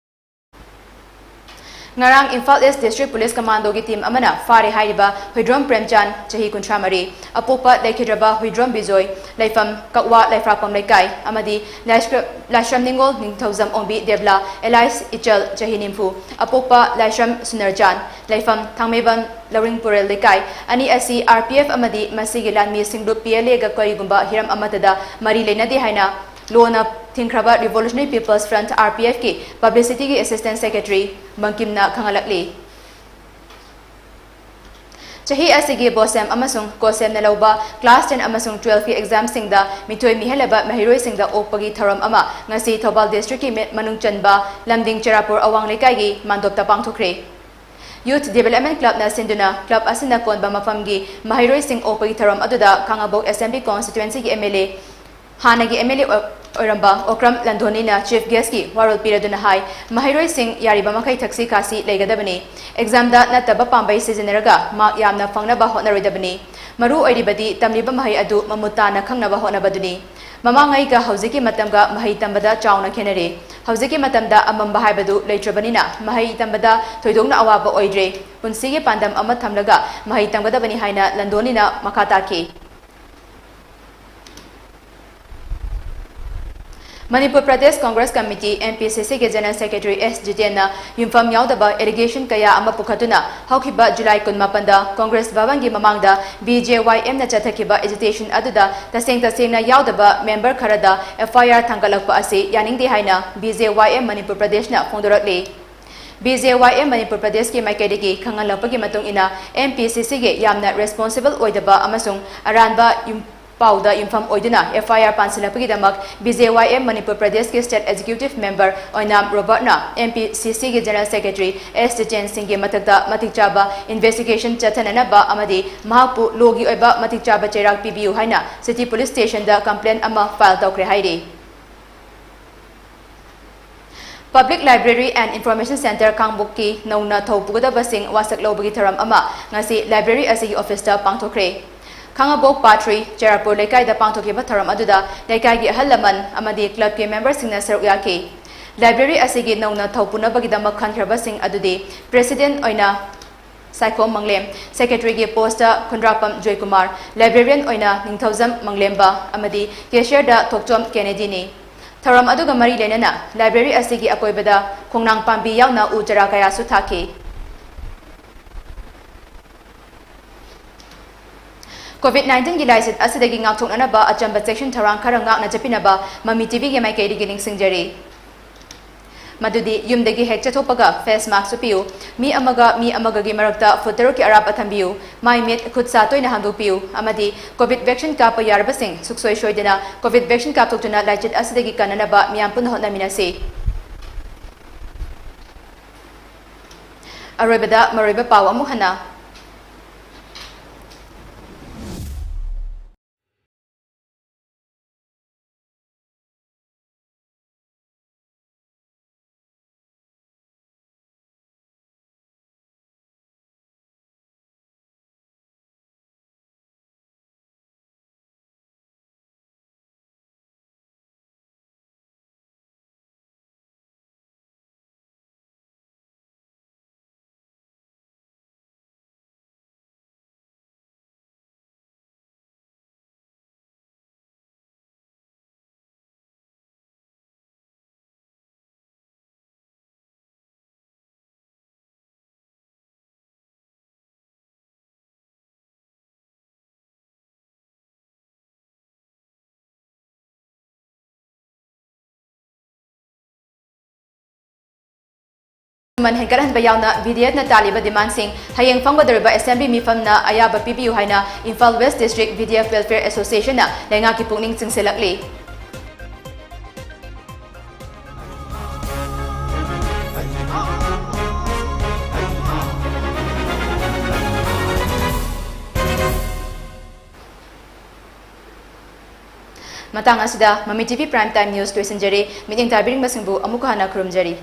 ꯉꯔꯥꯡ ꯏꯝꯐꯥꯜ ꯏꯁ ꯗꯤꯁꯇ꯭ꯔꯤꯛ ꯄꯨꯂꯤꯁ ꯀꯃꯥꯟꯗꯣꯒꯤ ꯇꯤꯝ ꯑꯃꯅ ꯐꯥꯔꯦ ꯍꯥꯏꯔꯤꯕ ꯍꯨꯏꯗ꯭ꯔꯣꯝ ꯄ꯭ꯔꯦꯝꯆꯥꯟ, ꯆꯍꯤ ꯀꯨꯟꯊ꯭ꯔꯥ ꯃꯔꯤ, ꯑꯄꯣꯛꯄ ꯂꯩꯈꯤꯗ꯭ꯔꯕ ꯍꯨꯏꯗ꯭ꯔꯣꯝ ꯕꯤꯖꯣꯏ, ꯂꯩꯐꯝ ꯀꯛꯋꯥ ꯂꯩꯐ꯭ꯔꯥꯛꯄꯝ ꯂꯩꯀꯥꯏ, ꯑꯃꯗꯤ ꯂꯥꯏꯁ꯭ꯔ-, ꯂꯥꯏꯁ꯭ꯔꯝ ꯅꯤꯉꯣꯜ ꯅꯤꯡꯊꯧꯖꯝ ꯑꯣꯡꯕꯤ ꯗꯦꯕꯂꯥ, alias ꯏꯆꯜ, ꯆꯍꯤ ꯅꯤꯐꯨ, ꯑꯄꯣꯛꯄ ꯂꯥꯏꯁ꯭ꯔꯝ ꯁꯨꯅꯔꯆꯥꯟ, ꯂꯩꯐꯝ ꯊꯥꯡꯃꯩꯕꯟ ꯂꯧꯔꯤꯡ ꯄꯨꯔꯦꯜ ꯂꯩꯀꯥꯏ, ꯑꯅꯤ ꯑꯁꯤ RPF ꯑꯃꯗꯤ ꯃꯁꯤꯒꯤ ꯂꯥꯟꯃꯤꯁꯤꯡ ꯂꯨꯞ PLAꯒ ꯀꯔꯤꯒꯨꯝꯕ ꯍꯤꯔꯝ ꯑꯃꯠꯇꯗ ꯃꯔꯤ ꯂꯩꯅꯗꯦ ꯍꯥꯏꯅ ꯂꯣꯅ ꯊꯤꯡꯈ꯭ꯔꯕ Revolutionary People's Front, RPFꯀꯤ publicityꯒꯤ assistant secretary ꯕꯪꯀꯤꯝꯅ ꯈꯪꯍꯜꯂꯛꯂꯤ꯫ ꯆꯍꯤ ꯑꯁꯤꯒꯤ BOSEM ꯑꯃꯁꯨꯡ COHSEMꯅ ꯂꯧꯕ class ten ꯑꯃꯁꯨꯡ twelveꯀꯤ examꯁꯤꯡꯗ ꯃꯤꯊꯣꯏ ꯃꯤꯍꯦꯜꯂꯕ ꯃꯍꯩꯔꯣꯏꯁꯤꯡꯗ ꯑꯣꯛꯄꯒꯤ ꯊꯧꯔꯝ ꯑꯃ ꯉꯁꯤ ꯊꯧꯕꯥꯜ districtꯀꯤ ꯃꯦ-, ꯃꯅꯨꯡ ꯆꯟꯕ ꯂꯝꯗꯤꯡ ꯆꯦꯔꯥꯄꯨꯔ ꯑꯋꯥꯡ ꯂꯩꯀꯥꯏꯒꯤ ꯃꯥꯟꯗꯣꯞꯇ ꯄꯥꯡꯊꯣꯛꯈ꯭ꯔꯦ꯫ Youth Development Clubꯅ ꯁꯤꯟꯗꯨꯅ club ꯑꯁꯤꯅ ꯀꯣꯟꯕ ꯃꯐꯝꯒꯤ ꯃꯍꯩꯔꯣꯏꯁꯤꯡ ꯑꯣꯛꯄꯒꯤ ꯊꯧꯔꯝ ꯑꯗꯨꯗ ꯈꯥꯉꯕꯣꯛ Assembly Constituencyꯒꯤ MLA, ꯍꯥꯟꯅꯒꯤ MLA ꯑꯣꯏ-, ꯑꯣꯏꯔꯝꯕ ꯑꯣꯀ꯭ꯔꯝ ꯂꯟꯗꯣꯅꯤꯅ chief guestꯀꯤ ꯋꯥꯔꯣꯜ ꯄꯤꯔꯗꯨꯅ ꯍꯥꯏ, ꯃꯍꯩꯔꯣꯏꯁꯤꯡ ꯌꯥꯔꯤꯕ ꯃꯈꯩ ꯊꯛꯁꯤ ꯈꯥꯁꯤ ꯂꯩꯒꯗꯕꯅꯤ꯫ Examꯗ ꯅꯠꯇꯕ ꯄꯥꯝꯕꯩ ꯁꯤꯖꯤꯟꯅꯔꯒ mark ꯌꯥꯝꯅ ꯐꯪꯅꯕ ꯍꯣꯠꯅꯔꯣꯏꯗꯕꯅꯤ꯫ ꯃꯔꯨ ꯑꯣꯏꯔꯤꯕꯗꯤ ꯇꯝꯂꯤꯕ ꯃꯍꯩ ꯑꯗꯨ ꯃꯃꯨꯠ ꯇꯥꯅ ꯈꯪꯅꯕ ꯍꯣꯠꯅꯕꯗꯨꯅꯤ꯫ ꯃꯃꯥꯡꯉꯩꯒ ꯍꯧꯖꯤꯛꯀꯤ ꯃꯇꯝꯒ ꯃꯍꯩ ꯇꯝꯕꯗ ꯆꯥꯎꯅ ꯈꯦꯠꯅꯔꯦ꯫ ꯍꯧꯖꯤꯛꯀꯤ ꯃꯇꯝꯗ ꯑꯃꯝꯕ ꯍꯥꯏꯕꯗꯨ ꯂꯩꯇ꯭ꯔꯕꯅꯤꯅ ꯃꯍꯩ ꯇꯝꯕꯗ ꯊꯣꯏꯗꯣꯛꯅ ꯑꯋꯥꯕ ꯑꯣꯏꯗ꯭ꯔꯦ꯫ ꯄꯨꯟꯁꯤꯒꯤ ꯄꯥꯟꯗꯝ ꯑꯃ ꯊꯝꯂꯒ ꯃꯍꯩ ꯇꯝꯒꯗꯕꯅꯤ ꯍꯥꯏꯅ ꯂꯟꯗꯣꯅꯤꯅ ꯃꯈꯥ ꯇꯥꯈꯤ꯫ ꯃꯅꯤꯄꯨꯔ ꯄ꯭ꯔꯗꯦꯁ ꯀꯪꯒ꯭ꯔꯦꯁ ꯀꯃꯤꯇꯤ, MPCCꯒꯤ General Secretary S ꯖꯤꯇꯦꯟꯅ ꯌꯨꯝꯐꯝ ꯌꯥꯎꯗꯕ allegation ꯀꯌꯥ ꯑꯃ ꯄꯨꯈꯠꯇꯨꯅ ꯍꯧꯈꯤꯕ July ꯀꯨꯟꯃꯥꯄꯟꯗ ꯀꯪꯒ꯭ꯔꯦꯁ ꯚꯕꯟꯒꯤ ꯃꯃꯥꯡꯗ BJYMꯅ ꯆꯠꯊꯈꯤꯕ agitation ꯑꯗꯨꯗ ꯇꯁꯦꯡ ꯇꯁꯦꯡꯅ ꯌꯥꯎꯗꯕ member ꯈꯔꯗ FIR ꯊꯥꯡꯒꯠꯂꯛꯄ ꯑꯁꯤ ꯌꯥꯅꯤꯡꯗꯦ ꯍꯥꯏꯅ BJYM ꯃꯅꯤꯄꯨꯔ ꯄ꯭ꯔꯗꯦꯁꯅ ꯐꯣꯡꯗꯣꯔꯛꯂꯤ꯫ BJYM ꯃꯅꯤꯄꯨꯔ ꯄ꯭ꯔꯗꯦꯁꯀꯤ ꯃꯥꯏꯀꯩꯗꯒꯤ ꯈꯪꯍꯜꯂꯛꯄꯒꯤ ꯃꯇꯨꯡ ꯏꯟꯅ, MPCCꯒꯤ ꯌꯥꯝꯅ responsible ꯑꯣꯏꯗꯕ ꯑꯃꯁꯨꯡ ꯑꯔꯥꯟꯕ ꯌꯨꯝ-, ꯄꯥꯎꯗ ꯌꯨꯝꯐꯝ ꯑꯣꯏꯗꯨꯅ FIR ꯄꯥꯟꯁꯤꯜꯂꯛꯄꯒꯤꯗꯃꯛ BJYM ꯃꯅꯤꯄꯨꯔ ꯄ꯭ꯔꯗꯦꯁꯀꯤ state executive member ꯑꯣꯏꯅꯥꯝ ꯔꯣꯕꯔꯠꯅ MPCCꯒꯤ General Secretary S ꯖꯤꯇꯦꯟ ꯁꯤꯡꯒꯤ ꯃꯊꯛꯇ ꯃꯇꯤꯛ ꯆꯥꯕ investigation ꯆꯠꯊꯅꯅꯕ ꯑꯃꯗꯤ ꯃꯍꯥꯛꯄꯨ lawꯒꯤ ꯑꯣꯏꯕ ꯃꯇꯤꯛ ꯆꯥꯕ ꯆꯩꯔꯥꯛ ꯄꯤꯕꯤꯌꯨ ꯍꯥꯏꯅ city police stationꯗ complaint ꯑꯃ file ꯇꯧꯈ꯭ꯔꯦ ꯍꯥꯏꯔꯤ꯫ Public Library and Information Centre ꯈꯥꯡꯉꯕꯣꯛꯀꯤ ꯅꯧꯅ ꯊꯧ ꯄꯨꯒꯗꯕꯁꯤꯡ ꯋꯥꯁꯛ ꯂꯧꯕꯒꯤ ꯊꯧꯔꯝ ꯑꯃ ꯉꯁꯤ library ꯑꯁꯤꯒꯤ officeꯇ ꯄꯥꯡꯊꯣꯛꯈ꯭ꯔꯦ꯫ ꯈꯥꯡꯉꯕꯣꯛ ꯄꯥꯊ꯭ꯔꯤ ꯆꯦꯔꯥꯄꯨꯔ ꯂꯩꯀꯥꯏꯗ ꯄꯥꯡꯊꯣꯛꯈꯤꯕ ꯊꯧꯔꯝ ꯑꯗꯨꯗ ꯂꯩꯀꯥꯏꯒꯤ ꯑꯍꯜ ꯂꯃꯟ ꯑꯃꯗꯤ clubꯀꯤ memberꯁꯤꯡꯅ ꯁꯔꯨꯛ ꯌꯥꯈꯤ꯫ Library ꯑꯁꯤꯒꯤ ꯅꯧꯅ ꯊꯧ ꯄꯨꯅꯕꯒꯤꯗꯃꯛ ꯈꯟꯈ꯭ꯔꯕꯁꯤꯡ ꯑꯗꯨꯗꯤ President ꯑꯣꯏꯅ ꯁꯥꯏꯈꯣꯝ ꯃꯪꯂꯦꯝ, Secretary ꯒꯤ post ꯇ ꯈꯨꯟꯗ꯭ꯔꯥꯛꯄꯝ ꯖꯣꯏꯀꯨꯃꯥꯔ, Librarian ꯑꯣꯏꯅ ꯅꯤꯡꯊꯧꯖꯝ ꯃꯪꯂꯦꯝꯕ ꯑꯃꯗꯤ Cashier ꯗ ꯊꯣꯛꯆꯣꯝ ꯀꯦꯅꯦꯗꯤ ꯅꯤ꯫ ꯊꯧꯔꯝ ꯑꯗꯨꯒ ꯃꯔꯤ ꯂꯩꯅꯅ library ꯑꯁꯤꯒꯤ ꯑꯀꯣꯏꯕꯗ ꯈꯣꯡꯅꯥꯡ ꯄꯥꯝꯕꯤ ꯌꯥꯎꯅ ꯎ ꯆꯥꯔꯥ ꯀꯌꯥꯁꯨ ꯊꯥꯈꯤ꯫ COVID nineteen ꯒꯤ ꯂꯥꯏꯆꯠ ꯑꯁꯤꯗꯒꯤ ꯉꯥꯛꯊꯣꯛꯅꯅꯕ ꯑꯆꯝꯕ ꯆꯦꯛꯁꯤꯟ ꯊꯧꯔꯥꯡ ꯈꯔ ꯉꯥꯛꯅ ꯆꯠꯄꯤꯅꯕ ꯃꯃꯤ ꯇꯤꯚꯤꯒꯤ ꯃꯥꯏꯀꯩꯗꯒꯤ ꯅꯤꯡꯁꯤꯡꯖꯔꯤ꯫ ꯃꯗꯨꯗꯤ ꯌꯨꯝꯗꯒꯤ ꯍꯦꯛ ꯆꯠꯊꯣꯛꯄꯒ face mask ꯎꯞꯄꯤꯌꯨ, ꯃꯤ ꯑꯃꯒ ꯃꯤ ꯑꯃꯒꯒꯤ ꯃꯔꯛꯇ foot ꯇꯔꯨꯛꯀꯤ ꯑꯔꯥꯞꯄ ꯊꯝꯕꯤꯌꯨ, ꯃꯥꯏ ꯃꯤꯠ ꯈꯨꯠ ꯁꯥ ꯇꯣꯏꯅ ꯍꯥꯝꯗꯣꯛꯄꯤꯌꯨ ꯑꯃꯗꯤ COVID vaccine ꯀꯥꯞꯄ ꯌꯥꯔꯕꯁꯤꯡ ꯁꯨꯡꯁꯣꯏ ꯁꯣꯏꯗꯅ COVID vaccine ꯀꯥꯞꯊꯣꯛꯇꯨꯅ ꯂꯥꯏꯆꯠ ꯑꯁꯤꯗꯒꯤ ꯀꯟꯅꯅꯕ ꯃꯤꯌꯥꯝ ꯄꯨꯟꯅ ꯍꯣꯠꯅꯃꯤꯟꯅꯁꯤ꯫ ꯑꯔꯣꯏꯕꯗ ꯃꯔꯨꯑꯣꯏꯕ ꯄꯥꯎ ꯑꯃꯨꯛ ꯍꯟꯅ꯫ ꯃꯃꯜ ꯍꯦꯟꯒꯠꯍꯟꯕ ꯌꯥꯎꯅ ꯚꯤꯗꯤꯑꯦꯠꯅ ꯇꯥꯜꯂꯤꯕ ꯗꯤꯃꯥꯟꯁꯤꯡ ꯍꯌꯦꯡ ꯐꯝꯒꯗꯧꯔꯤꯕ ꯑꯦꯁꯦꯝꯕ꯭ꯂꯤ ꯃꯤꯐꯝꯅ ꯑꯌꯥꯕ ꯄꯤꯕꯤꯌꯨ ꯍꯥꯏꯅ ꯏꯝꯐꯥꯜ ꯋꯦꯁ ꯗꯤꯁꯇ꯭ꯔꯤꯛ ꯚꯤꯗꯤꯑꯦꯐ ꯋꯦꯜꯐꯤꯌꯔ ꯑꯦꯁꯣꯁꯤꯌꯦꯁꯟꯅ ꯂꯩꯉꯥꯛꯀꯤ ꯄꯨꯛꯅꯤꯡ ꯆꯤꯡꯁꯤꯜꯂꯛꯂꯤ꯫ ꯃꯇꯥꯡ ꯑꯁꯤꯗ ꯃꯃꯤ ꯇꯤꯚꯤ Prime Time News ꯂꯣꯏꯁꯤꯟꯖꯔꯦ꯫ ꯃꯤꯠꯌꯦꯡ ꯇꯥꯕꯤꯔꯤꯕꯁꯤꯡꯕꯨ ꯑꯃꯨꯛꯀ ꯍꯟꯅ ꯈꯨꯔꯨꯝꯖꯔꯤ꯫